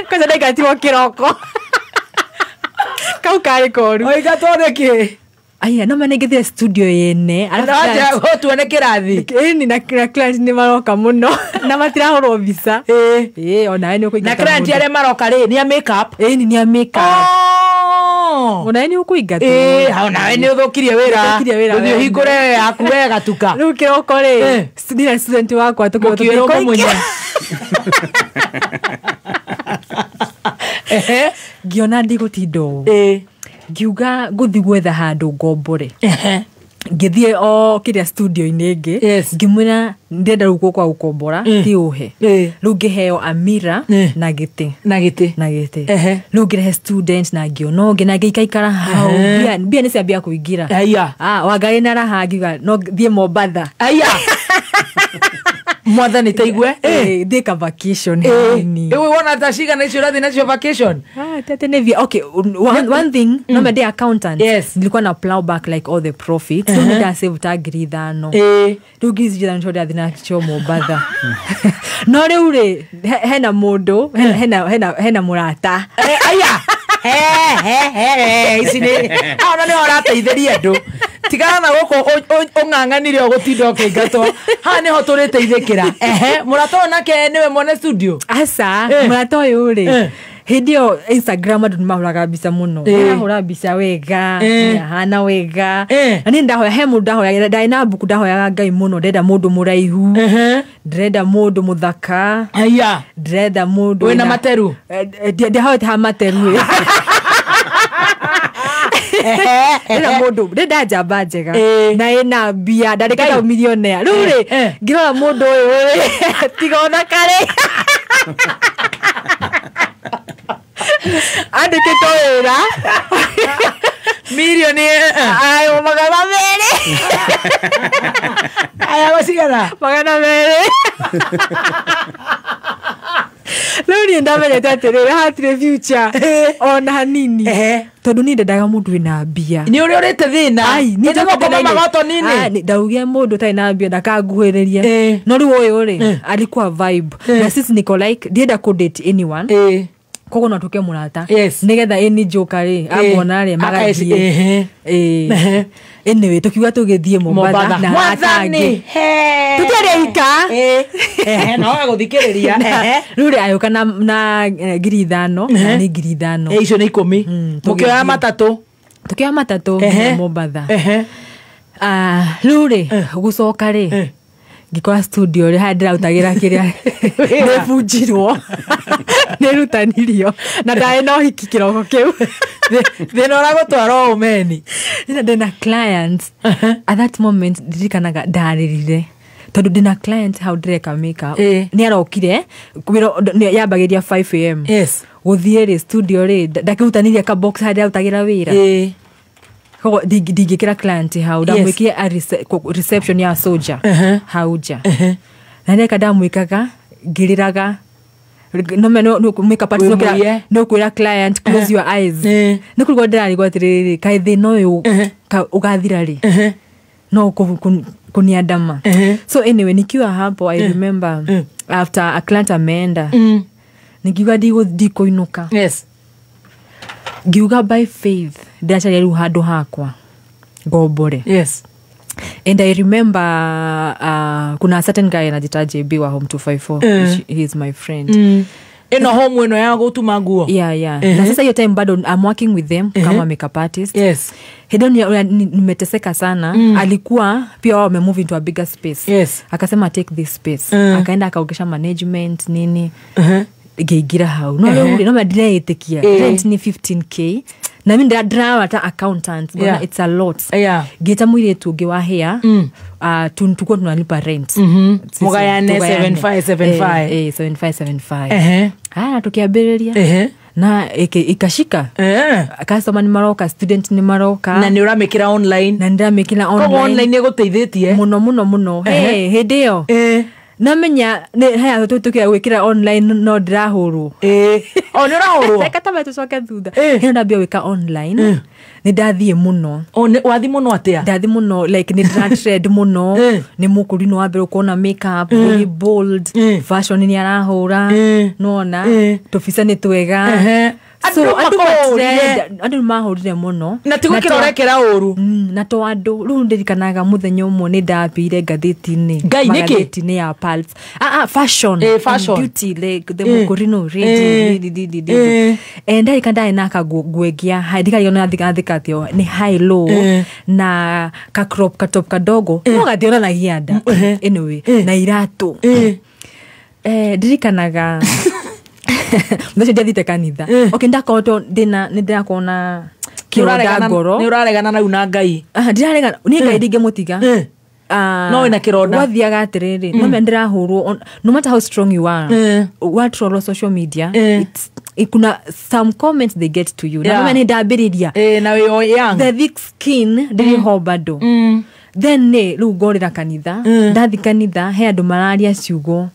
Kwanza ndaingatirwo kĩroko. Kau karĩ koru. Waingatwo nĩkĩ? Aya, no mane ngĩthire studio yene. Alafu gũtua nĩ kĩrathi. Ĩni na client nĩ maroka mũno na matirahũrwo mbica. Onawe nĩ ũkũingata Na client mũndũ. arĩa maroka rĩ, nĩ a makeup? Ĩni nĩ a makeup. Onawe nĩ ũkũingatwo. Onawe nĩ ũthũkirie wĩra. Ũthũkirie wĩra Ũthiĩ wene. ũhingũre yaku we gatuka. Rĩu kĩroko rĩ, ndina student wakwa tũkĩrwo Mũkĩũrwo tũthiĩ mũmunye. Ngĩona ndigũtinda ũũ. Ngiuga ngũthiĩ gwetha handũ ngombore. Ngĩthiĩ o kĩrĩa studio-inĩ ĩngĩ, ngĩmwĩra ndĩrenda rĩu gũkwa gũkombora, ti ũhe. Rĩu ngĩheo Amira na gĩtĩ. Na gĩtĩ. Na gĩtĩ. Rĩu ngĩrehe student na ngĩona ũngĩ na ngĩikaikara hau. Mbia nĩ ciambia kũingĩra. Wangarĩ na raha ngiuga no thiĩ Mombatha. Mwathani taigue. Thiĩ ka vacation hanini. Ĩĩ wona ta cigana icio ũrathiĩ nacio vacation? Tete nĩ okay, one thing, no me accountant. Nilikuwa na plow back like all the profits. So nĩ save ta 5,000. Rĩu 5,000 nĩcio ndĩrathiĩ nacio Mombatha. No rĩu rĩ, hena mũndũ, hena mũrata. Aya. Ici nĩ ona nĩ ũrateithĩria andũ. Tigana na gũkũ ũng'ang'anire ũgũtinda ũkĩingatwo. Haha nĩho tũrĩteithĩkĩra. Mũrata ũyũ nake nĩwe mwene studio? Aca, mũrata ũyũ rĩ, hĩndĩ ĩyo Instagram andũ nĩmahũraga mbica mũno. Nĩmahũraga mbica wega, nĩahana wega. Na niĩ ndahoya, he mũndũ ndahoya, ndarĩ na mbuku ndahoyaga Ngai mũno, ndĩrenda mũndũ mũraihu, ndĩrenda mũndũ mũthaka, ndĩrenda mũndũ Wĩna materu? Ndiahoete ha materu. Ndĩrenda mũndũ, ndĩrenda njamba njega na ĩna mbia, ndarĩkĩte millionaire. Rĩu rĩ, ngĩrora mũndũ ũyũ rĩ, tiga ona karĩ. Andĩkĩtwo wĩra Milioni ayo 200. Aya gũcigana? 200. Rĩu niĩ ndamenyete atĩrĩrĩ, hatirĩ future ona hanini. Tondũ niĩ ndendaga mũndũ wĩna mbia. Nĩ ũrĩa ũrĩte thĩna. Ai, niĩ Nĩ gũkoma magotoni-inĩ. Ndaugire mũndũ ũtarĩ na mbia ndakanguhĩrĩrie. No rĩu ũyũ rĩ, alikuwa vibe. Na sisi niko like, ndienda kũ date anyone. Koguo no tuke mũrata. Nĩgetha any joker rĩ, amuona rĩ, magathiĩ. Anyway, tukiuga tũgĩthiĩ Mombatha na Mwathani. Tũtiarĩ ika. No agũthikĩrĩria. Rĩu rĩ, agĩũka na 5,000, na nĩ 5,000. Icio nĩ 10. Mũkĩoya matatũ. Tũkĩoya matatũ nginya Mombatha. Rĩu rĩ, gũcoka rĩ, ngĩkora studio rĩ, harĩa ndĩrarutagĩra kĩrĩa nĩbunjirwo. Nĩrutanirio. Na ndarĩ na ũhiki kĩroko kĩu. Thĩna ũragũtwara o ũmeni. Ndĩna clients. At that moment ndirikanaga ndarĩrire. Tondu ndina client hau ndĩreka makeup. Nĩ arokire yambagĩria 5 am. Yes. Gũthiĩ rĩ studio rĩ ndakĩrutanĩria ka box harĩa arutagĩra wĩra. Koguo ndingĩkĩra client hau, ndamwĩkire reception ya soja hau nja. Na ndeka ndamwĩkaga ngĩrĩraga. No no makeup artist no kwĩra client close your eyes. Nĩ kũrigwo ndĩrarigwo atĩrĩrĩ kaĩ thĩna ũyũ ũgathira rĩ no kuniandama. So anyway nikiwa hapo I remember after a client ameenda nikiuga ndikũinũka. Yes. Ngiuga by faith ndĩracaria rĩu handũ hakwa ngombore. Yes. And I remember kuna certain guy anajita JB wa Home 254. He is my friend. Eno home eno ya gũtuma nguo. Yeah. Na sasa hiyo time bado I'm working with them kama makeup artist. Yes. Hedo nimeteseka sana. Alikuwa pia wao wame move into a bigger space. Yes. Akasema take this space. Akaenda akaogesha management nini. Ngĩingĩra hau. No rĩu no ndireĩtĩkia. Rent ni 15k. Na mimi ndĩradraw ata accountant. Yeah. It's a lot. Yeah. Ngĩta mũirĩtu ũngĩ wa hair. Tulikuwa tunalipa rent. Mugayane 7575. 7575. Haya tukiambĩrĩria. Na ikashika. Customer ni maroka, student ni maroka. Na nĩ ũramĩkĩra online. Na ndĩramĩkĩra online. Koguo online nĩ ĩgũteithĩtie. Mũno mũno mũno. Hey, hĩndĩ ĩyo. Namenya haya tutukia gwikira online no ndirahurwo. O nĩ ũrahũrwo. Reka tama tucoke thutha. Hĩndĩ ndambia gwĩka online nĩ ndathiĩ mũno. O wathi mũno atĩa? Ndathi mũno like nĩ ndĩratrend mũno. Nĩ mũkũri wa mbere ũkona makeup very bold, fashion nĩ arahũra, nona tũbica nĩ twega. So andũ mahũrire mũno. Na ti gwĩkĩra ũrekĩra ũru. Na to andũ rĩu ndirikanaga mũthenya ũmwe nĩ ndambire ngathĩti-inĩ. Ngai nĩkĩ? Magathĩti-inĩ ya Pulse. Fashion. Fashion. Beauty like the mũkũrino ready. Ndarika ndarĩ na kagwegĩa ndirikana thika atĩ nĩ high low na ka crop ka top kadogo no gationanagia nda. Anyway na iratũ. Ndirikanaga mũthenya ndiathite kanitha. Okay, ndakorwo ndina nĩ ndĩrakona kĩronda ngoro. Nĩ ũraregana rĩu na Ngai. Ndiraregana niĩ Ngai ndingĩmũtiga. No wĩna kĩronda. Gwathiaga atĩrĩrĩ no me ndĩrahũrwo no matter how strong you are watrolwo social media it's kuna some comments they get to you. Na nĩ ndambĩrĩria na wĩ young the thick skin ndĩrĩ ho bado. Then nĩ rĩu ngorĩra kanitha. Ndathi kanitha he andũ mararia ciugo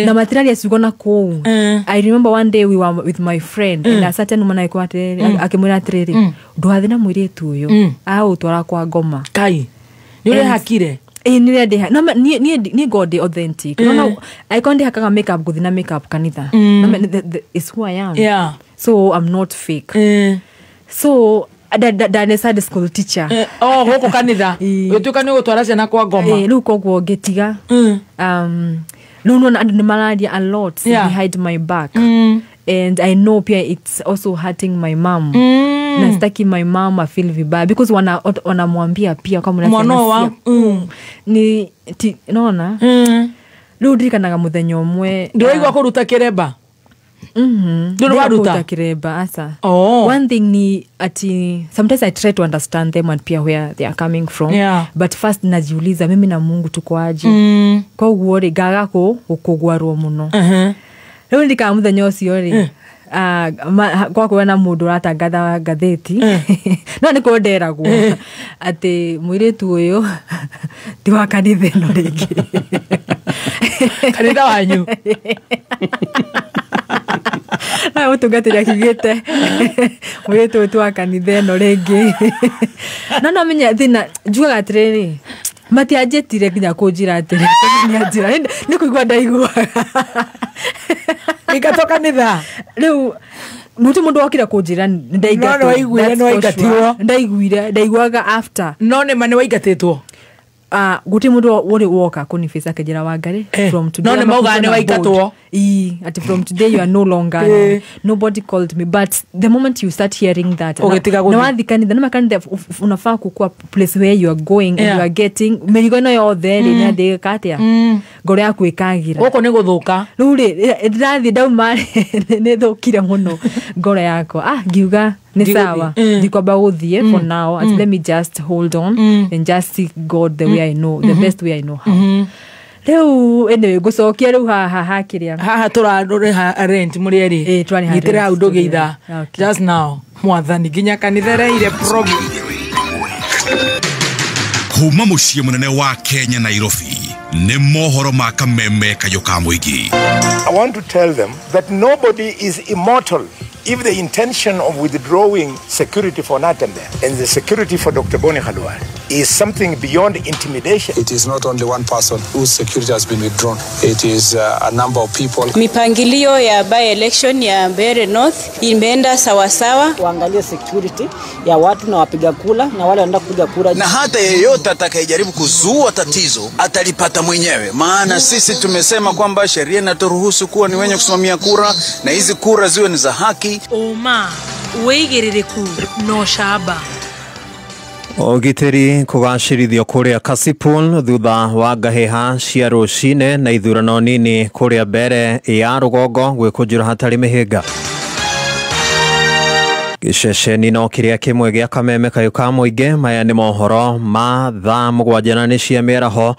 na matiraria ciugo na kũu. I remember one day we were with my friend and a certain woman akĩmwĩra atĩrĩrĩ ndũgathiĩ na mũirĩtu ũyũ agũtwara kwa ngoma. Kai nĩ ũrehakire? Nĩ ndĩha no niĩ ngo ndĩ authentic. No angĩkorwo ndĩhakaga makeup ngũthiĩ na makeup kanitha. It's who I am. Yeah. So I'm not fake. So ndarĩ Sunday school teacher. Gũkũ kanitha ũgĩtuĩka nĩ ũgũtwara ciana kwa ngoma. Rĩu koguo ngĩtiga. Rĩu nona andũ nĩ mararia a lot behind my back. And I know pia it's also hurting my mom. Na sitaki my mom feel vibaya because wanamwambia pia kama mwana ni nona. Rĩu ndirikanaga mũthenya ũmwe ndĩraigua kũruta kĩremba. Ndũrĩ waruta kireba asa. One thing ni ati sometimes I try to understand them and pia where they are coming from. But first najiuliza mimi na Mungu tuko aje. Koguo rĩ ngaga gũkũgwarwo mũno. Rĩu ndikaga mũthenya ũcio rĩ gwakorwo na mũndũ ũratangatha ngathĩti no nĩ kũo nderagwo atĩ mũirĩtu ũyũ ti wa kanitha ĩno rĩngĩ. Kanitha wanyu. Na mũtungatĩri akiugĩte mũirĩtu ũyũ ti wa kanitha ĩno rĩngĩ. No no menya thĩna njugaga atĩrĩrĩ matianjĩtire nginya kũnjĩra atĩrĩ nĩanjĩra nĩ kũigua ndaiguaga. Ingatwo kanitha. Rĩu mũtu mũndũ wokire kũnjĩra ndaingatwo. No waiguire nĩ waingatirwo. Ndaiguire ndaiguaga after. No nĩ ma nĩ waingatĩtwo. Guti mundu wori woka kunifisa akijira Wangari from today. No, mauga ni waingatwo. Ati from today you are no longer. Nobody called me, but the moment you start hearing that, na wathi kanitha na makanitha unafaa kukua place where you are going and you are getting mirigo ino yothe ri na ndika atia ngoro yaku ikagira guku ni guthuka riu ri ndirathi ndauma ni thukire muno ngoro yakwa ngiuga ni sawa ndikwamba guthie for now, and let me just hold on and just seek God the way I know, the best way I know how. Rĩu anyway ngũcokia rĩu haha hakĩrĩa haha tũrarĩha rent mũrĩ erĩ. Twarĩha nyitĩra rent hau ndũgĩitha. Okay. Just now mwathani nginya kanitha reire problem. Kuma mũciĩ mũnene wa Kenya Nairobi nĩ mohoro ma kameme kayũ ka mũingĩ. I want to tell them that nobody is immortal. If the intention of withdrawing security for Natembeya and the security for Dr. Boni Khalwale is something beyond intimidation. It is not only one person whose security has been withdrawn. It is a number of people. Mipangilio ya by-election ya Mbeere North imeenda sawasawa. Waangalie security ya watu na wapiga kura na wale wanaenda kupiga kura. Na hata yeyote atakayejaribu kuzua tatizo atalipata mwenyewe, maana sisi tumesema kwamba sheria inaturuhusu kuwa ni wenye kusimamia kura na hizi kura ziwe ni za haki. Uma wĩigĩrĩrĩku na ũcamba. Ũgitĩri kũgacĩrithio kũrĩa Kasipul thutha wa ngahĩha cia rũcinĩ na ithurano nini kũrĩa mbere ya rũgongo gwĩkũnjĩra hatarĩ mĩhĩnga. Gĩceceni no kĩrĩa kĩmwe gĩa kameme kayũ ka mũingĩ. Maya nĩ mohoro ma thaa 7 na nĩ cia mĩaraho.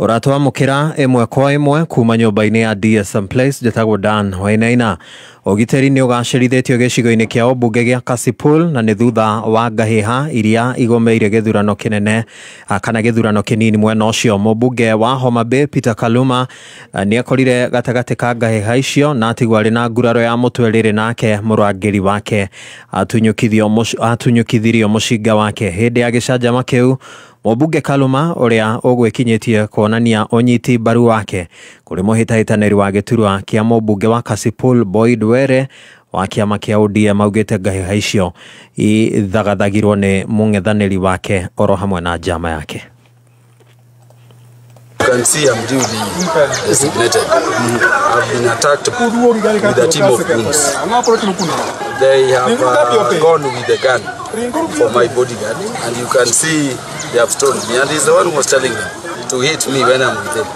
Ũratwamũkĩra ĩmwe kwa ĩmwe kuma nyũmba-inĩ ya DSM Place. Njĩtagwo Dan Wainaina. Ũgitĩri nĩ ũgacĩrithĩtio gĩcigo-inĩ kĩa ũmbunge gĩa Kasipul na nĩ thutha wa ngahĩha iria igomeire gĩthurano kĩnene kana gĩthurano kĩnini mwena ũcio. Mũmbunge wa Homa Bay Peter Kaluma nĩ akorire gatagatĩ ka ngahĩha icio na atigwo arĩ na nguraro ya mũtwe rĩrĩ nake mũrangĩri wake atunyũkithirio mũcinga wake hĩndĩ ya gĩcanjama kĩu. Mũmbunge Kaluma ũrĩa ũgwĩkinyĩtie kuonania ũnyiti mbaru wake kũrĩ mũhĩtahĩtanĩri wa gĩturwa kĩa mũmbunge wa Kasipul Boyd Were wa kĩama kĩa ODM augĩte ngahĩha icio ithagathagirwo nĩ mũng'ethanĩri wake oro hamwe na njama yake. You can see I'm duly designated. I've been attacked with a team of goons. They have gone with a gun for my bodyguard, and you can see they have stoned me. And he's the one who was telling them to hit me when I'm with them.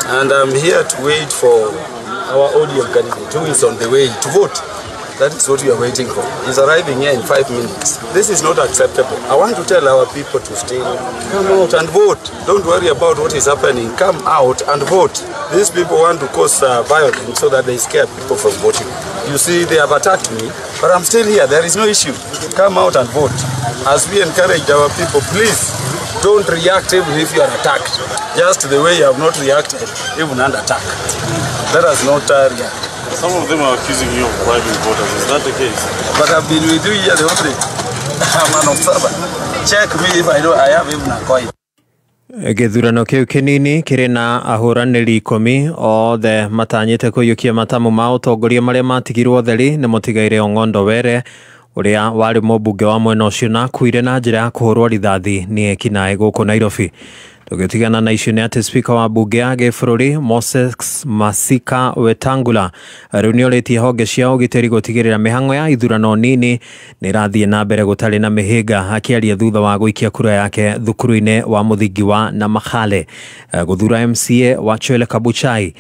And I'm here to wait for our ODM candidate who is on the way to vote. That is what we are waiting for. He's arriving here in 5 minutes. This is not acceptable. I want to tell our people to still come out and vote. Don't worry about what is happening. Come out and vote. These people want to cause violence so that they scare people from voting. You see, they have attacked me, but I'm still here. There is no issue. Come out and vote. As we encourage our people, please don't react even if you are attacked. Just the way you have not reacted, even under attack. Let us not react. Some of them are accusing you of bribing voters. Is that the case? But I've been with you here the whole day. I'm an observer. Check me if I know I have even a coin. Gĩthurano kĩu kĩnini kĩrĩ na ahũranĩri 10 othe matanyĩte kũiyũkia matamu ma ũtongoria marĩa matigirwo theri nĩ mũtigaire Ong'ondo Were ũrĩa warĩ mũmbunge wa mwena ũcio na akuire na njĩra ya kũhũrwo rithathi nĩ ekinaĩ gũkũ Nairobi. Tũgĩtigana na icio nĩ atĩ spika wa mbunge ya gĩbũrũri Moses Masika Wetangula rĩu nĩorĩtie honge cia ũgitĩri gũtigĩrĩra mĩhang'o ya ithurano nini nĩ ĩrathiĩ na mbere gũtarĩ na mĩhĩnga akĩaria thutha wa gũikia kura yake thukuru-inĩ wa mũthingi wa Namakhale gũthura MCA wa Chwele Kabuchai.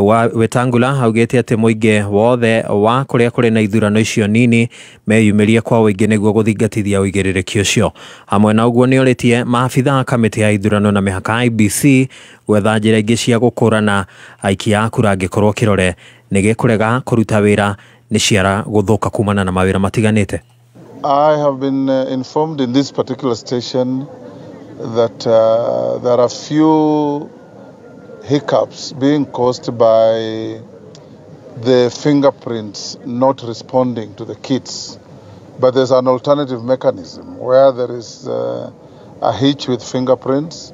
Wa Wetangula augĩte atĩ mũingĩ wothe wa kũrĩa kũrĩ na ithurano icio nini meyumĩrie kwa ũingĩ nĩguo gũthingatithia ũigĩrĩrĩki ũcio. Hamwe na ũguo nĩorĩtie maabitha a kamĩtĩ ya ithurano na mĩhaka IBC gwetha njĩra ingĩ cia gũkũrana aikia a kura angĩkorwo kĩrore nĩ gĩkũrega kũruta wĩra nĩ ciara gũthũka kumana na mawĩra matiganĩte. I have been informed in this particular station that there are few hiccups being caused by the fingerprints not responding to the kits. But there's an alternative mechanism where there is a hitch with fingerprints.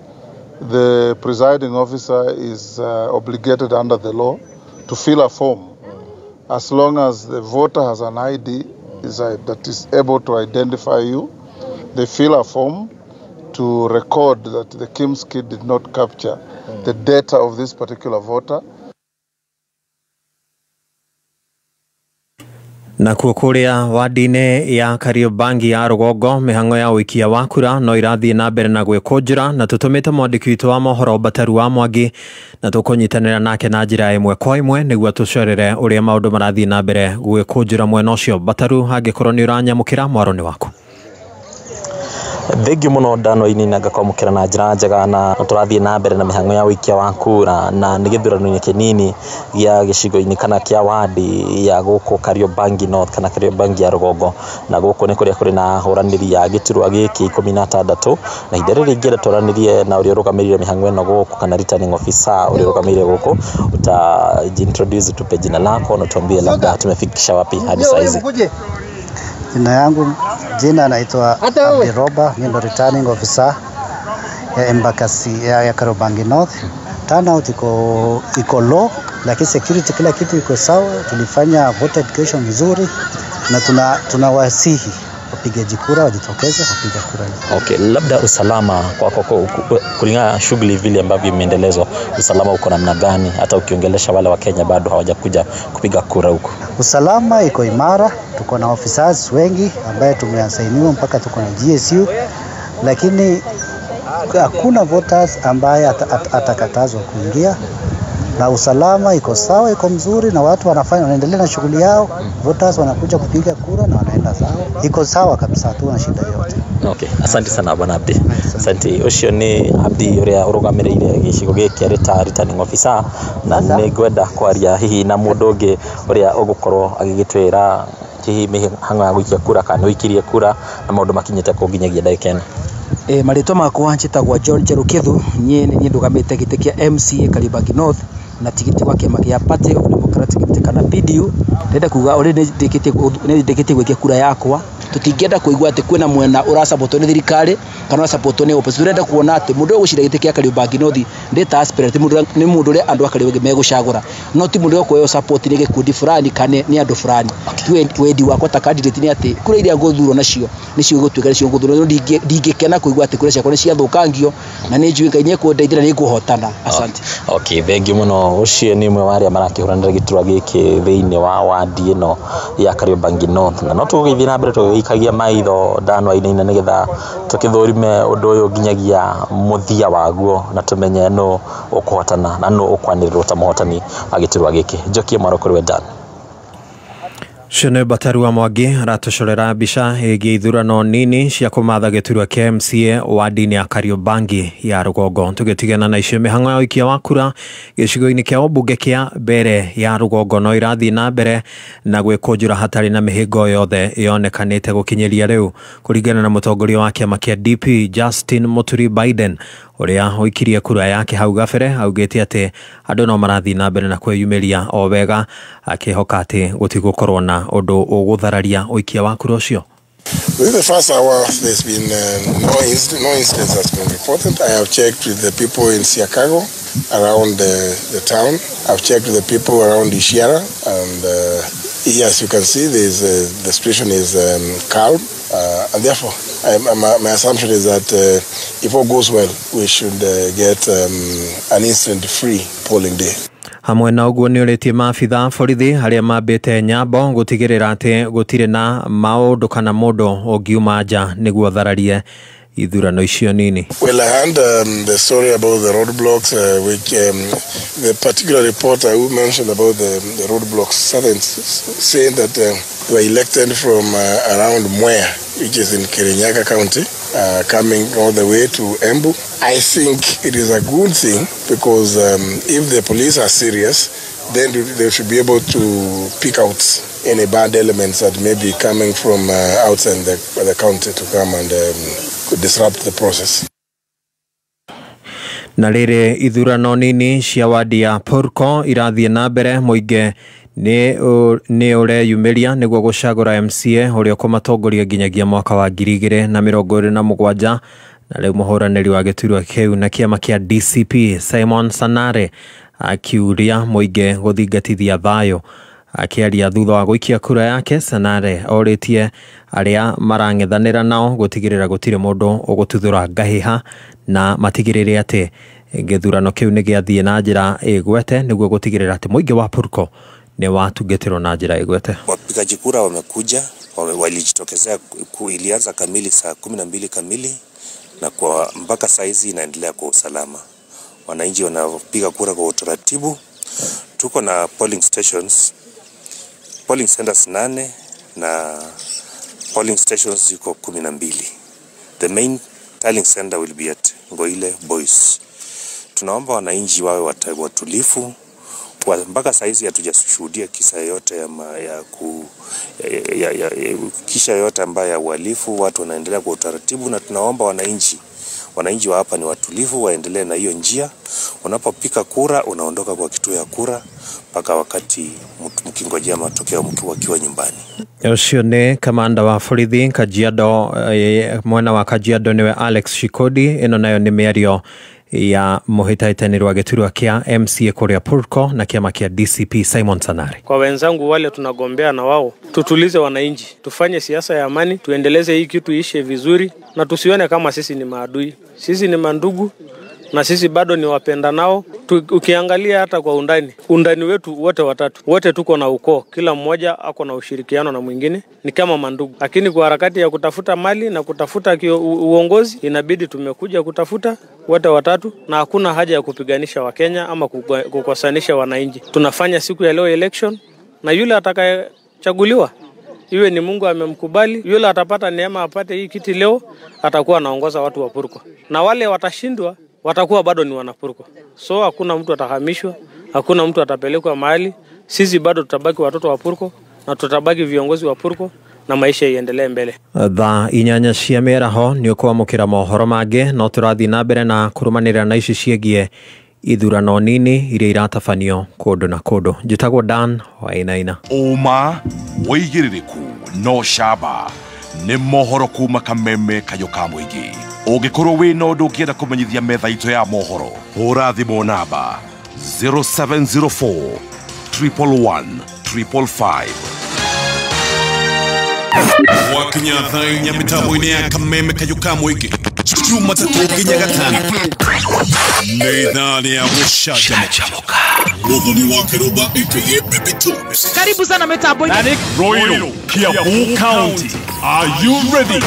The presiding officer is obligated under the law to fill a form. As long as the voter has an ID that is able to identify you, they fill a form to record that the KIMS kit did not capture the data of this particular voter. Nakuo kũrĩa wadi-inĩ ya Kariobangi ya rũgongo mĩhang'o ya ũikia wa kura no irathiĩ na mbere na gwĩkũnjũra na tũtũmĩte mwandĩki witũ wa mohoro Bataru wa Mwangi na tũkũnyitanĩra nake na njĩra ĩmwe kwa ĩmwe nĩguo tũcorere ũrĩa maũndũ marathiĩ na mbere gwĩkũnjũra mwena ũcio. Bataru, angĩkorwo nĩ ũranyamũkĩra, mwaro nĩ waku. Thengiũ mũno Ndanoini na ngakwamũkĩra na njĩra njega na tũrathiĩ na mbere na mĩhang'o ya ũikia wa kura na nĩ gĩthurano-inĩ kĩnini gĩa gĩcigo-inĩ kana kĩa wadi ya gũkũ Kariobangi North kana Kariobangi ya rũgongo, na gũkũ nĩ kũrĩa kũrĩ na ahũranĩri a gĩturwa gĩkĩ 16 na ihinda rĩrĩ ingĩenda twaranĩrie na ũrĩa ũrũgamĩrĩire mĩhang'o ĩno gũkũ kana returning officer ũrĩa ũrũgamĩrĩire gũkũ. Uta introduce, tupe jina lako na tuambie labda tumefikisha wapi hadi saa hizi. Jina yangu jina naitwa Abdi Roba, mimi ndo returning officer ya Embakasi ya Kariobangi North. Turnout iko low, lakini security kila kitu iko sawa. Tulifanya voter education vizuri na tunawasihi wapigaji kura wajitokeze kupiga kura. Okay, labda usalama kwako kulingana na shughuli vile ambavyo imeendelezwa, usalama uko namna gani hata ukiongelesha wale wa Kenya bado hawajakuja kupiga kura huko? Usalama iko imara, tuko na officers wengi ambaye tumeasainiwa mpaka tuko na GSU, lakini hakuna voters ambaye atakatazwa kuingia, na usalama iko sawa, iko mzuri, na watu wanaendelea na shughuli yao. Voters wanakuja kupiga kura na wanaenda zao, iko sawa kabisa, hatuna shida yote. Okay, asante sana bwana Abdi. Asante. Ucio ni Abdi uria urugamiriire gicigo giki ari ta returning officer, na nĩ ngwenda kwaria hihi na mũndũ ũngĩ ũrĩa ũgũkorwo agĩgĩtwĩra hihi mĩhang'o ya gũikia kura kana nĩ ũikirie kura na maũndũ makinyĩte kũ nginyagia ndagĩka ĩno. Marĩtwa makwa njĩtagwo John Cherukithu, niĩ nĩ niĩ ndũgamĩte gĩtĩ kĩa MCA Kariobangi North na tigiti wa kĩama kĩa Party of Democratic Unity kana PDU. Ndĩrenda kuga already nĩ ndĩkĩtie gwĩkia kura yakwa. Tũtingĩenda kũigua atĩ kwĩna mwena ũrasapotwo nĩ thirikari kana ũrasapotwo nĩ opposition. Tũrenda kuona atĩ mũndũ ũrĩa ũgũcinda gĩtĩ kĩa Kariobangi North ndĩ ta aspirant, nĩ mũndũ ũrĩa andũ a Kariobangi megũcagũra, no ti mũndũ ũrĩa ũkũheo support nĩ gĩkundi fulani kana nĩ andũ fulani. Wendi wakwa ta candidate nĩ atĩ kura iria ngũthurwo nacio nĩcio igũtuĩka nĩcio ngũthurwo. Ndingĩkena kũigua atĩ kura ciakwa nĩ ciathũkangio, na nĩ njũĩ Ngai nĩekũndeithia na nĩngũhotana. Asante. Okay, thank you mũno. Ũcio nĩ ũmwe wa arĩa marakĩhũranĩra gĩturwa gĩkĩ thĩinĩ wa wadi ĩno ya Kariobangi North, na no tũgũgĩthiĩ na mbere tũgĩikagia maitho Ndanwa-inĩ nĩgetha tũkĩthũrime ũndũ ũyũ nginyagia mũthia waguo na tũmenye nũ ũkũhotana na nũ ũkwanĩrĩrwo ta mũhotani wa gĩturwa gĩkĩ. Njokie mwaro kũrĩ we Dan. Ũcio nĩ Batarua Mwangi aratũcorera mbica ĩgiĩ ithurano nini cia kũmatha gĩturwa kĩa MCA wadi-inĩ ya Kariobangi ya rũgongo. Tũgĩtigana na icio, mĩhang'o ya ũikia wa kura gĩcigo-inĩ kĩa ũmbunge kĩa Mbere ya rũgongo no irathiĩ na mbere na gwĩkũnjũra hatarĩ na mĩhĩngo yothe yonekanĩte gũkinyĩria rĩu, kũringana na mũtongoria wa kĩama kĩa DP Justin Muturi Biden ũrĩa ũikirie kura yake hau gabere. Augĩte atĩ andũ no marathiĩ na mbere na kwĩyumĩria o wega, akĩhoka atĩ gũtigũkorwo na ũndũ ũgũthararia ũikia wa kura ũcio. Within the first hour, there's been no incidents has been reported. I have checked with the people in Siakago around the town. I've checked with the people around Ishiara, and yes, you can see there's, the situation is calm, and therefore my assumption is that if all goes well, we should get an incident-free polling day. Hamwe na ũguo nĩ ũrĩtie maabitha a borithi arĩa mambĩte nyambo gũtigĩrĩra atĩ gũtirĩ na maũndũ kana mũndũ ũngiuma nja nĩguo athararie ithurano icio nini. Well, I heard the story about the roadblocks, which the particular reporter who mentioned about the roadblocks started saying that they were elected from around Mwea, which is in Kirinyaga County, coming all the way to Embu. I think it is a good thing because if the police are serious, then they should be able to pick out any bad elements that may be coming from outside the county to come and disrupt the process. Na rĩrĩ ithurano nini cia wadi ya Purko irathiĩ na mbere, mũingĩ nĩ ũreyumĩria nĩguo gũcagũra MCA ũrĩa ũkũmatongoria nginyagia mwaka wa 2027. Na rĩu mũhũranĩri wa gĩturwa kĩu na kĩama kĩa DCP Simon Sanare akiuria mũingĩ gũthingatithia thayũ. Akĩaria thutha wa gũikia kura yake, Sanare orĩtie arĩa marang'ethanĩra nao gũtigĩrĩra gũtirĩ mũndũ ũgũtuthũra ngahĩha na matigĩrĩre atĩ gĩthurano kĩu nĩ gĩathiĩ na njĩra ĩgwete nĩguo gũtigĩrĩra atĩ mũingĩ wa Purko nĩ watungatĩrwo na njĩra ĩgwete. Wapigaji kura wamekuja, walijitokezea, ilianza kamili saa 12 kamili na kwa mpaka saa hizi inaendelea kwa usalama. Wananchi wanapiga kura kwa utaratibu. Tuko na polling stations, polling centers 8 na polling stations ziko 12. The main tallying center will be at Ngoile Boys. Tunaomba wananchi wawe watulifu. Kwa mpaka saizi hatujashuhudia kisa yoyote kisha yoyote ambayo ya uhalifu. Watu wanaendelea kwa utaratibu, na tunaomba wananchi wa hapa ni watulivu, waendelee na hiyo njia. Unapopika kura unaondoka kwa kituo ya kura mpaka wakati mkingojea matokeo mkiwa nyumbani. Ucio nĩ kamanda wa borithi Kajiado, mwena wa Kajiado niwe Alex Shikodi. Ĩno nayo nĩ mĩario ya mũhĩtahĩtanĩri wa gĩturwa kĩa MCA kũrĩa Purko na kĩama kĩa DCP Simon Sanari. Kwa wenzangu wale tunagombea na wao, tutulize wananchi, tufanye siasa ya amani, tuendeleze hii kitu ishe vizuri, na tusione kama sisi ni maadui. Sisi ni mandugu na sisi bado ni wapenda nao. Ukiangalia hata kwa undani wetu wote watatu, wote tuko na ukoo, kila mmoja ako na ushirikiano na mwingine, ni kama mandugu. Lakini kwa harakati ya kutafuta mali na kutafuta uongozi, inabidi tumekuja kutafuta wote watatu, na hakuna haja ya kupiganisha Wakenya ama kukosanisha wananchi. Tunafanya siku ya leo election, na yule atakayechaguliwa, iwe ni Mungu amemkubali, yule atapata neema apate hii kiti leo, atakuwa anaongoza watu wa Purko, na wale watashindwa watakuwa bado ni wanapurko. So hakuna mtu atahamishwa, hakuna mtu atapelekwa mahali. Sisi bado tutabaki watoto wa Purko na tutabaki viongozi wa Purko, na maisha iendelee mbele. Thaa 8 cia mĩaraho nĩ ũkwamũkĩra mohoro mangĩ, no tũrathiĩ na mbere na kũrũmanĩrĩra na ici ciĩgiĩ ithurano nini iria iratabanio kũndũ na kũndũ. Njĩtagwo Dan Wainaina. Ũma wĩigĩrĩrĩku no camba nĩ mohoro kuma Kameme Kayũ ka mũingĩ. Ũngĩkorwo wĩna ũndũ ũngĩenda kũmenyithia metha itũ ya mohoro, hũra thimũ namba 0704 111 555. Wakinya thaa 4 mĩtambo-inĩ ya Kameme Kayũ ka mũingĩ, Jumatatũ nginya Gatano nĩ ithaa rĩa gũcanjamũka. Muthoni wa Kĩrũmba aka Baby Tones. Karibu sana mĩtambo-inĩ. Royal Kiambu County, are you ready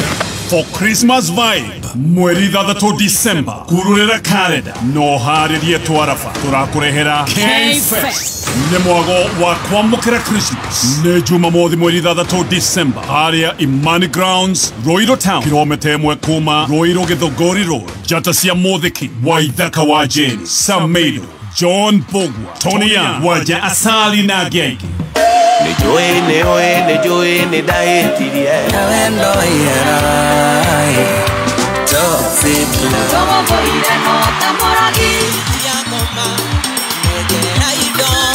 for Christmas vibe? Mweri 6 December, kururira kalenda no harĩrie twaraba tũrakũrehera K-Fest. Nĩ mwago wa kwamũkĩra Christmas nĩ Jumamothi mweri 6 December harĩa Imani Grounds, Royal Town, kilomita 1 kuma Royal Githogori Road. Njata cia Mũthiki, Waithaka wa Jane, Samedo, John Bogwa, Tony Young, Waja Asali na Genge.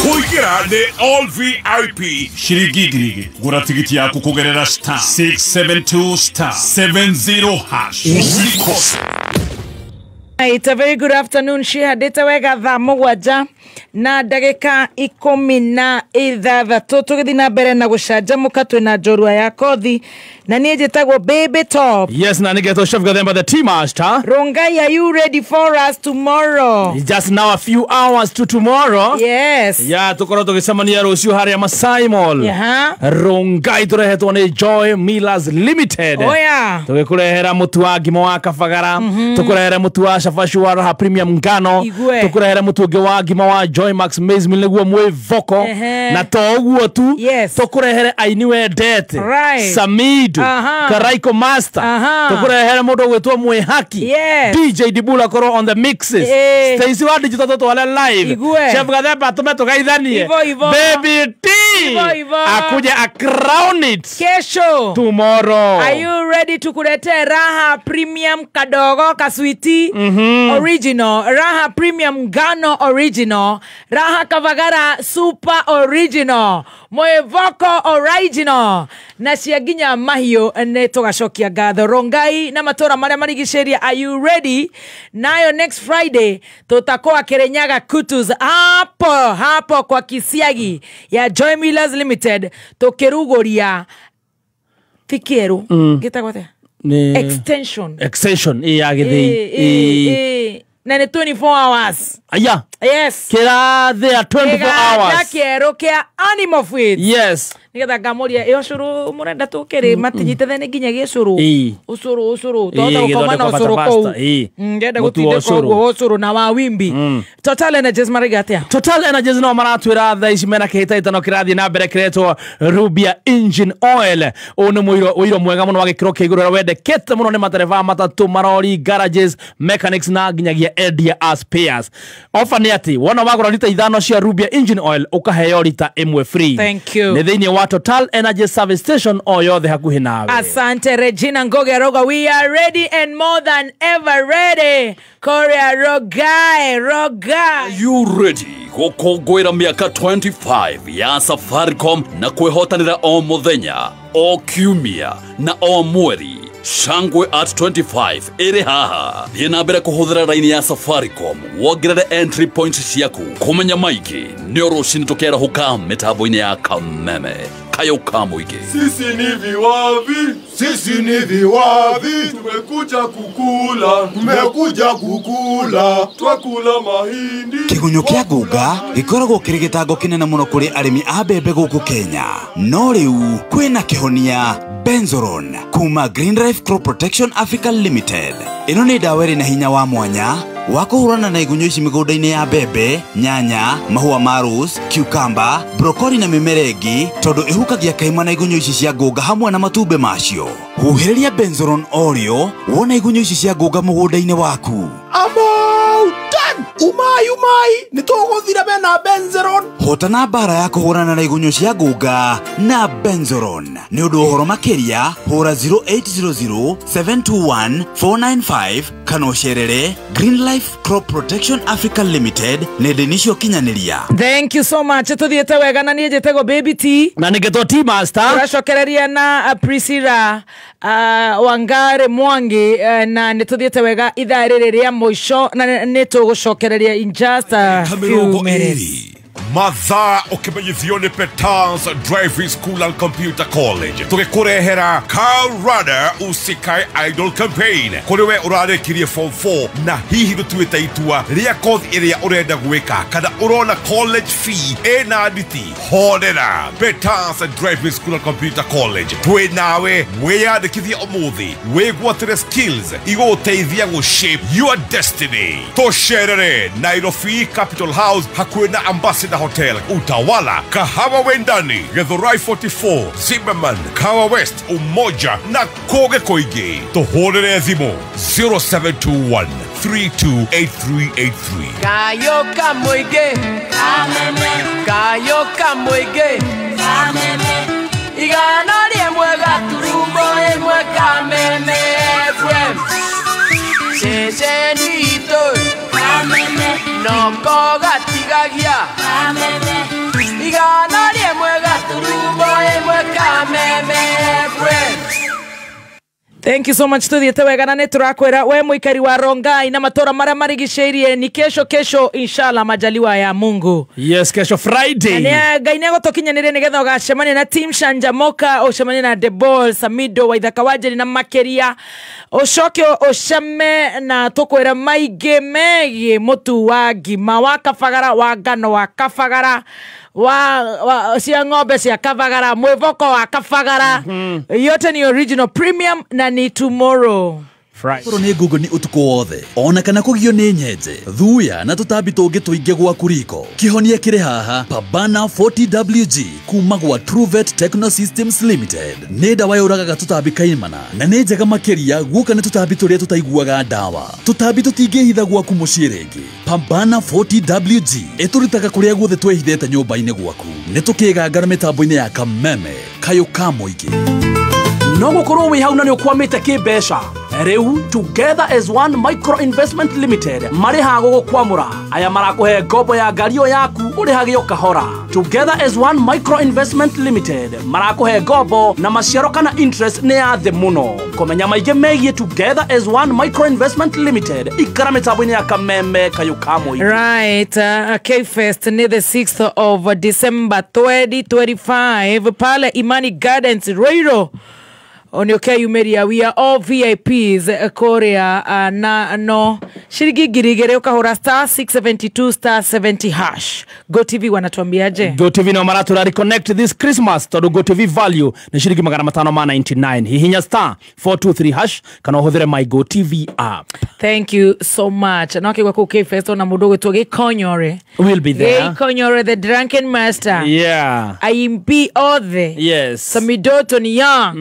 Kuingira nĩ all VIP Shiringi 2,000. Gũra tigiti yaku kũgerera *672 *70# usikose. It's a very good afternoon. Cihandĩte wega thaa 7 na ndagĩka 16 tũgĩthiĩ na mbere na gũcanjamũka. Twĩna njorua ya kothi na niĩ njĩtagwo Baby Top. Yes, na nĩgetwo Chef Gathemba the tea master. Rongai, are you ready for us tomorrow? It's just now a few hours to tomorrow. Yes. Yeah, tũkorwo tũgĩcemania rũciũ harĩa Masai Mall. Yeah. Rongai tũrehetwo nĩ Joy Millers Limited. Oh yeah. Tũgĩkũrehera mũtu wa ngima wa kabagara, tũkũrehere mũtu wa cabaci wa Raha Premium ngano, tũkũrehere mũtu ũngĩ wa ngima wa Joy Max Maize Meal nĩguo mwĩvoko, na to ũguo tu tũkũrehere aini wendete, Samidu, Karaiko Master, tũkũrehere mũndũ ũgwĩtwo Mwĩhaki, DJ Dibula korwo on the mixes, Stacy wa Digital tũtware live, Chef Gathemba atũme tũgeithanie, Baby T akuje a crown it kesho, tomorrow. Are you ready tukuletee Raha Premium kadogo kaswiti original, Raha Premium ngano original, Raha Kavagara super original, Moevoko original, na cia nginya mahiũ nĩ tũgacokia ngatho Rongai na matũra marĩa marigicĩria. Are you ready? Nayo next Friday tutakuwa Kirinyaga Kutus hapo hapo kwa Kisiagi ya Joy Millers Limited tukiruguria tikieru gitagwo atia? Extension ya githii na nĩ 24 hours. Aya. Yes. Kĩrathĩa 24 hours. Kĩerũ kĩa Animal Feeds. Yes. Nĩgetha ngamoria ĩyo cũrũ mũrenda tũkĩrĩ matinyitithanie nginya gĩcũrũ. Ũcũrũ ũcũrũ. Twahota gũkoma na ũcũrũ kũu. Ngenda gũtindĩka ũguo ũcũrũ na wa wimbi. Total Energies maraiga atĩa? Total Energies no maratwĩra thaa ici mena kĩhĩtahĩtano kĩrathiĩ na mbere kĩretwo Rubia Engine Oil. Ũyũ nĩ mũiro mwega mũno wa gĩkĩro kĩa igũrũ ũrĩa wendekete mũno nĩ matereba matatũ, marori, garages, mechanics na nginyagia endia a spares. Offer nĩ atĩ wona wagũra rita 5 cia Rubia Engine Oil ũkaheo rita 1 free. Thank you. Nĩ thĩinĩ wa Total Energy Service Station o yothe hakuhĩ nawe. Asante Regina Ngoge Aroga, we are ready and more than ever ready. Korea Rogai Rogai. Are you ready? Gũkũngũĩra mĩaka 25 ya Safaricom na kwĩhotanĩra o mũthenya, o kiumia na o mweri. Shangwe at 25 ĩrĩ haha. Thiĩ na mbere kũhũthĩra raini ya Safaricom wongerere entry points ciaku. Kũmenya maingĩ nĩ rũcinĩ tũkerahũka mĩtambo-inĩ ya Kameme. Kayo ka mũingĩ. Sisi ni viwavi, sisi ni viwavi, tumekuja kukula, tumekuja kukula, twakula mahindi. Kĩgunyũ kĩa ngũnga gĩkoragwo kĩrĩ gĩtango kĩnene mũno kũrĩ arĩmi a mbembe gũkũ Kenya. No rĩu kwĩna kĩhonia Benzoron kuma Green Life Crop Protection Africa Limited. Ĩno nĩ ndawa ĩrĩ na hinya wa mwanya wa kũhũrana na igunyũ ici mĩgũnda-inĩ ya mbembe, nyanya, mahũa ma rose, cucumber, broccoli na mĩmera ĩngĩ tondũ ĩhukagia kaima na igunyũ ici cia ngũnga hamwe na matumbĩ macio. Huhĩrĩria Benzoron orĩo wona igunyũ ici cia ngũnga mũgũnda-inĩ waku. Umai umai nĩtũgũthira mena Benzoron. Hotana mbara ya kũhũrana na igunyũ cia ngũnga na Benzoron. Nĩ ũndũ ũhoro makĩria hũra 0800 721 495 kana ũcerere Green Life Crop Protection Africa Limited nenda-inĩ cia ũkinyanĩria. Thank you so much. Tũthiĩte wega na niĩ njĩtagwo Baby T na nĩngetwo T Master. Tũracokereria na Priscilla Wangari Mwangi na nĩtũthiĩte wega ithaa rĩrĩ rĩa mũico na nĩtũgũcokereria in just a few minutes. Mathaa ũkĩmenyithio nĩ Petals Driving School and Computer College tũgĩkũrehera Car Runner Usikae Idol Campaign kũrĩ we ũrarĩkirie form 4 na hihi ndũtuĩte itua rĩa kothi ĩrĩa ũrenda gwĩka kana ũrona college fee ĩna nditi, horera Petals Driving School and Computer College twĩ nawe. Wĩyandĩkithie ũmũthĩ wĩgwatĩre skills igũgũteithia gũ shape your destiny. Tũcerere Nairobi Capital House hakuhĩ na Ambassador Hotel, Utawala, Kahawa Wendani, Githurai 44, Zimmerman, Kahawa West, Umoja na kũngĩ kũingĩ. Tũhũrĩre thimũ 0721 328383. Kayo kamũingĩ, kayo kamũingĩ, igana rĩmwe gaturumo ĩmwe Kameme FM, ceceni itũ noko gatigagia, igana rĩmwe gaturumo ĩmwe Kameme FM. Thank you so much. Tuthiĩte wega na nĩtũrakwĩra we mũikari wa Rongai na matũra marĩa marigicĩirie ni kesho kesho inshallah majaliwa ya Mungu. Yes, kesho Friday. Na Ngai nĩegũtũkinyanĩria nĩgetha ũgacemania na Team Shanjamoka, ũcemanie na Debol Samido wa Ithaka Wanjeri na makĩria ũcoke ũceme na tũkwĩra maingĩ megiĩ mũtu wa ngima wa Kabagara, wa ngano wa Kabagara, wa cia ng'ombe cia Kabagara, mwĩvoko wa Kabagara. Yote ni original premium na ni tomorrow Friday. Nĩ ngũngũ nĩ ũtukũ wothe ona kana kũgio nĩ nyenje, thuya na tũtambi tũngĩ tũingĩ gwaku riko. Kĩhonia kĩrĩ haha Pabana 40WG kuma gwa Truvet Techno Systems Limited. Nĩ ndawa yũragaga tũtambi kaimana na nĩ njega makĩria guoka nĩ tũtambi tũrĩa tũtaiguaga ndawa. Tũtambi tũtingĩhitha gwaku mũciĩ rĩngĩ. Pambana 40WG ĩtũrutaga kũrĩa guothe twĩhithĩte nyũmba-inĩ gwaku. Nĩ tũkĩgangara mĩtambo-inĩ ya Kameme kayũ ka mũingĩ. No gũkorwo wĩ hau na nĩ ũkwamĩte kĩmbeca. Rĩu Together as One Micro Investment Limited marĩhaga gũgũkwamũra. Aya marakũhe ngombo ya ngari ĩyo yaku ũrĩhage o kahora. Together as One Micro Investment Limited marakũhe ngombo na maciaro kana interest nĩ ya thĩ mũno. Kũmenya maingĩ megiĩ Together as One Micro Investment Limited ikara mĩtambo-inĩ ya Kameme kayũ ka mũingĩ. Right, K-Fest ni the 6th of December 2025 pale Imani Gardens, Ruiru. Onioke yumeria we are all VIPs korea na no shiringi 2,000 ukahura star 672 star 70 hash. Go TV wanatuambiaje? Go TV no maratura reconnect this Christmas tondu Go TV value ni shiringi 599. Hihinya star 423 hash kana uhuthire my Go TV app. Thank you so much. Na kigwa ku K-Fest na mundu gwitwo Gikonyore. We'll be there. Gikonyore the drunken master. Yeah. IMP othe. Yes. Samidoto ni ya.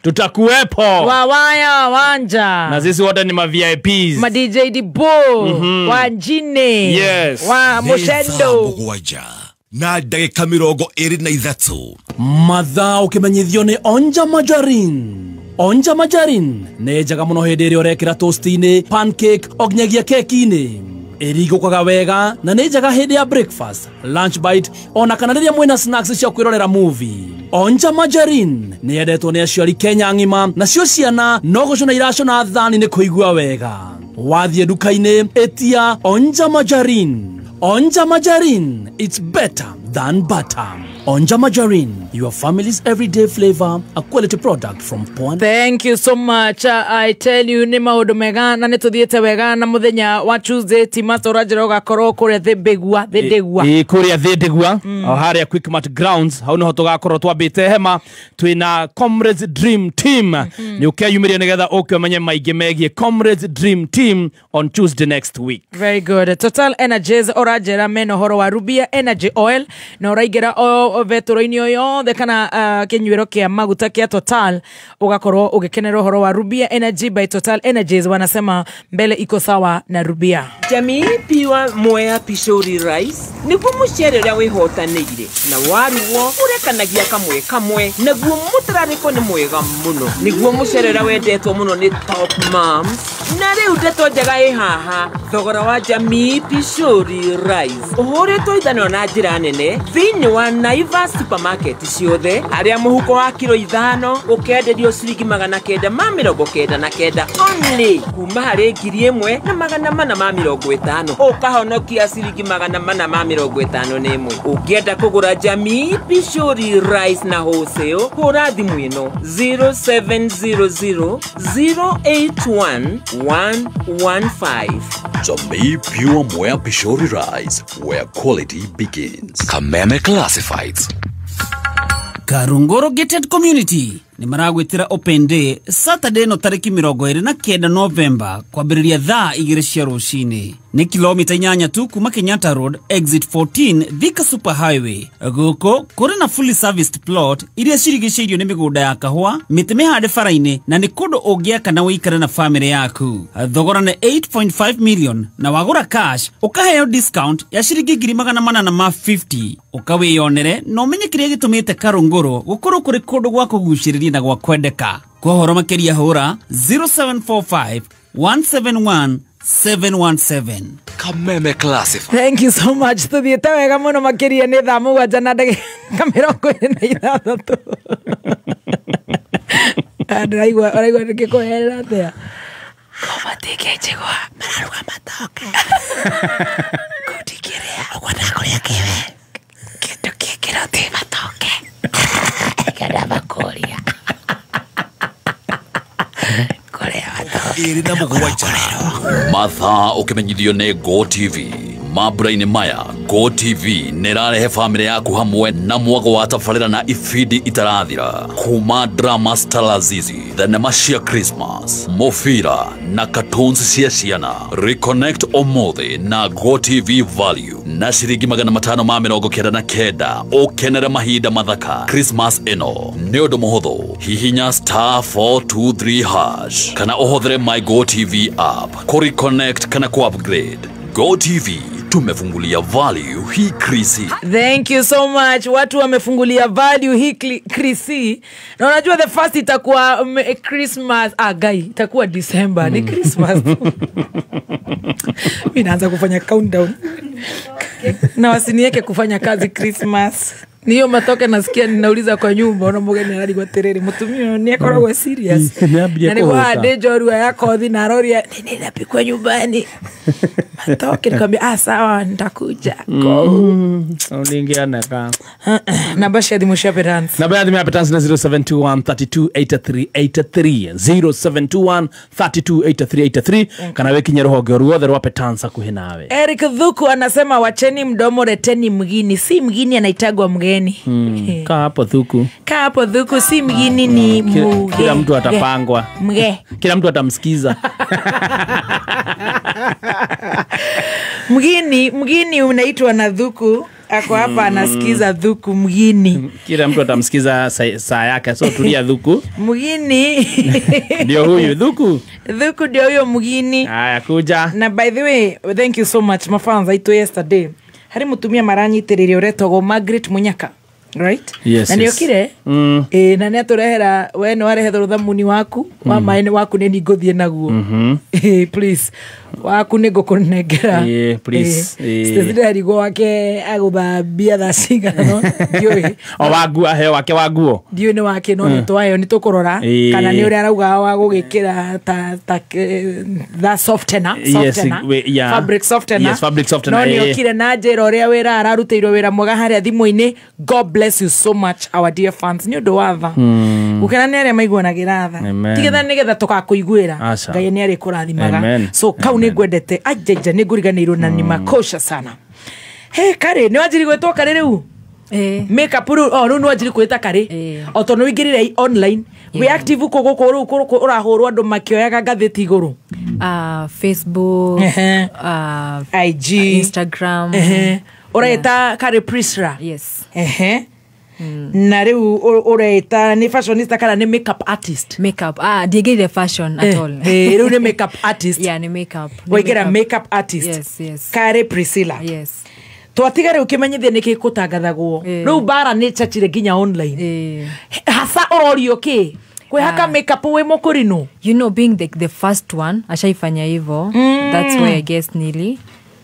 Tutakuwepo. Wawaya wanja. Na sisi wote ni ma VIPs. Ma DJ Dibo. Wanjine. Yes. Wa Moshendo. Na ndagika 23. Mathaa ukimenyithio ni Onja Majarin. Onja Majarin nĩ njega mũno hĩndĩ ĩrĩa ũrekĩra toast-inĩ, pancake, o nginyagia keki-inĩ. Ĩringũkaga wega na nĩ njega hĩndĩ ya breakfast, lunch bite, ona kana rĩrĩa mwĩna snacks cia kwĩrorera movie. Onja Majarin nĩ yendetwo nĩ aciari Kenya ng'ima, nacio ciana no gũcũna iracũna thani nĩ kũigua wega. Wathiĩ nduka-inĩ ĩtia Onja Majarin. Onja Majarin, it's better than butter. Onja Majarin, your family's everyday flavor, a quality product from Pwan. Thank you so much. I tell you, ni maundu mega na nituthiete wega na muthenya wa Tuesday ti master njira ugakorwo kuria thibigua thindegua. Kuria thindegua o haria Quickmart grounds hau niho tugakorwo twambite hema twina Comrades Dream Team. Ni ukeyumirie nigetha uke umenye maingi megie Comrades Dream Team on Tuesday next week. Very good. Total Energies oranjira mena horo wa Rubia Energy Oil na uraigera o vetoro-inĩ o yothe kana kĩnyuĩro kĩa maguta kĩa Total ugakorwo ugikenera uhoro wa Rubia Energy by Total Energies. Wanasema mbele iko sawa na Rubia. Jamii piwa Mwea Pishori Rice niguo mucere ũrĩa wĩhotanĩire na waruo ũrekanagia kamwe kamwe naguo mũtararĩko nĩ mwega mũno niguo mucere ũrĩa wendetwo mũno nĩ top moms na rĩu ndeto njega ĩ haha thogora wa Jamii Pishori Rice ũhũrĩtwo ithanwa na njĩra nene thĩinĩ wa Naivas supermarket ciothe harĩa mũhuko wa kiro 5 ũkenderio ciringi 999 only kuma harĩ 1450 ũkahonokia ciringi 451. Ũngĩenda kũgũra Jamii Pishori Rice na wholesale hũra thimũ ĩno 0700 081 115. Jamii Pure Mwea Pishori Rice, where quality begins. Kameme Classifieds. Karungoro Gated Community ni maragwitira open day Saturday no tariki 29 November kwambiriria thaa 2 cia rucini. Ni kilomita 8 tu kuma Kenyatta Road exit 14 Thika Super Highway. Guku kuri na fully serviced plot iria cirigicĩirio nĩ mĩgũnda ya kahũa, mĩtĩ mĩhande bara-inĩ na nĩ kũndũ ũngĩaka na ũikare na family yaku. Thogora nĩ 8.5 million na wagũra cash ũkaheo discount ya ciringi 450. Ũkawĩyonere na ũmenye kĩrĩa gĩtũmĩte Karunguru gũkorwo kũrĩ kũndũ gwa kũgucĩrĩria na gwa kwendeka. Kwa ũhoro makĩria hũra 0745 171 717. Kameme Classified. Thank you so much. Tuthiĩte wega mũno makĩria nĩ thaa 7 na ndagĩka 26. Ndĩraigua ũraigua nĩkĩkũherera atĩa? Kũbatĩke njigua mararuga matoke. Kũndikĩrĩa ũkwenda kũrĩa kĩwe kĩndũ kĩngĩ ti matoke. Kĩenda makũria. 27. Mathaa ũkĩmenyithio nĩ Go TV. Mambura-inĩ maya Go TV nĩrarehe famĩlĩ yaku hamwe na mwago wa tabarĩra na ibindi itarathira kuma drama Stalazizi, thenema cia Christmas, mũbira na cartoons cia ciana. Reconnect ũmũthĩ na Go TV Value na ciringi 599 ũkenere mahinda mathaka Christmas ĩno. Nĩ ũndũ mũhũthũ, hihinya star 423 hash kana ũhũthĩre my Go TV app kũ reconnect kana kũ upgrade. Go TV tumefungulia value hii krisi. Thank you so much. Watu wamefungulia value hii krisi. Na unajua the first itakuwa Christmas. Guy, itakuwa December. Ni Christmas. Mimi naanza kufanya countdown. Na wasiniweke kufanya kazi Christmas. Niyo matoke nasikia ninauliza kwa nyumba ona mugeni ararigwo atiriri mutumia ni akoragwo serious. Na niguo hande njorua ya kothi na aroria nini napikwa nyumbani. Matoke nikamwambia sawa nitakuja. Uningianeka. Namba cia thimũ cia Petance. Namba ya thimũ ya Petance na 0721 32 83 83 0721 32 83 83 kana wekinye rũhonge ruothe rwa Petance hakuhĩ nawe. Eric Thuku anasema wacheni mdomo reteni mgini, si mgini anaitagwa mgeni. Kaa hapo Thuku. Kaa hapo Thuku, si mgini ni mgeni. Kila mtu atapangwa. Mge. Kila mtu atamsikiza. Mgini unaitwa na Thuku. Ako hapa anasikiza Thuku mgini. Kila mtu atamsikiza saa yake, so tulia Thuku. Mgini. Ndio huyu Thuku. Thuku ndio huyo mgini. Haya kuja. Na by the way, thank you so much mafans aitũ yesterday. Hari mutumia maranyitirire uretagwo Margaret Munyaka. Right? Yes. Na niokire? Na nĩ atũrehera we no arehe thamuni waku wa maĩ waku nĩ ngũthiĩ naguo. Please. Waku nĩ ngũkũnengera. Please. Ndĩrarigwo wake agũthambia thaa cigana no ndiũĩ. O wangu aheo wake wanguo. Ndiũĩ nĩ wake no nĩ twayo nĩ tũkũrora kana nĩ ũrĩa arauga wa gũgĩkĩra ta tha softener. Yes, yeah. Fabric softener. Yes, fabric softener. No nĩokire na njĩra ũrĩa wĩra ararutĩirwo wĩra mwega harĩa thimũ-inĩ. God bless you so much our dear fans. Nĩ ũndũ wa tha. Gũkena nĩ arĩa maiguanagĩra tha. Tigetha nĩgetha tũgakũiguĩra. Ngai nĩ arĩkũrathimaga. So kau nĩ ngwendete ajaja nĩ ngũriganĩirwo na nĩ makosha sana. He Karĩ nĩ wanjiri gwĩtwo Karĩ rĩu? Makeup rĩu o rĩu nĩ wanjiri kwĩta Karĩ. O tondũ nĩ ũingĩrire online. Wĩ active kũ gũkũ rĩu ũrahũrwo andũ makĩoyaga ngathĩti igũrũ. Facebook, IG, Instagram. Ũreta Karĩ Priscilla. Yes. Na rĩu ũreta nĩ fashionista kana nĩ makeup artist? Makeup. Ndiĩgĩire fashion at all. Rĩu nĩ makeup artist. Yeah, nĩ makeup. Waingĩra makeup artist. Yes, yes. Karĩ Priscilla. Yes. Twatiga rĩu kĩmenyithia nĩkĩ gũtangathagwo. Rĩu mbara nĩ chachire nginya online. Hasa ũrorio kĩ? Kwĩhaka makeup wĩ mũkũrinũ? You know, being the first one, ashaifanya hivyo. That's why I guess nili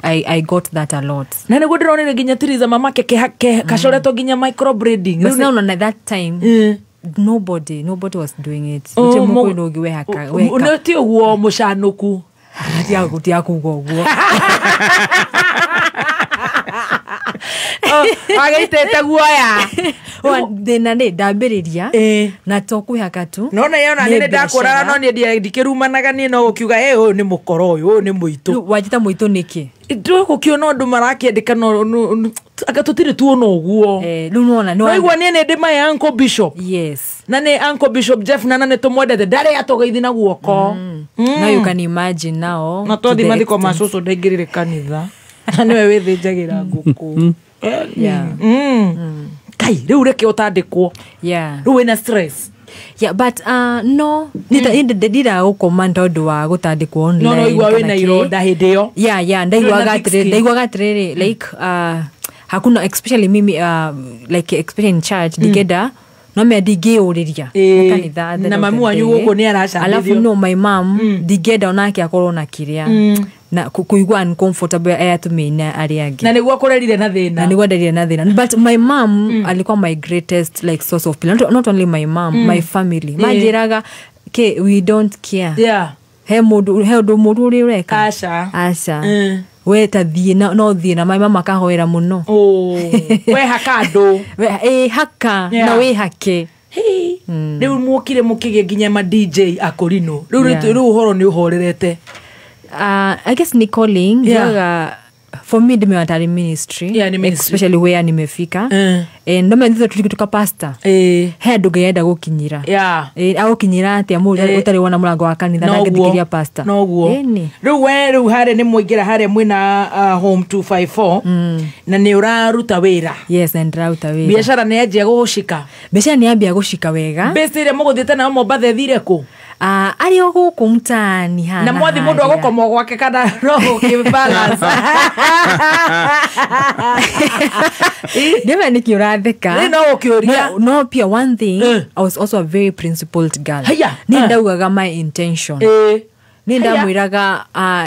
I got that a lot. Na nĩguo ndĩronire nginya tiriza mamake kacoretwo nginya microblading. But now on that time nobody was doing it. Gũtirĩ mũkũrinũ ũngĩ wehaka. No ti ũguo mũcanũku. Tiakuga ũguo. Wagĩitĩte guoya. Thĩna nĩ ndambĩrĩria na to kwĩhaka tu. No na yona nĩ ndakũraga no niĩ ndikĩrumanaga niĩ no gũkiuga ũyũ nĩ mũkoro ũyũ nĩ mũitũ. Wanjĩta mũitũ nĩkĩ? Ndũgũkĩona ũndũ marakĩandĩka no anga tũtirĩ tuona ũguo. Rĩu nĩwona no igua niĩ nĩ ndĩ my Uncle Bishop. Yes. Na nĩ Uncle Bishop Jeff na nĩ tũmwendete ndarĩ atũgeithi na guoko. Now you can imagine now. Na twathi mathiko ma cũcũ ndaingĩrire kanitha. Na nĩwe wĩthĩnjagĩra ngũkũ. Yeah. Kai rĩu reke ũtandĩkwo. Yeah. Rĩu wĩna stress. Yeah, but no ndira gũkoma tondũ wa gũtandĩkwo online. No igua wĩna ironda hĩndĩ ĩyo. Yeah, ndaiguaga atĩrĩrĩ like hakuna especially mimi like especially in church ndingĩenda no me ndingĩũrĩria kanitha na mamu wanyu gũkũ nĩ aracambithio. Alafu no my mom ndingĩenda onake akorwo na kĩrĩa na kuigua uncomfortable aya tumina arĩa angĩ. Na nĩguo kũrerire na thĩna. Na nĩguo nderire na thĩna. But my mom alikuwa my greatest like source of pain. Not only my mom, my family. Manjĩraga ke we don't care. Yeah. He mũndũ he ũndũ mũru ũrĩa ũreka. Aca. Aca. We ta thiĩ na no thiĩ na my mama akahoera mũno. We haka andũ. We haka na wĩ hake. Rĩu muokire mũkĩgĩa nginya ma DJ akũrinũ. Rĩu ũhoro nĩ ũhorerete. I guess ni calling. Yeah. For me ndime ministry. Yeah, ni ministry. Especially where nimefika. And ndo mendito tulikutoka pastor. He ndũngĩenda gũkinyira. Yeah. Agũkinyira atia mũndũ ũtarĩ wona mũrango wa kanitha na ngĩthikiria pastor. Noguo. Rĩu we rĩu harĩa nĩ mũingĩra harĩa mwĩna Home 254 na nĩ ũraruta wĩra. Yes, na ndĩraruta wĩra. Biacara nĩ yanjia gũgũcika. Biacara nĩ yambia gũcika wega. Mbeca iria mũgũthiĩte nayo Mombatha ĩthire kũ? Arĩ o gũkũ mtaani hana. Na mwathi mũndũ agũkoma gwake kana no gũkĩbalance. Ndĩma nĩkĩ ũratheka. No ũkĩũria. No pia one thing, I was also a very principled girl. Haya. Nĩ ndaugaga my intention. Nĩ ndamwĩraga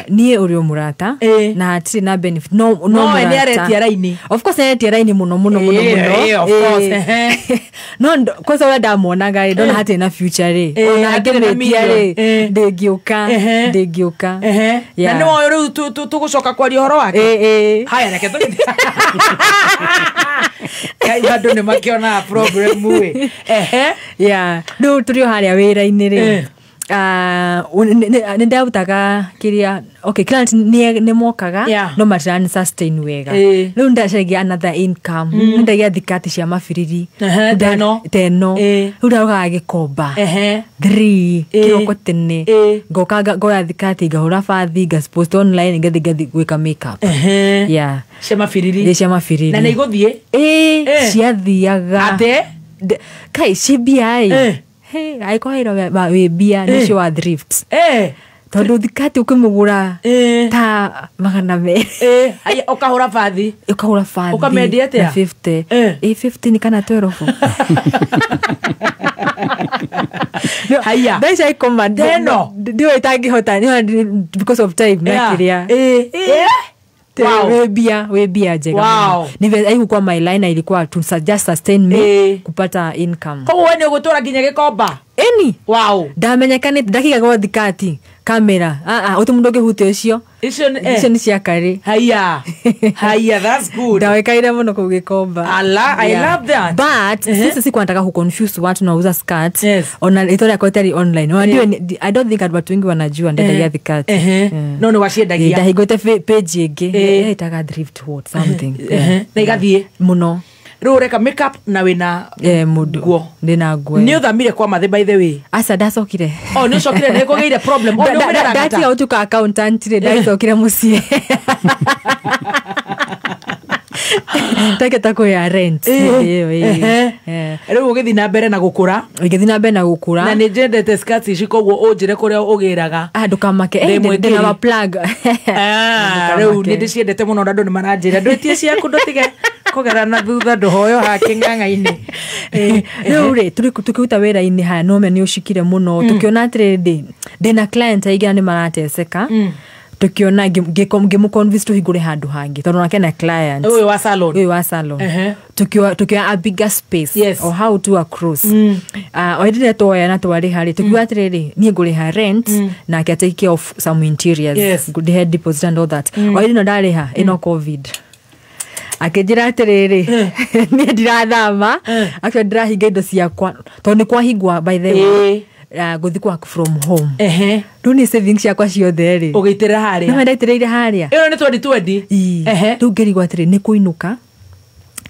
niĩ ũrĩ o mũrata na hatirĩ na benefit no No we nĩ aretia raini. Of course aretia raini mũno mũno mũno mũno. Of course. No kwanza ũrĩa ndamuonaga rĩ, ndona hatirĩ na future rĩ, ona ngĩmĩtia rĩ, ndĩngĩũka ndĩngĩũka. Na nĩ woĩ rĩu tũgũcoka kwaria ũhoro wake. Haya reke tũgĩthiĩ. Kai andũ nĩ makĩonaga problem ĩ. Yeah, rĩu tũrĩ o harĩa wĩra-inĩ rĩ, nĩ ndarutaga kĩrĩa, okay, client nĩ mokaga no matirani sustain wega. Rĩu ndacaragia another income. Nĩ ndagia thikati cia mabiriri teno. Rĩu ndarogaga Gĩkomba 3 kĩroko tene, ngoka ngoya thikati, ngahũra bathi, ngapost online, ngathiĩ gwĩka makeup. Yeah, cia mabiriri. Cia mabiriri. Na nĩ igũthiĩ? Ciathiaga. Atĩ? Kai ci mbia ĩ. Angĩkorwo wĩ mbia nĩ ũcio wa thrift. Tondũ thikati ũkĩmũgũra ta 200. Ũkahũra bathi. Ũkahũra bathi. Ũkamendia atĩa? Na 50. 50 kana 12. Haya. Ndaica ikoma Teno. Ndiũĩ itangĩhota because of time na kĩrĩa. Wow. Wĩ mbia njega. Wow. Haikuwa my line, ilikuwa to just sustain me kupata income. Koguo we nĩ ũgũtũra nginya Gĩkomba? Ĩni. Wow. Ndamenyekanĩte, ndakigagwo thikati kamera. Ũti mũndũ ũngĩhutia ũcio. Icio nĩ cia karĩ. Haya. Haya, that's good. Ndawekaire mũno kũu Gĩkomba. Ala, I love that. But sisi sikuwa nataka kuconfuse watu nauza skirt. Ona itoria yakwa ĩtarĩ online. Ona ndiũĩ, I don't think watu wengi wanajua ndendagia thikati. No nĩ waciendagia. Ndahingũrĩte page ĩngĩ. Ĩtaga thrift what something. Na igathiĩ mũno. Rĩu ũreka makeup na wĩna nguo. Ndĩna nguo. Nĩ ũthamire kwa Mathĩ by the way? Aca, ndacokire. Oh, nĩ ũcokire, nĩ kũgĩire problem. Oh, nĩ ũmĩreraga ta? Ndatiga gũtuĩka accountant rĩ, ndacokire mũciĩ. Ndakĩhota kũrĩha rent. Rĩu ũgĩthiĩ na mbere na gũkũra. Ngĩthiĩ na mbere na gũkũra. Na nĩ njendete skirts ici, koguo ũnjĩre kũrĩa ũgĩraga. Ndũkamake. Ndĩna ma plug. Rĩu nĩ ndĩciendete mũno na andũ nĩ maranjĩra ndwĩtie ciaku ndũtige kũgera na thutha ndũhoyo hake ng'ang'a-inĩ. Rĩu rĩ, tũkĩruta wĩra-inĩ haya nome nĩ ũcikire mũno. Tũkĩona atĩrĩrĩ, ndĩna client aingĩ na nĩ marateseka. Tukiona ngĩmũconvince tũhingũre handũ hangĩ tondũ nake na client ũyũ wa salon, ũyũ wa salon. Tukiwa a bigger space. Or how to across o hĩndĩ ĩrĩa twoya na twarĩha rĩ, tukiuga atĩrĩrĩ, niĩ ngũrĩha rent nake take care of some interiors, ndĩhe deposit and all that. O hĩndĩ ĩno ndarĩha ĩno COVID akĩnjĩra atĩrĩrĩ, niĩ ndirathama, actually ndĩrahinga indo ciakwa tondũ nĩ kwahingwa by the way, gũthiĩ kwa from home. Rĩu nĩ savings ciakwa ciothe rĩ ũgĩitĩrĩra harĩa. No ndaitĩrĩire harĩa. Ĩno nĩ 2020. Rĩu ngĩrigwo atĩrĩ, nĩ kũinũka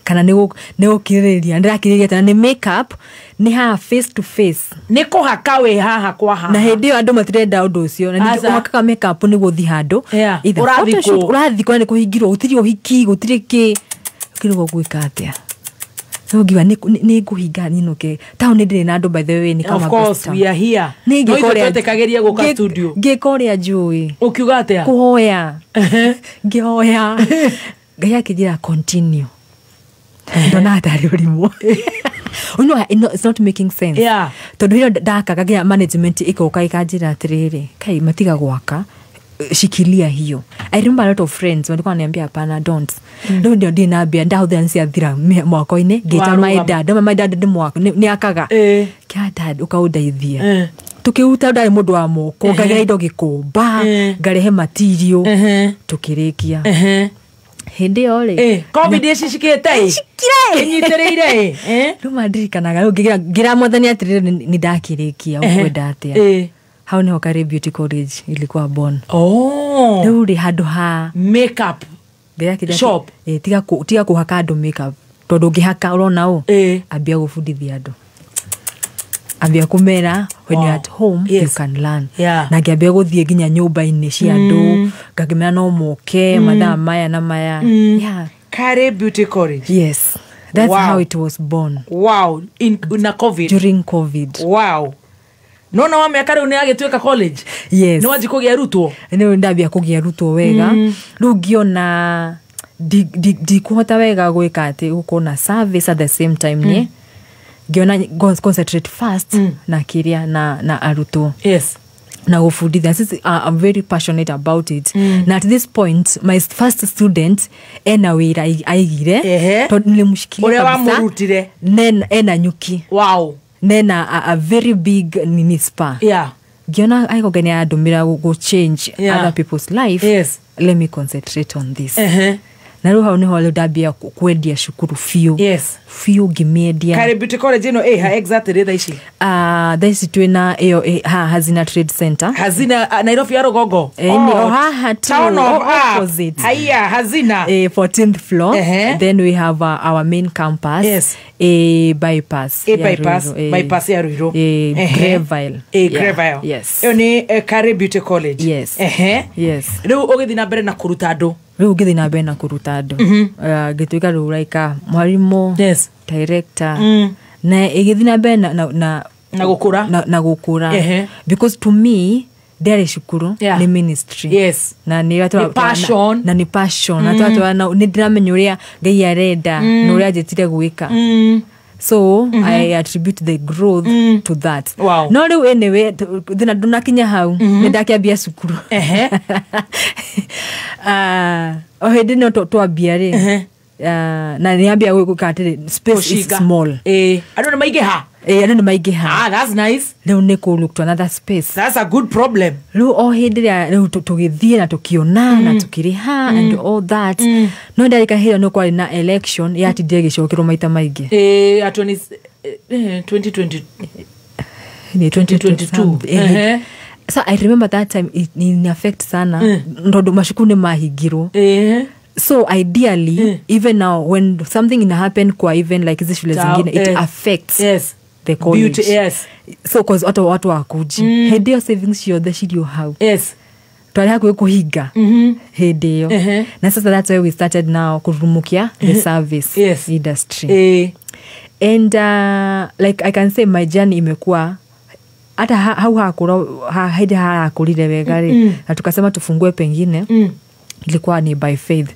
kana nĩ gũkirĩrĩria. Ndĩrakirĩrĩria tena nĩ makeup, nĩ haha face to face, nĩ kũhaka wĩ haha kwa haha. Na hĩndĩ ĩyo andũ matirenda ũndũ ũcio, na ningĩ ũhakaga makeup nĩ gũthiĩ handũ ũrathiĩ kũ, nĩ kũhingirwo, gũtirĩ ũhiki, gũtirĩ kĩ, ũkĩrigwo gwĩka atĩa. So ngiuga nĩ ngũhinga nyinũke taũni, ndĩrĩ na andũ by the way, nĩ kama Of course we are here. No ithuĩ twetĩkagĩria gũka studio. Ngĩka ũrĩa njũĩ. Ũkiuga atĩa? Kũhoya. Ngĩhoya Ngai akĩnjĩra continue. Ndonaga tarĩ ũrimũ. You know, it's not making sense. Tondũ hĩndĩ ĩyo ndakaga nginya management ĩgoka ĩkanjĩra atĩrĩrĩ, kai matiga gwaka, shikilia hiyo. I remember a lot of friends walikuwa wananiambia hapana, don't. Rĩu ndio ndĩ na mbia ndahũthĩra nĩ ciathira mwako-inĩ, ngĩta my dad. Ndauga my dad ndĩ mwako nĩ akaga. Kĩa dad ũkaũndeithia. Tũkĩruta ndarĩ mũndũ wa moko, ngagĩra indo Gĩkomba, ngarehe material, tũkĩrĩkia. Hĩndĩ ĩyo rĩ, COVID ĩcicikĩte ĩ? Ĩnyitĩrĩire ĩ? Rĩu mandirikanaga, rĩu ngĩra mwathani atĩrĩrĩ, nĩ ndakĩrĩkia, ũkwenda atĩa? Hau nĩho Karĩ Beauty College ilikuwa born. Rĩu rĩ, handũ ha makeup shop, tiga kũhaka andũ makeup, tondũ ũngĩhaka ũrona ũ, ambia gũbundithia andũ, ambia kũmera when you're at home you can learn. Na ngĩambia gũthiĩ nginya nyũmba-inĩ cia andũ, ngakĩmera no moke mathaa maya na maya. Karĩ Beauty College. Yes, that's how it was born. Wow, in na COVID. During COVID. Wow. Nona wa mĩaka rĩu nĩ agĩtuĩka college. Yes. Nĩ wanji kũgĩa arutwo. Nĩ ndambia kũgĩa arutwo wega. Rĩu ngĩona ndikũhota wega gwĩka atĩ gũkorwo na service at the same time nĩ ngĩona concentrate first na kĩrĩa na arutwo. Yes. Na gũbundithia sisi, I'm very passionate about it. Na at this point my first student ena wĩra aigire tondũ nilimshikilia ũrĩa kabisa. Wamũrutire. Ena nyuki. Wow. Nena a very big nini spa. Ngiona aikogenia andũmĩra go change other people's life. Let me concentrate on this. Na rĩu hau nĩho rĩu ndambia kwendia cukuru biũ. Biũ ngĩmĩendia. Kari Beauty College ĩno ĩha exactly thaa ici? Thaa ici twĩna ĩyo haha Hazina Trade Center. Hazina, Nairobi ya rũgongo? Nĩ o haha tu, Town of opposite. Haya, Hazina. 14th floor. Then we have our main campus. Bypass. A bypass, bypass ya Ruiru. Greville. Greville. Yes. Ĩyo nĩ Kari Beauty College. Yes. Yes. Rĩu ũgĩthiĩ na mbere na kũruta andũ. Rĩu ngĩthiĩ na mbere na kũruta andũ. Ngĩtuĩka rĩu like mwarimũ, director. Na ĩgĩthiĩ na mbere na gũkũra. Na gũkũra. Because to me ndĩarĩ cukuru, nĩ ministry. Na nĩ Nĩ passion. Na nĩ passion. Na nĩ ndĩramenya ũrĩa Ngai arenda na ũrĩa anjĩtire gwĩka. So I attribute the growth to that. Wow. No rĩu anyway thĩna ndũnakinya hau, nĩ ndakĩambia cukuru. O hĩndĩ no twambia rĩ, na nĩambia gwĩka atĩrĩ, space is small. Andũ nĩ maingĩha. Andũ nĩ maingĩha. Ah, that's nice. Rĩu nĩ kũ look to another space. That's a good problem. Rĩu o hĩndĩ ĩrĩa rĩu tũgĩthiĩ na tũkĩona na tũkĩrĩha and all that. No ndarika hĩndĩ no kwarĩ na election yatindire ĩgĩcokerwo maita maingĩ. 2020. Ni 2022. So I remember that time it ni affect sana ndo macukuru nĩ mahingirwo. So ideally, even now when something ina happen kwa even like hizi shule zingine, it affects the college. Beauty, yes. So cause watu watu wakuji. Hĩndĩ ĩyo savings ciothe cirĩ o hau. Twarĩ hakuhĩ kũhinga hĩndĩ ĩyo. Na sasa that's why we started now kũrumukia the service industry. And like I can say my journey imekuwa hata hau hakura hadi harakũrire wega rĩ, na tukasema tufungue pengine. Ilikuwa ni by faith.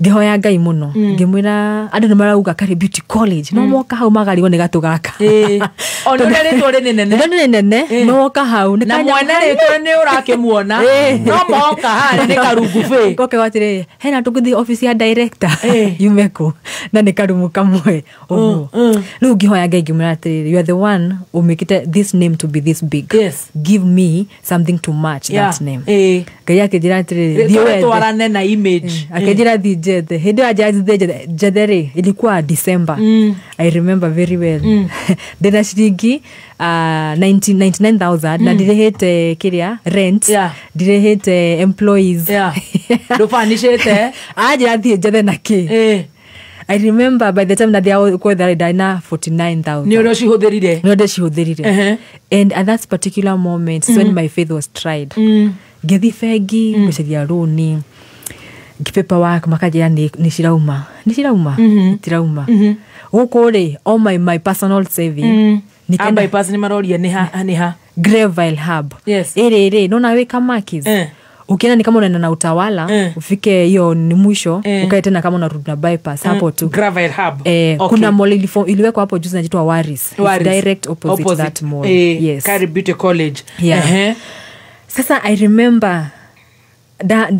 Ngihoya Ngai muno, ngimwira andu ni marauga Kari Beauty College, no moka hau magarigwo ni gatu gaka. Ona ũrĩa rĩtwa rĩ nene. Nĩ nene, no woka hau na mwana rĩtwa nĩ ũrakĩmuona, no moka harĩa nĩ karungu bĩ. Ngoke atĩrĩ, hena tũgũthiĩ office ya director yume kũ, na nĩ karumu kamwe ũguo. Rĩu ngĩhoya Ngai ngĩmwĩra atĩrĩrĩ, you are the one who make it this name to be this big. Give me something to match that name. Ngai akĩnjĩra atĩrĩrĩ, thiĩ wethe. Twarane na image. Akĩnjĩra thiĩ njethe. Hĩndĩ ĩyo anjĩra thiĩ njethe rĩ, ilikuwa December. I remember very well. Ndĩna ciringi 99,000 na ndirĩhĩte kĩrĩa rent, ndirĩhĩte employees. Ndũbanicĩte. Anjĩra thiĩ njethe na kĩ. I remember by the time nathiaga kwetha rĩ, ndarĩ na 49,000. Nĩ ũrĩa ũcihũthĩrire. Nĩ ũrĩa ndĩcihũthĩrire. And at that particular moment is when my faith was tried. Ngĩthiĩ bengi gũcaria rũni, paperwork makanjĩra nĩ cirauma, nĩ cirauma, itirauma. Gũkũ rĩ, all my personal saving. Bypass nĩ maroria nĩ ha, nĩ ha? Greville Hub. Ĩrĩ rĩ, nona wĩ Kamakis. Ukienda ni kama unaenda na Utawala, ufike hiyo ni mwisho, ukae tena kama unarudi na bypass hapo tu. Greville Hub. Kuna mall iliwekwa hapo juzi inaitwa Waris. It's direct opposite that mall. Yes. Kari Beauty College. Sasa I remember da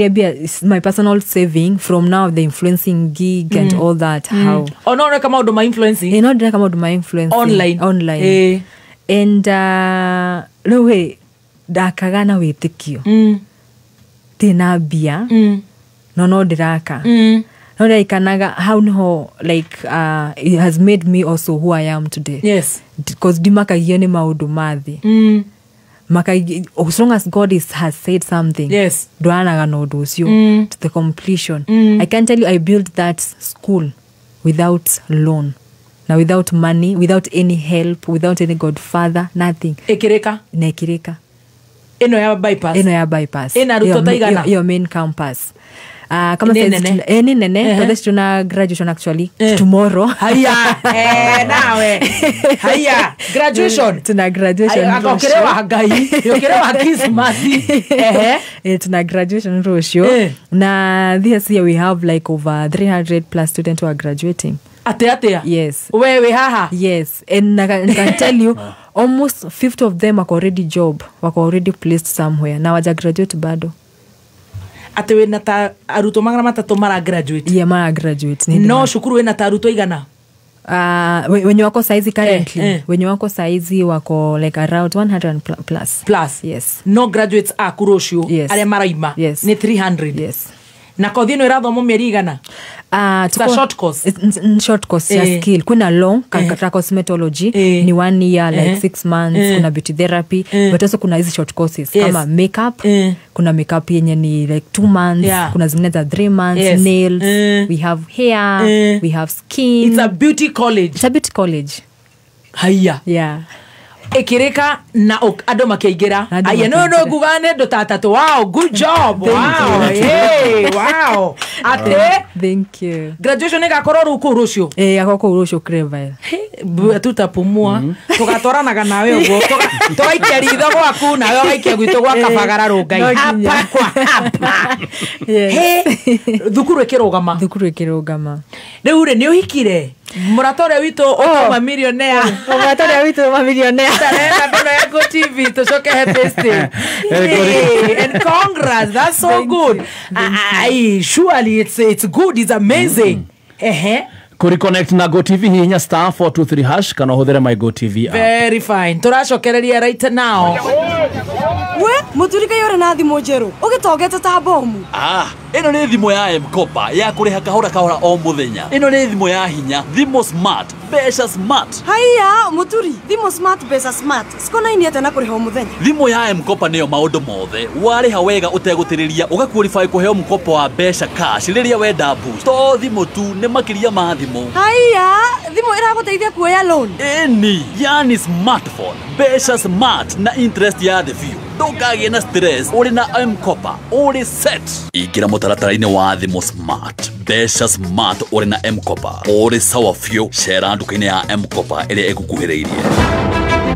bia my personal saving from now the influencing gig and all that. How oh no no kama ma influencing, no no kama ma influencing online. And no way ndakaga na witikio tina bia no ndiraka no ndaikanaga how niho like it has made me also who I am today. Yes, because ndimakagio ni maundu mathi as long as God has said something, yes, ndwaranaga na undu ucio to the completion. I can tell you I built that school without loan, now without money, without any help, without any godfather, nothing. Ikirika na ikirika ino ya bypass, ino ya bypass ina arutwo ta igana, your main campus. Kama ni nene but tuna graduation actually tomorrow. Haya nawe haya graduation, tuna graduation akokerewa Ngai yokerewa Christmas tuna graduation rũciũ. Na this year we have like over 300 plus students who are graduating. Atia Yes. Wewe haha. Yes, and I can tell you almost 50 of them are already job, wako already placed somewhere. Na waja graduate bado. Ate wena ta arutwo 300 mara graduate. Yeah, mara graduate. No shukuru wena ta arutwo igana. Wenye wako saizi currently, wenye wako saizi wako like around 100 plus. Yes. No graduates aku rũciũ. Yes. Arĩa maraima. Yes. Nĩ 300. Yes. Na kothi ĩno ĩrathomwo mĩeri igana? It's a short course. It's short course ya skill. Kuna long kata cosmetology ni 1 year like 6 months. Kuna beauty therapy, but also kuna hizi short courses kama makeup. Kuna makeup yenye ni like 2 months. Kuna zingine za 3 months. Nails, we have hair, we have skin. It's a beauty college. It's a beauty college. Haya. Yeah. Ekireka na andå makä aye no no ngugane ndå tatatå. Wow, good job. Wow, hey, wow. Ate thank you. Graduation ĩgakorwo rĩu kũu rũciũ. Ĩgakorwo kũu rũciũ Crevile. Tutapumua tũgatwaranaga nawe ũguo, tũgaikia ritho gwaku nawe ũgaikia gwitũ gwa Kabagara rũngai hapa kwa hapa. Thukuru ĩkĩrũgama. Thukuru ĩkĩrũgama. Rĩu rĩ nĩ ũhikire? Mũrata ũrĩa witũ ũkauma millionaire. Mũrata ũrĩa witũ uma millionaire. Tarenda mbeno ya Go TV tũcoke happy stay. And congrats, that's so good. I surely it's good, it's amazing. Ehe. Kuri connect na Go TV hihinya star 423 hash kana ũhũthĩre my Go TV app. Very fine. Tũracokereria right now. We muturika yore na thimũ njerũ ũgĩtongete ta bomu. Ĩno nĩ thimũ ya M-Kopa ya kũrĩha kahora kahora o mũthenya. Ĩno nĩ thimũ ya hinya, thimũ smart, mbeca smart. Haiya muturi, thimũ smart, mbeca smart cikonainie atĩa na kũrĩha o mũthenya? Thimũ ya M-Kopa nĩyo maũndũ mothe. Warĩha wega ũtegũtĩrĩria ũgaqualify kũheo mkopo wa mbeca cash rĩrĩa wenda boost. To thimũ tu, nĩ makĩria ma thimũ. Haiya, thimũ ĩragũteithia kuoya loan. Ĩni, yani smartphone, mbeca smart na interest ya thĩ biũ. Ndũkagĩe na stress ũrĩ na M-Kopa, ũrĩ set. Ingĩra mũtaratara-inĩ wa thimũ smart, mbeca smart ũrĩ na M-Kopa, ũrĩ sawa biũ. Cera nduka-inĩ ya M-Kopa ĩrĩa ĩgũkuhĩrĩirie.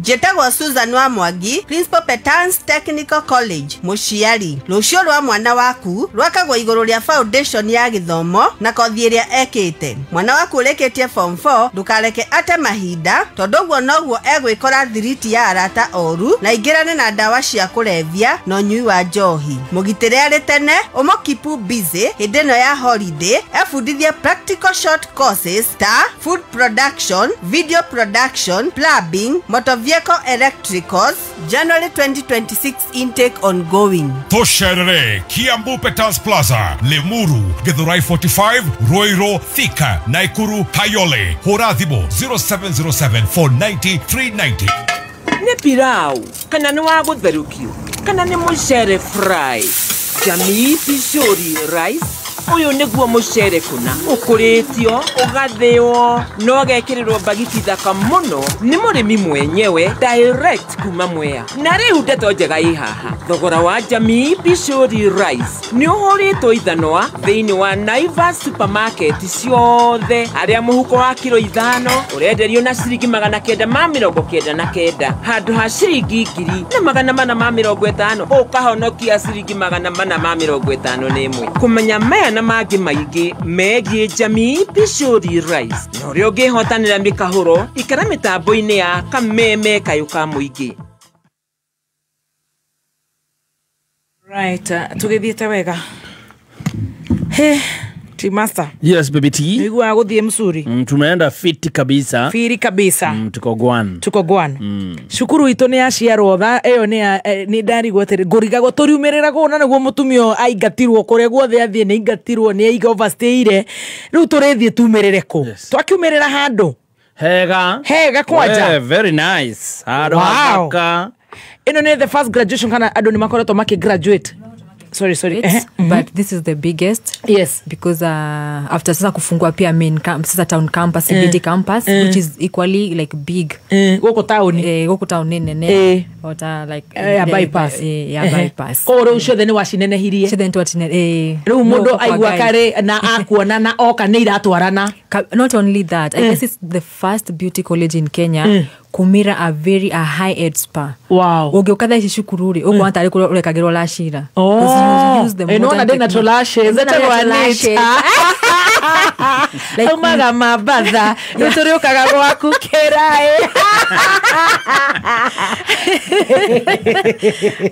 Njĩtagwo Susan wa Mwangi, Principal Petans Technical College, mũciari. Rũciũ rwa mwana waku rwakagwo igũrũ rĩa foundation ya gĩthomo na kothi ĩrĩa ekĩte. Mwana waku ũrĩkĩtie form 4 ndũkareke ate mahinda tondũ ũguo noguo egwĩkora thiriti ya arata oru na ingĩrane na ndawa cia kũrebia na ũnyui wa njohi. Mũgitĩre arĩ tene, ũmũkipu busy hĩndĩ ĩno ya holiday, ebundithie practical short courses ta food production, video production, plumbing, motor vehicle electricals. January 2026 intake ongoing. Tosherere, Kiambu Petals Plaza, Limuru, Githurai 45, Ruiru, Thika, Nakuru, Kayole. Hũra thimũ 0707 490 390. Nĩ pilau kana nĩ wa gũtherũkio kana nĩ mũcere fry. Jamii Pishori rice ũyũ nĩguo mũcere kũna ũkũrĩtio ũgathĩo na ũgekĩrĩrwo mbagiti thaka mũno nĩ mũrĩmi mwenyewe direct kuma Mwea. Na rĩu ndeto njega ĩ haha, thogora wa Jamii Pishori rice nĩ ũhũrĩtwo ithanwa thĩinĩ wa Naivas supermarket ciothe, harĩa mũhuko wa kiro 5 ũrenderio na ciringi 999 handũ ha ciringi 1450, ũkahonokia ciringi 451. Kũmenya maya na mangĩ maingĩ megiĩ Jamii Pishori rice na ũrĩa ũngĩhotanĩra mĩkahũro, ikara mĩtambo-inĩ ya Kameme Kayũ ka Mũingĩ. Right, tũgĩthiĩte wega. He, Master. Yes, baby T. Niguo gũthiĩ msuri. Tumeenda fiti kabisa. Fiti kabisa. Tuko gwan. Tuko gwan. Cukuru itũ nĩ yaciarwo tha ĩyo nĩ ndarigwo atĩrĩ ngũrigagwo tũriumĩrĩra kũ na nĩguo mũtumia aingatirwo kũrĩa guothe athiĩ nĩ aingatirwo nĩ aiga overstayire. Rĩu tũrĩthiĩ tumĩrĩre kũ? Twakiumĩrĩra handũ. Hega. Hega kwanja. Yeah, very nice. Handũ hathaka. Ĩno nĩ the first graduation kana andũ nĩ makoretwo makĩ graduate? Sorry. But this is the biggest. Yes. Because after sasa kufungua pia main camp, sasa town campus, CBD campus, which is equally like big. Goko town. Goko town nene. Ota like ya bypass. Ya bypass. Ko rĩu ciothe nĩ wacinenehirie. Ciothe nĩ twacine. Rĩu mũndũ aigua kare na akuona na oka nĩ iratwarana. Not only that, I guess it's the first beauty college in Kenya. Kumira a very a high ed spa. Wow. Ũngĩũka thaa ici cukuru rĩ, ũkuona tarĩ kũrĩa ũrekagĩrwo lashira. Oh. Ĩno ona ndĩ natural lashes. Ĩtagwo lashes. Like Aumaga Mambatha rĩu tũrĩũkaga gwaku kĩraĩ.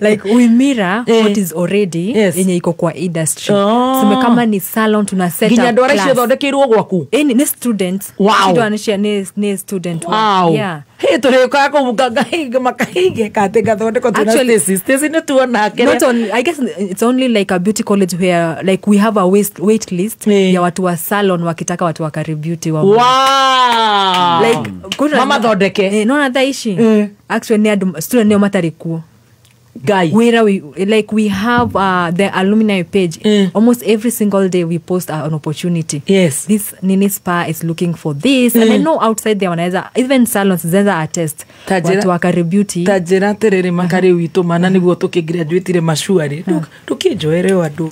Like we mirror what is already yenye iko kwa industry. Tuseme kama ni salon tuna set up nginya andũ arĩa class. icio thondekeirwo gwaku. Ni students. Wow. Icio ni student. Wow. Yeah. Hĩ tũrĩũkaga kũu ngahinga makahinge katĩ gathondeko tuna Actually- Stacy. Stacy nĩ tuona Not kĩrĩa. only, I guess it's only like a beauty college where like we have a wait list ya watu wa salon wakitaka watu wa Kari Beauty wa Wow. Like kuna Mama thondeke. No thaa ici actually ni andũ student nĩo matarĩ kuo. Guy. Where we like we have the alumni page. Almost every single day we post an opportunity. Yes. This Nini Spa is looking for this. And I know outside there wanaweza even salons zinaweza attest watu wa Kari Beauty. Ta njĩra atĩrĩrĩ makarĩ witũ mana nĩguo tũkĩgraduatire macuarĩ ndũkĩnjoere o andũ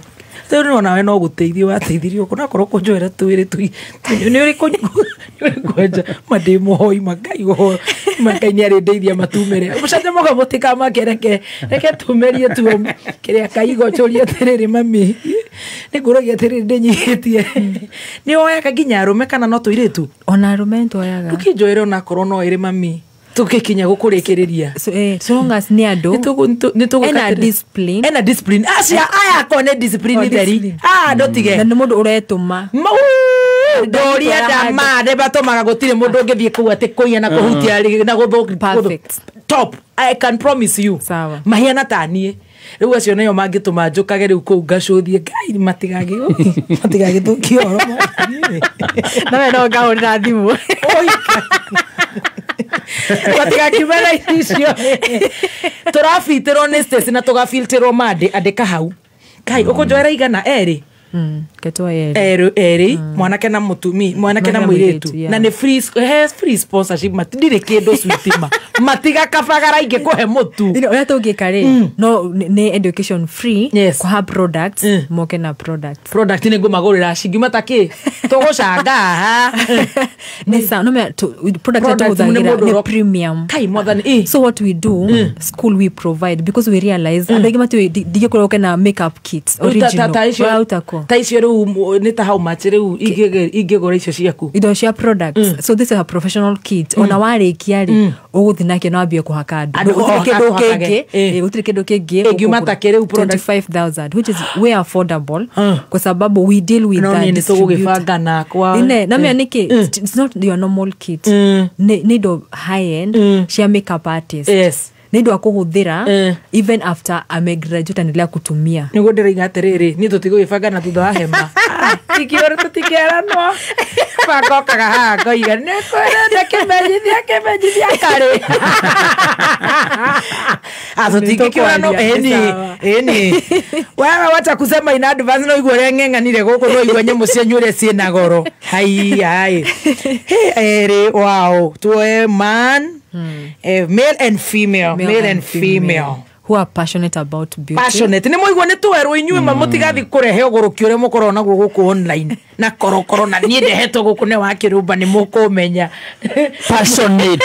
rĩu nĩ onawe no gũteithio wateithirio kũnakorwo kũnjoera twĩrĩ nĩ ũrĩkũ nĩ ũrĩkwenja ma ndĩ mũhoi ma Ngai ũhoro ma Ngai nĩ arĩndeithia matumere mũcanjamũka mũtikamake reke reke tumerie tuo kĩrĩa kaigo njũrie atĩrĩrĩ mami nĩ ngũragia atĩrĩrĩ ndĩnyihĩtie nĩ woyaga nginya arũme kana no tũirĩtu Ona arũme nĩtuoyaga. ndũkĩnjoere onakorwo no ĩrĩ mami tũgĩkinya gũkũrĩkĩrĩria. So, so long as nĩ andũ ena discipline. Ena discipline acia aya ko nĩ discipline Oh, theri discipline. ah ndũtige Na nĩ mũndũ ũretũma. Ndũria ndama nĩ batũmaga gũtirĩ mũndũ ũngĩthiĩ kũu atĩ kũiya na kũhutia rĩ- na gũthũ Perfect. Top, I can promise you. Sawa. Mahiana ta niĩ rĩu acio nĩo mangĩtũma njũkage rĩu kũu ngacũthie Ngai matigagĩthũkie ũhoro. Nawe no ngahũrĩra thimũ. Matigakiumena icio tũrabitĩrwo nĩ Stacy na tũgabitĩrwo mandĩ andĩka hau kai ũkũnjoera igana erĩ Ketwa erĩ. Erĩ mwanake na mũtumi mwanake na mũirĩtu yeah. Na nĩ free he free sponsorship matindirĩ kĩndũ switima matiga kabagara ingĩkũhe mũtu. You know, ũrĩa tũngĩka rĩ no nĩ education free. Yes. Kũha products moke na products. Product nĩ ngũmagũrĩra cingiuma ta kĩ tũgũcanga haha. Nĩ sawa no mea product Product nĩ tũhũthagĩra mũndũ nĩ ũro- premium. Kai mwathani. So what we do school we provide because we realize andũ aingĩ matiũĩ ndingĩkorwo ũke na makeup kit Rĩu ta- ta- ta original icio- ũrauta kũ ta icio rĩu nĩ ta how much rĩu ingĩgũra icio ciaku indo cia products. So this is a professional kit. Ona warĩkia rĩ ũgũthiĩ nakĩo na wambie kũhaka andũ. Andũ Gũtirĩ o, kĩndũ akũhakage. kĩngĩ gũtirĩ kĩndũ kĩngĩ Ĩngiuma ta kĩ rĩu product? 25,000 which is way affordable kwa sababu we deal with No the niĩ nĩ distributor. tũgũgĩbanga nakwa. Ine na mea nĩkĩ it's not your normal kit. Nĩ indo high end cia makeup artist. Yes. Nĩ indo akũhũthĩra even after amegraduate anaendelea kutumia. Nĩguo ndĩroiga atĩrĩrĩ niĩ tũtigũgĩbanga na thutha wa hema ikiũrĩ tũtikĩaranwo bangokaga haha ngoiga nĩkwĩrenda kĩmenyithia kĩmenyithia karĩ tũtingĩkĩũranwo ĩni ĩni wewe wacha kusema in advance no igua ũrĩa ng'eng'anire gũkũ no igua nyamũ cianyu ũrĩa ciĩna goro hai hai erĩ wow tuoe man male and female male and female who are passionate about beauty. Passionate nĩ mũigua nĩ twerwo inyuĩ ma mũtigathiĩ kũrehe ũgũrũki ũrĩa mũkoragwo naguo gũkũ online na korokoro na niĩ ndehetwo gũkũ nĩ wa kĩrũmba nĩ mũkũmenya. Passionate.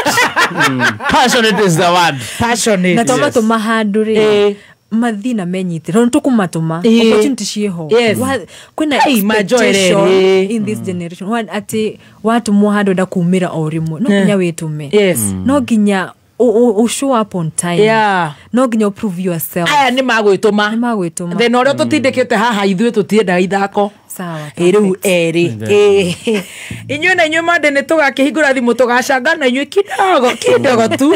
Passionate is the word. Passionate. Na twamatũma handũ rĩ mathi na menyitĩre tondũ tũkũmatũma opportunity ciĩho. Yes. Kwĩna Hey, majoere expectation rĩ. in this generation atĩ watũmwo handũ enda kumĩra o rĩmwe no nginya wĩtũme. Yes. No nginya show up on time. Yeah. No nginya prove yourself. Aya nĩ magwĩtũma. Nĩ magwĩtũma. Thĩna ũrĩa tũtindĩkĩte haha ithuĩ tũtiendaga ithako. Sawa. Rĩu erĩ inyuĩ na inyuĩ mande nĩ tũgakĩhingũra thimũ tũgacanga na inyuĩ kidogo kidogo tu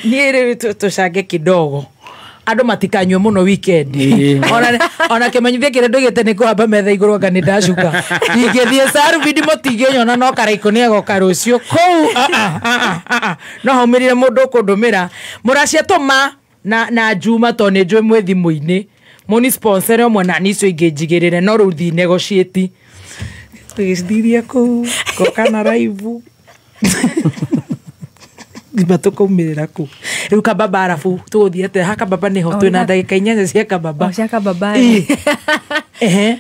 niĩ rĩu tũcange kidogo andũ matikanyue mũno weekend. Ona kĩmenyithia kĩrĩa ndoigĩte nĩ kũhamba metha igũrũ anga nĩ ndacuka ndingĩthiĩ Sarubindi mũtingĩnyona no Karaikũ nĩ agoka rũciũ kũu no haumĩrire mũndũ ũkũndũmĩra mũracia tũma na Juma tondũ nĩ njũĩ mwĩ thimũ-inĩ mũni sponsor ũmwe na niĩ icio ingĩ njigĩrĩre no rĩu thi negotiate tũgĩcithirie kũu ngoka na raivu ngima tũkaumĩrĩra kũu rĩu kababa arabu tũgũthiĩ atĩa ha kababa nĩho twĩna ndagĩka 8 cia kababa. Cia kababa. Ehe.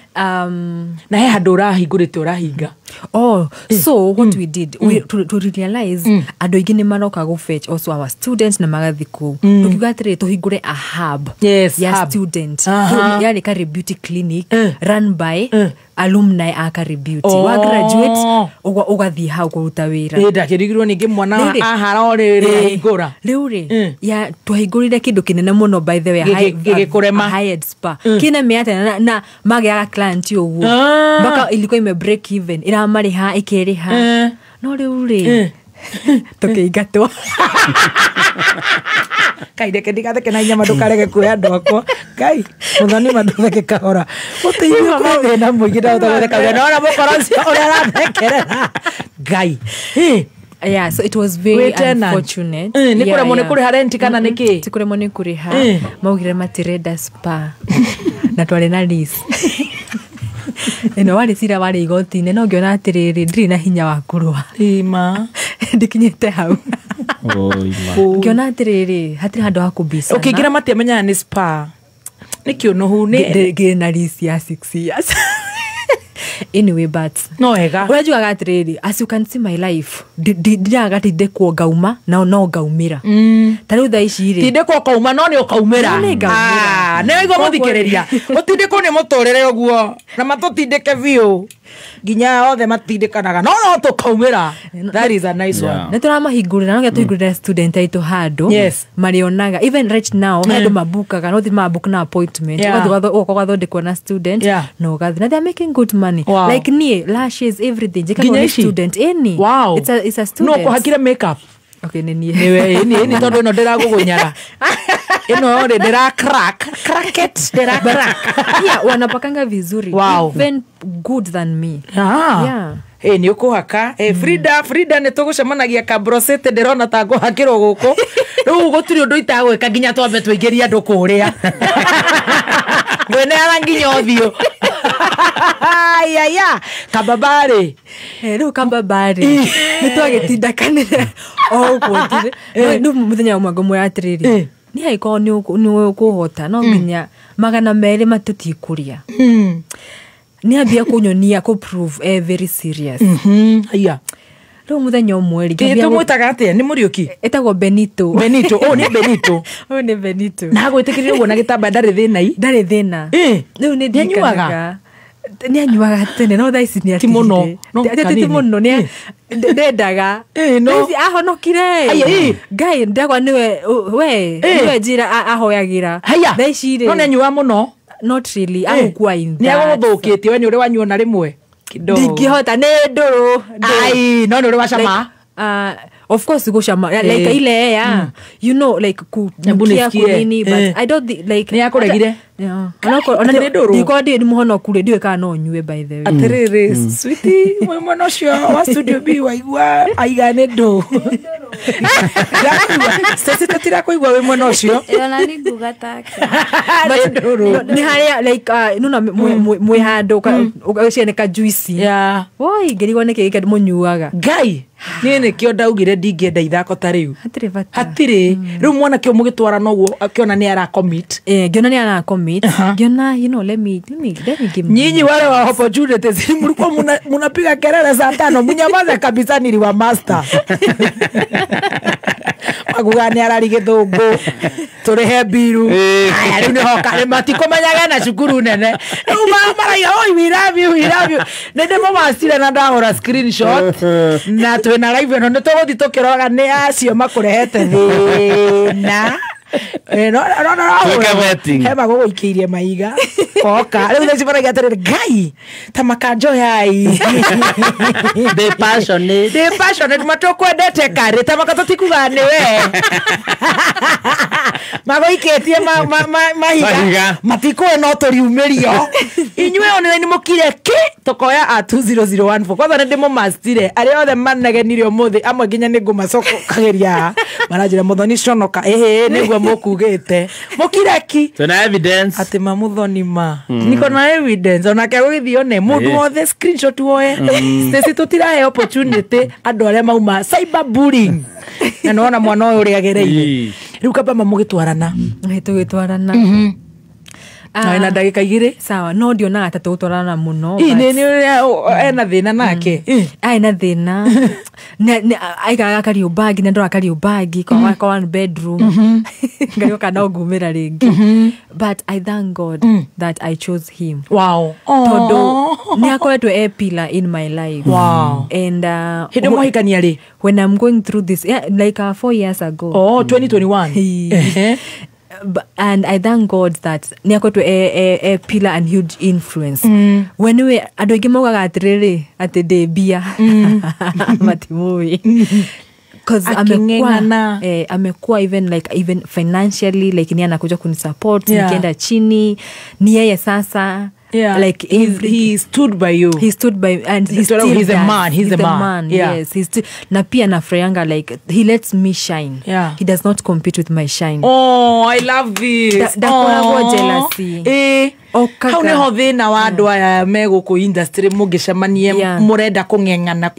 Na he handũ ũrahingũrĩte ũrahinga. Oh, so what we did we to realize andũ aingĩ nĩ maroka gũ fetch also our students na magathi kũu tukiuga atĩrĩ tũhingũre a hub. Yes, ya hub. Student yarĩ Kari Beauty Clinic run by alumni a Curry Beauty. Oh. Wa graduate ugathiĩ hau kũruta wĩra. Ĩ ndakĩrigirwo ningĩ mwana ahara o rĩrĩ ahingũra. Rĩu rĩ ya twahingũrire kĩndũ kĩnene mũno by the way gĩgĩkũrema hired spa kĩna mĩata na magĩaga client ũguo mpaka ilikuwa ime break even iramarĩha ĩkĩrĩha no rĩu rĩ tũkĩingatwo. Kai reke ndigatheke na inyama ndũkarege kuoya andũ akwa. Kai mũthoni mandutheke kahora ũteithio kwĩ thĩna mũingĩ ndahota gũtheka nona mũkora ũcio ũrĩa arathekerera Ngai. Yeah, so it was very unfortunate. Nĩ kũremwo nĩ kũrĩha rent kana nĩ kĩ? Ti kũremwo nĩ kũrĩha, maugire matirenda spa na twarĩ na lease. Ĩno warĩ cira warĩ igoti-inĩ no ngĩona atĩrĩrĩ ndirĩ na hinya wa kũrũa. Ima ndikinyĩte hau. Ngĩona atĩrĩrĩ hatirĩ handũ ha kũbicana. Ũkĩingĩra matiamenyaga nĩ spa. Nĩ kĩũnũhu nĩ ngĩrĩ na lease ya 6 years. Anyway, but no wega ũrĩa njugaga atĩrĩrĩ as you can see my life ndiraga tindĩkwo ngauma na no ngaumĩra. Ta rĩu thaa ici rĩ tindĩkwo ũkauma no nĩ ũkaumĩra. Nĩ waigua mũthikĩrĩria ũtindĩkwo nĩ mũtũrĩre ũguo na matũtindĩke biũ nginya othe matindĩkanaga no no tũkaumĩra. That is a nice one. Nĩ tũramahingũrĩra no nginya tũhingũrĩre student aitũ handũ marĩonaga even right now he andũ mabukaga no thi mabook na appointment ũgathiĩ ũgoka ũgathondekwo na student na ũgathiĩ na they are making good money. Like nie lashes everything njĩkagwo nĩ student any. Wow. It's a student. No kũhakire makeup. Okay nĩ niĩ. Nĩwe nĩ tondũ ĩno ndĩragũgũnyara. Ĩno rĩ ndĩra crack cracket ndĩra crack. Yeah, wanapakanga vizuri. Wow. Even good than me. Ah. Yeah. Nĩ ũkũhaka. Frida nĩ tũgũcemanagia Kabrosete ndĩrona ta ngũhakĩrwo gũkũ. Rĩu gũtirĩ ũndũ itagwĩka nginya twambe tũingĩrie andũ kũrĩa. Ngweneana nginya ũthiũ. Aya kababari. Rĩu kababari nĩ twagĩtindakanĩre o ũguo rĩu mũthenya ũmwe ngũmwĩra atĩrĩrĩ nĩ angĩkorwo nĩ ũkũhota no nginya 200 matũtikũrĩa. Nĩ ambia kũnyonia kũ prove very serious. Aya rĩu mũthenya ũmwe rĩ tũmwĩtaga atĩa nĩ Mũriũki? Ĩtagwo Benito. Benito, oh nĩ Benito. Ũyũ nĩ Benito. Na agwĩtĩkĩrire ũguo na gĩtambaya ndarĩ thĩna i? Ndarĩ thĩna. Rĩu nĩ ndirikanaga. Nĩ anyuaga tene no thaa ici nĩ atigire. Ti mũno. Ti mũno nĩ ndendaga. Thaa ici ahonokire. Ngai ndagwa nĩwe we nĩwe njĩra ahoyagĩra. Thaa ici rĩ. No nĩ anyuaga mũno? Not really. Agũkua in that. Nĩ agũgũthũkĩtie we nĩ ũrĩ wanyua na rĩmwe? Ndingĩhota nĩ ndũrũ. Ai no nĩ ũrĩ wacama? Of course gucama like ile ya you know like kunukia kunini but I don't think like nĩ akũregire. Ona ndiko ndi mũhonoku rĩ ndiũĩ kana no nyue by the way. Atĩrĩrĩ sweetie mwena ũcio wa studio B waigua aiga nĩ ndũ. Sisi tũtirakũigua wĩ mwena ũcio. Ona nĩ nguga take. Nĩ harĩa like nona mwĩ handũ ũgacianĩka juice. Yeah. Woi ngĩrigwo nĩkĩ gĩkĩ mũnyuaga. Ngai niĩ nĩkĩo ndaugire ndingĩenda ithako ta rĩu. Hatirĩ bata. Hatirĩ. Rĩu mwanake ũyũ mũgĩtwara noguo akĩona nĩ ara commit. Ngĩona nĩ ara commit. Ngĩona you know let me give. Nyinyi wale wa opportunities mlikuwa mnapiga kelele saa 5 mnyamaze kabisa niliwa master. Maguga nĩ arari gĩthũngũ tũrĩhe mbiru. Aya rĩu nĩho karĩ matikũmenyaga na cukuru nene. Rĩu maraiga oi we love you we love you. Nĩ ndĩmũmacire na ndahũra screenshot na twĩna live ĩno nĩ tũgũthiĩ tũkĩroraga nĩ acio makũrehete thĩna. No no no he magũgũikĩirie maiga oka rĩu thaici maraiga atĩrĩrĩ Ngai ta makanjoyai. They passionate. They passionate matũkwendete karĩ ta maka tũtikuga nĩ we. Magũikĩtie mahiga matikũĩ no tũriumĩrio. Inyuĩ online mũkire kĩ tũkoya a 20014 kwanza nĩ ndĩmũmastire arĩa othe manegenire ũmũthĩ amwe nginya nĩ ngũmacokageria maranjĩra Mũthoni conoka ĩhĩ nĩguo mũkugĩte mũkireki Tuna evidence atĩ ma Mũthoni ma niko na evidence onake agũgĩthiĩ one mũndũ wothe screenshot woe. Stacy tũtirahe opportunity andũ arĩa mauma cyber bullying na nĩwona mwana ũyũ ũrĩa agereire. Rĩu kamba mamũgĩtwarana. Tũgĩtwarana. Na ndagĩka igĩrĩ. Sawa, no ndionaga ta tũgũtwarana mũno. Nĩ ena thĩna nake. Ena thĩna. Aikaraga Kariobangi na ndoraga Kariobangi kwa one bedroom. Ngarioka no ngumĩra rĩngĩ. But I thank God that I chose him. Wow. Tondũ nĩ akoretwo e pillar in my life. Wow. And hĩndĩ mwahikania rĩ? When I'm going through this, yeah, like 4 years ago. Oh, 2021. And I thank God that nĩ akoretwo e pillar and huge influence. When we andũ aingĩ maugaga atĩrĩrĩ atĩ ndĩ mbia. Matimũĩ. Because amekuwa even like even financially like ni anakuja kunisupport. Nikienda chini ni yeye sasa. Yeah. Like he stood by you. He stood by, and he still he's a man. He's a man. Yeah. Yes, he's still, na pia nafurahanga like he lets me shine. Yeah. He does not compete with my shine. Oh, I love this. Ndakoragwo jealousy. Hau niho thĩna wa andũ aya me gũkũ industry mũngĩcemanie mũrenda kũng'eng'ana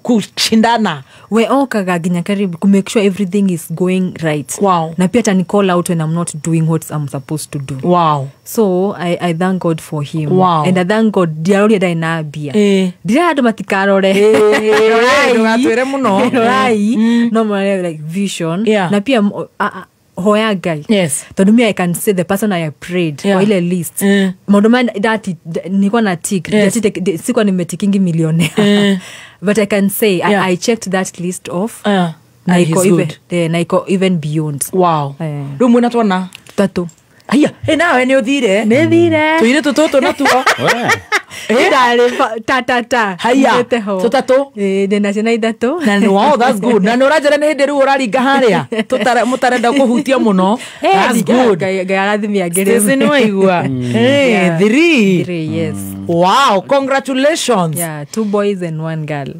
kushindana. We okaga nginya karibu ku make sure everything is going right. Wow. Na pia atani call out when I'm not doing what I'm supposed to do. Wow. So I thank God for him. Wow. And I thank God ndiaroria ndarĩ na mbia. Ndirenda andũ matikarore. Ndũgatwĩre mũno. Rorai. No more like vision. Na pia hoya Ngai. Yes. Tondu me I can say the person I prayed kwa ile list. Maundu ma dati nilikuwa na tick. Sikuwa nimetikingi millionaire. But I can say I checked that list off. Na iko even na iko even beyond. Wow. Rĩu mwĩna twana tatu. Aya, nawe nĩ ũthire. Nĩ thire. Tũirĩtu tũtũ natuo. Ndarĩ ta. Haya. Tũtatũ. Ndĩna ciana ithatũ. Na wow, that's good. Na nĩ ũranjĩra nĩ hĩndĩ rĩu ũraringa harĩa. Mũtarenda kũhutia mũno. That's good. Ngai arathimia ngĩrĩ. Stacy nĩ waigua. Three. Three, yes. Wow, congratulations. Yeah, 2 boys and 1 girl.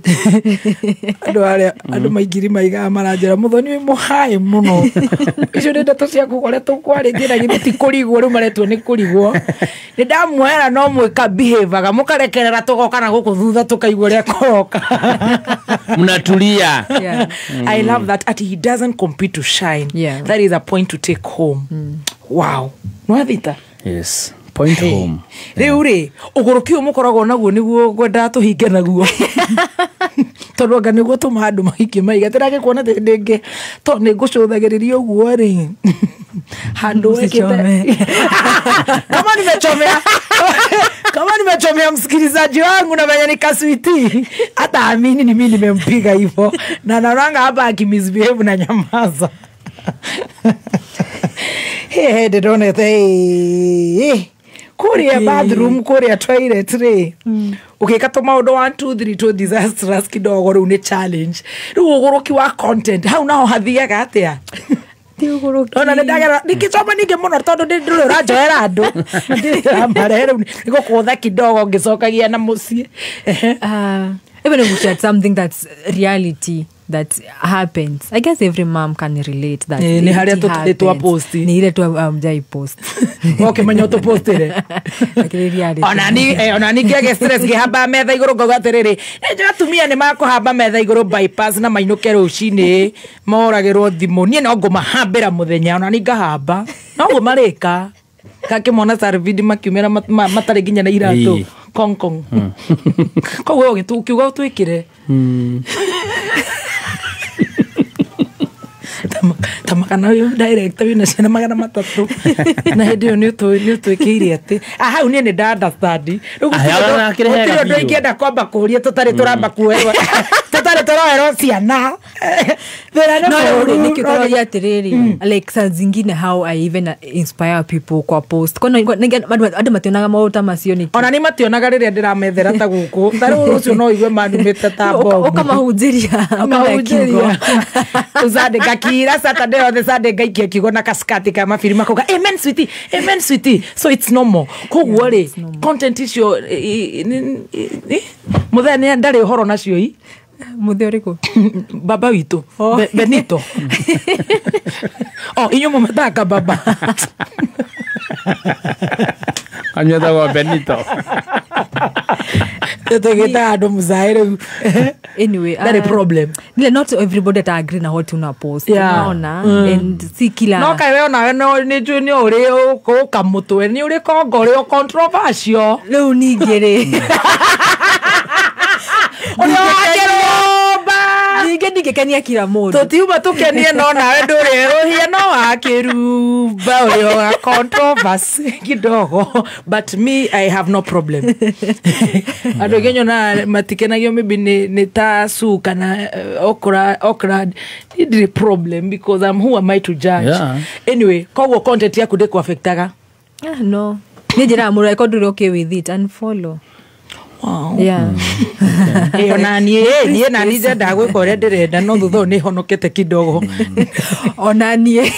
Andũ arĩa andũ maingiri maigaga maranjĩra Muthoni wĩ mũhaĩ mũno. Icio nĩ ndeto ciaku ũrĩa tũkwarĩtie na githĩ ti kũrigwo rĩu maretwo nĩ kũrigwo. Nĩ ndamuoera no mwĩka behavior mũkarekerera tũgoka na gũkũ thutha tũkaigua ũrĩa kũroka. Mnatulia. Yeah. I love that at he doesn't compete to shine. Yeah. That is a point to take home. Wow. Nwathita? Yes. Point home. Rĩu rĩ ũgũrũki ũyũ mũkoragwo naguo nĩguo ngwendaga tũhinge naguo. Tondũ anga nĩguo tũma andũ mahikie maiga tĩragĩkuona hĩndĩ ĩngĩ tondũ nĩ ngũcũthagĩrĩria ũguo rĩ handũ wekĩte kama nimechomea kama nimechomea msikilizaji wangu na venye nikaswiti hata amini ni mimi nimempiga hivyo na naonanga hapa akimisbehave na nyamaza. He ndĩronete kuria bathroom kuria toilet rĩ ũgĩka tũmaũndũ 1 2 3 2 disastrous kidogo rĩu nĩ challenge. Rĩu ũgũrũki wa content hau naho hathiaga atĩa? Ona nĩ ndagera ningĩcoma ningĩ mũno tondũ ndũrĩ ũranjoera andũ ndĩramarehe rĩu nĩ gũkũtha kidogo ngĩcokagia na mũciĩ. Even if we shared something that's reality that happens, I guess every mom can relate that. Ni haria twa post. Ni ile tu mjai post. Okay, manyo to postire. Lakini reality. Ona ni ngege stress ngihamba metha iguru ngauga atiriri. Nĩ atumia nĩ makũhamba metha iguru bypass na mainũke rũcinĩ moragĩrwo thimũ. Niĩ no ngũmahambĩra mũthenya ona ni ngahamba. No ngũmarĩka. Kakĩmona Sarvidi makiumĩra matarĩ nginya na iratũ. Kong kong. Koguo ũkiuga ũtwĩkĩre. Tamakana ũyũ director wĩna ciana 300 na hĩndĩ ĩyo nĩ ũtwĩkĩire atĩ hau niĩ nĩ nda understand. Rĩu gũtirĩ ũndũ ingĩenda kwamba kũũria tũtarĩ tũramba kuoerwo tũtarĩ tũroerwo ciana. No, nĩkĩo tũroria atĩrĩrĩ like saa zingine how I even inspire people kwa post. Kono andũ mationaga maũndũ ta macio nĩkĩ? Ona nĩ mationaga rĩrĩa ndĩramethera ta gũkũ. Ta rĩu rũciũ no igue mandumĩte ta bomu. Ũkamahunjĩria. Ũkamahunjĩria. Sunday ngakira Saturday othe Sunday ngaikia kiugo na kaskati ka mabiri makauga amen sweetie, amen sweetie. So it's normal. Koguo rĩ content icio mũthenya ndarĩ ũhoro nacio i Muthe ũrĩkũ? Baba witũ Benito. Oh, inyuĩ mũmetaga baba. Anyetagwo Benito. Tũgĩtaga andũ mũcaĩ rĩu. Anyway, Ndarĩ problem. Not everybody that agree na what una post. Unaona? And si kila. No kaĩ we onawe no nĩ njũĩ nĩ ũrĩ ũka mũtwe nĩ ũrĩ kongo ũrĩ controversial. Rĩu ningĩ rĩ. Ũrĩa wakĩrũmba. Ningĩ ndingĩkenia kila mũndũ. Tũtiuma tũkenie no nawe ndũrĩ rũhia no wakĩrumba ũrĩ wa controversy kidogo. But me, I have no problem. Andũ aingĩ nyonaga matikenagio maybe nĩ ta Sue kana okra ndirĩ problem because I'm who am I to judge. Yeah. Anyway, koguo content yaku ndĩkũaffectaga? No. Nĩ njĩraga mũndũ angĩkorwo ndũrĩ okay with it, unfollow. Wow. Yeah. Ĩyo na niĩ na niĩ njendaga gwĩka ũrĩa ndĩrenda no thutha ũyũ nĩ honokete kidogo. Ona niĩ.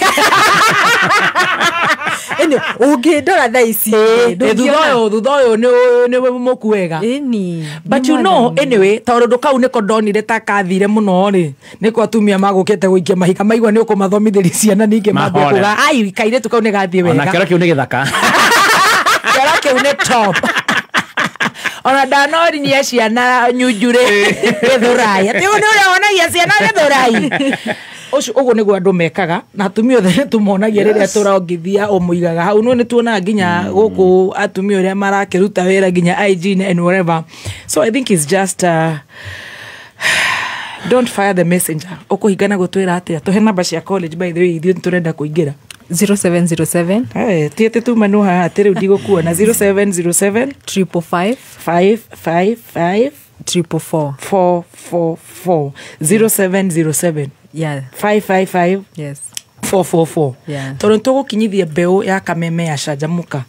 Ĩni ũngĩndora thaa ici. Thutha ũyũ nĩ mũku wega. Ĩni. But you know anyway tondũ kau nĩko ndonire ta kathire mũno rĩ nĩko atumia magũkĩte gũikia mahiga maigua nĩ ũkũmathomithĩria ciana ningĩ mambia kuga ai kairĩtu kau nĩ gathiĩ wega. Ona kĩoro kĩu nĩ gĩthaka. Kĩoro kĩu nĩ top. Ona ndanorinia ciana nyunjure gĩthũrai atĩ ũyũ nĩ ũrĩa wonagia ciana gĩthũrai. Ũcio ũguo nĩguo andũ mekaga na atumia othe nĩ tũmonagia rĩrĩa tũrongithia ũmũigaga hau no nĩ tuonaga nginya gũkũ atumia ũrĩa marakĩruta wĩra nginya IG and whatever. So I think it's just don't fire the messenger. Ũkũhingana gũtwĩra atĩa? Tũhe namba cia college by the way ithuĩ nĩtũrenda kũingĩra. 0707 ti atĩ tuma no haha atĩ rĩu ndigũkuona. 0707 555 555 444 444 0707 yeah 555 yes 444. Yeah. Tondũ nĩtũgũkinyithia mbeũ ya kameme ya canjamũka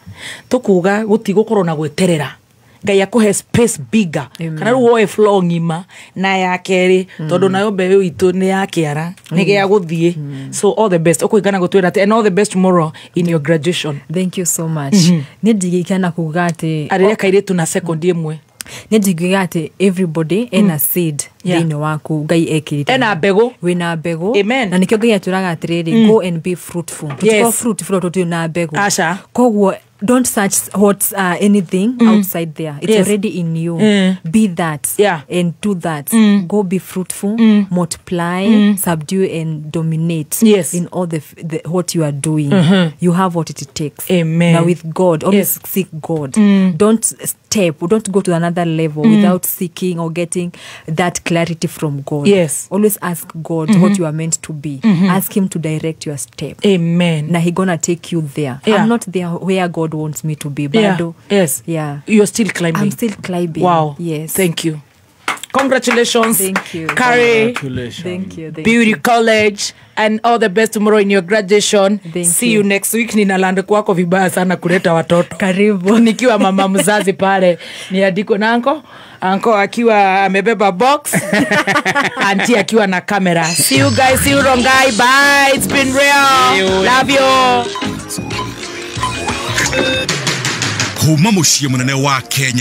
tũkuga gũtigũkorwo na gweterera Ngai akũhe space bigger kana rĩu woe floor ng'ima na ya kerĩ tondũ nayo mbeũ itũ nĩ ya kĩara nĩ gĩa gũthiĩ. So all the best ũkũhingana gũtwĩra atĩ and all the best tomorrow in your graduation. Thank you so much. Nĩ ndigĩkana kuga atĩ arĩrĩa kairĩtu na second ĩmwe nĩ ndingiuga atĩ everybody ena seed thĩinĩ waku Ngai ekĩrĩte ena mbegũ wĩna mbegũ. Amen. Na nĩkĩo Ngai atwĩraga atĩrĩrĩ go and be fruitful. Tũtikorwo fruitful tũtirĩ na mbegũ. Aca. Koguo don't search what anything outside there. It's already in you. Be that and do that. Go be fruitful, multiply, subdue and dominate in all the what you are doing. You have what it takes. Amen. Now with God, always seek God. Don't step, don't go to another level without seeking or getting that clarity from God. Yes. Always ask God what you are meant to be. Ask him to direct your step. Amen. Now he gonna take you there. Yeah. I'm not there where God wants me to be, but yeah. Yes. Yeah. You're still climbing. I'm still climbing. Wow. Yes. Thank you. Congratulations. Thank you. Carrie. Congratulations. Thank you. Thank Beauty you. College and all the best tomorrow in your graduation. Thank See you. You next week. Ninalanda kwako vibaya sana kuleta watoto. Karibu. Nikiwa mama mzazi pale. Niandiko na anko. Anko akiwa amebeba box. Auntie akiwa na kamera. See you guys. See you Rongai. Bye. It's been real. Love you. Kuma muciĩ mũnene wa Kenya.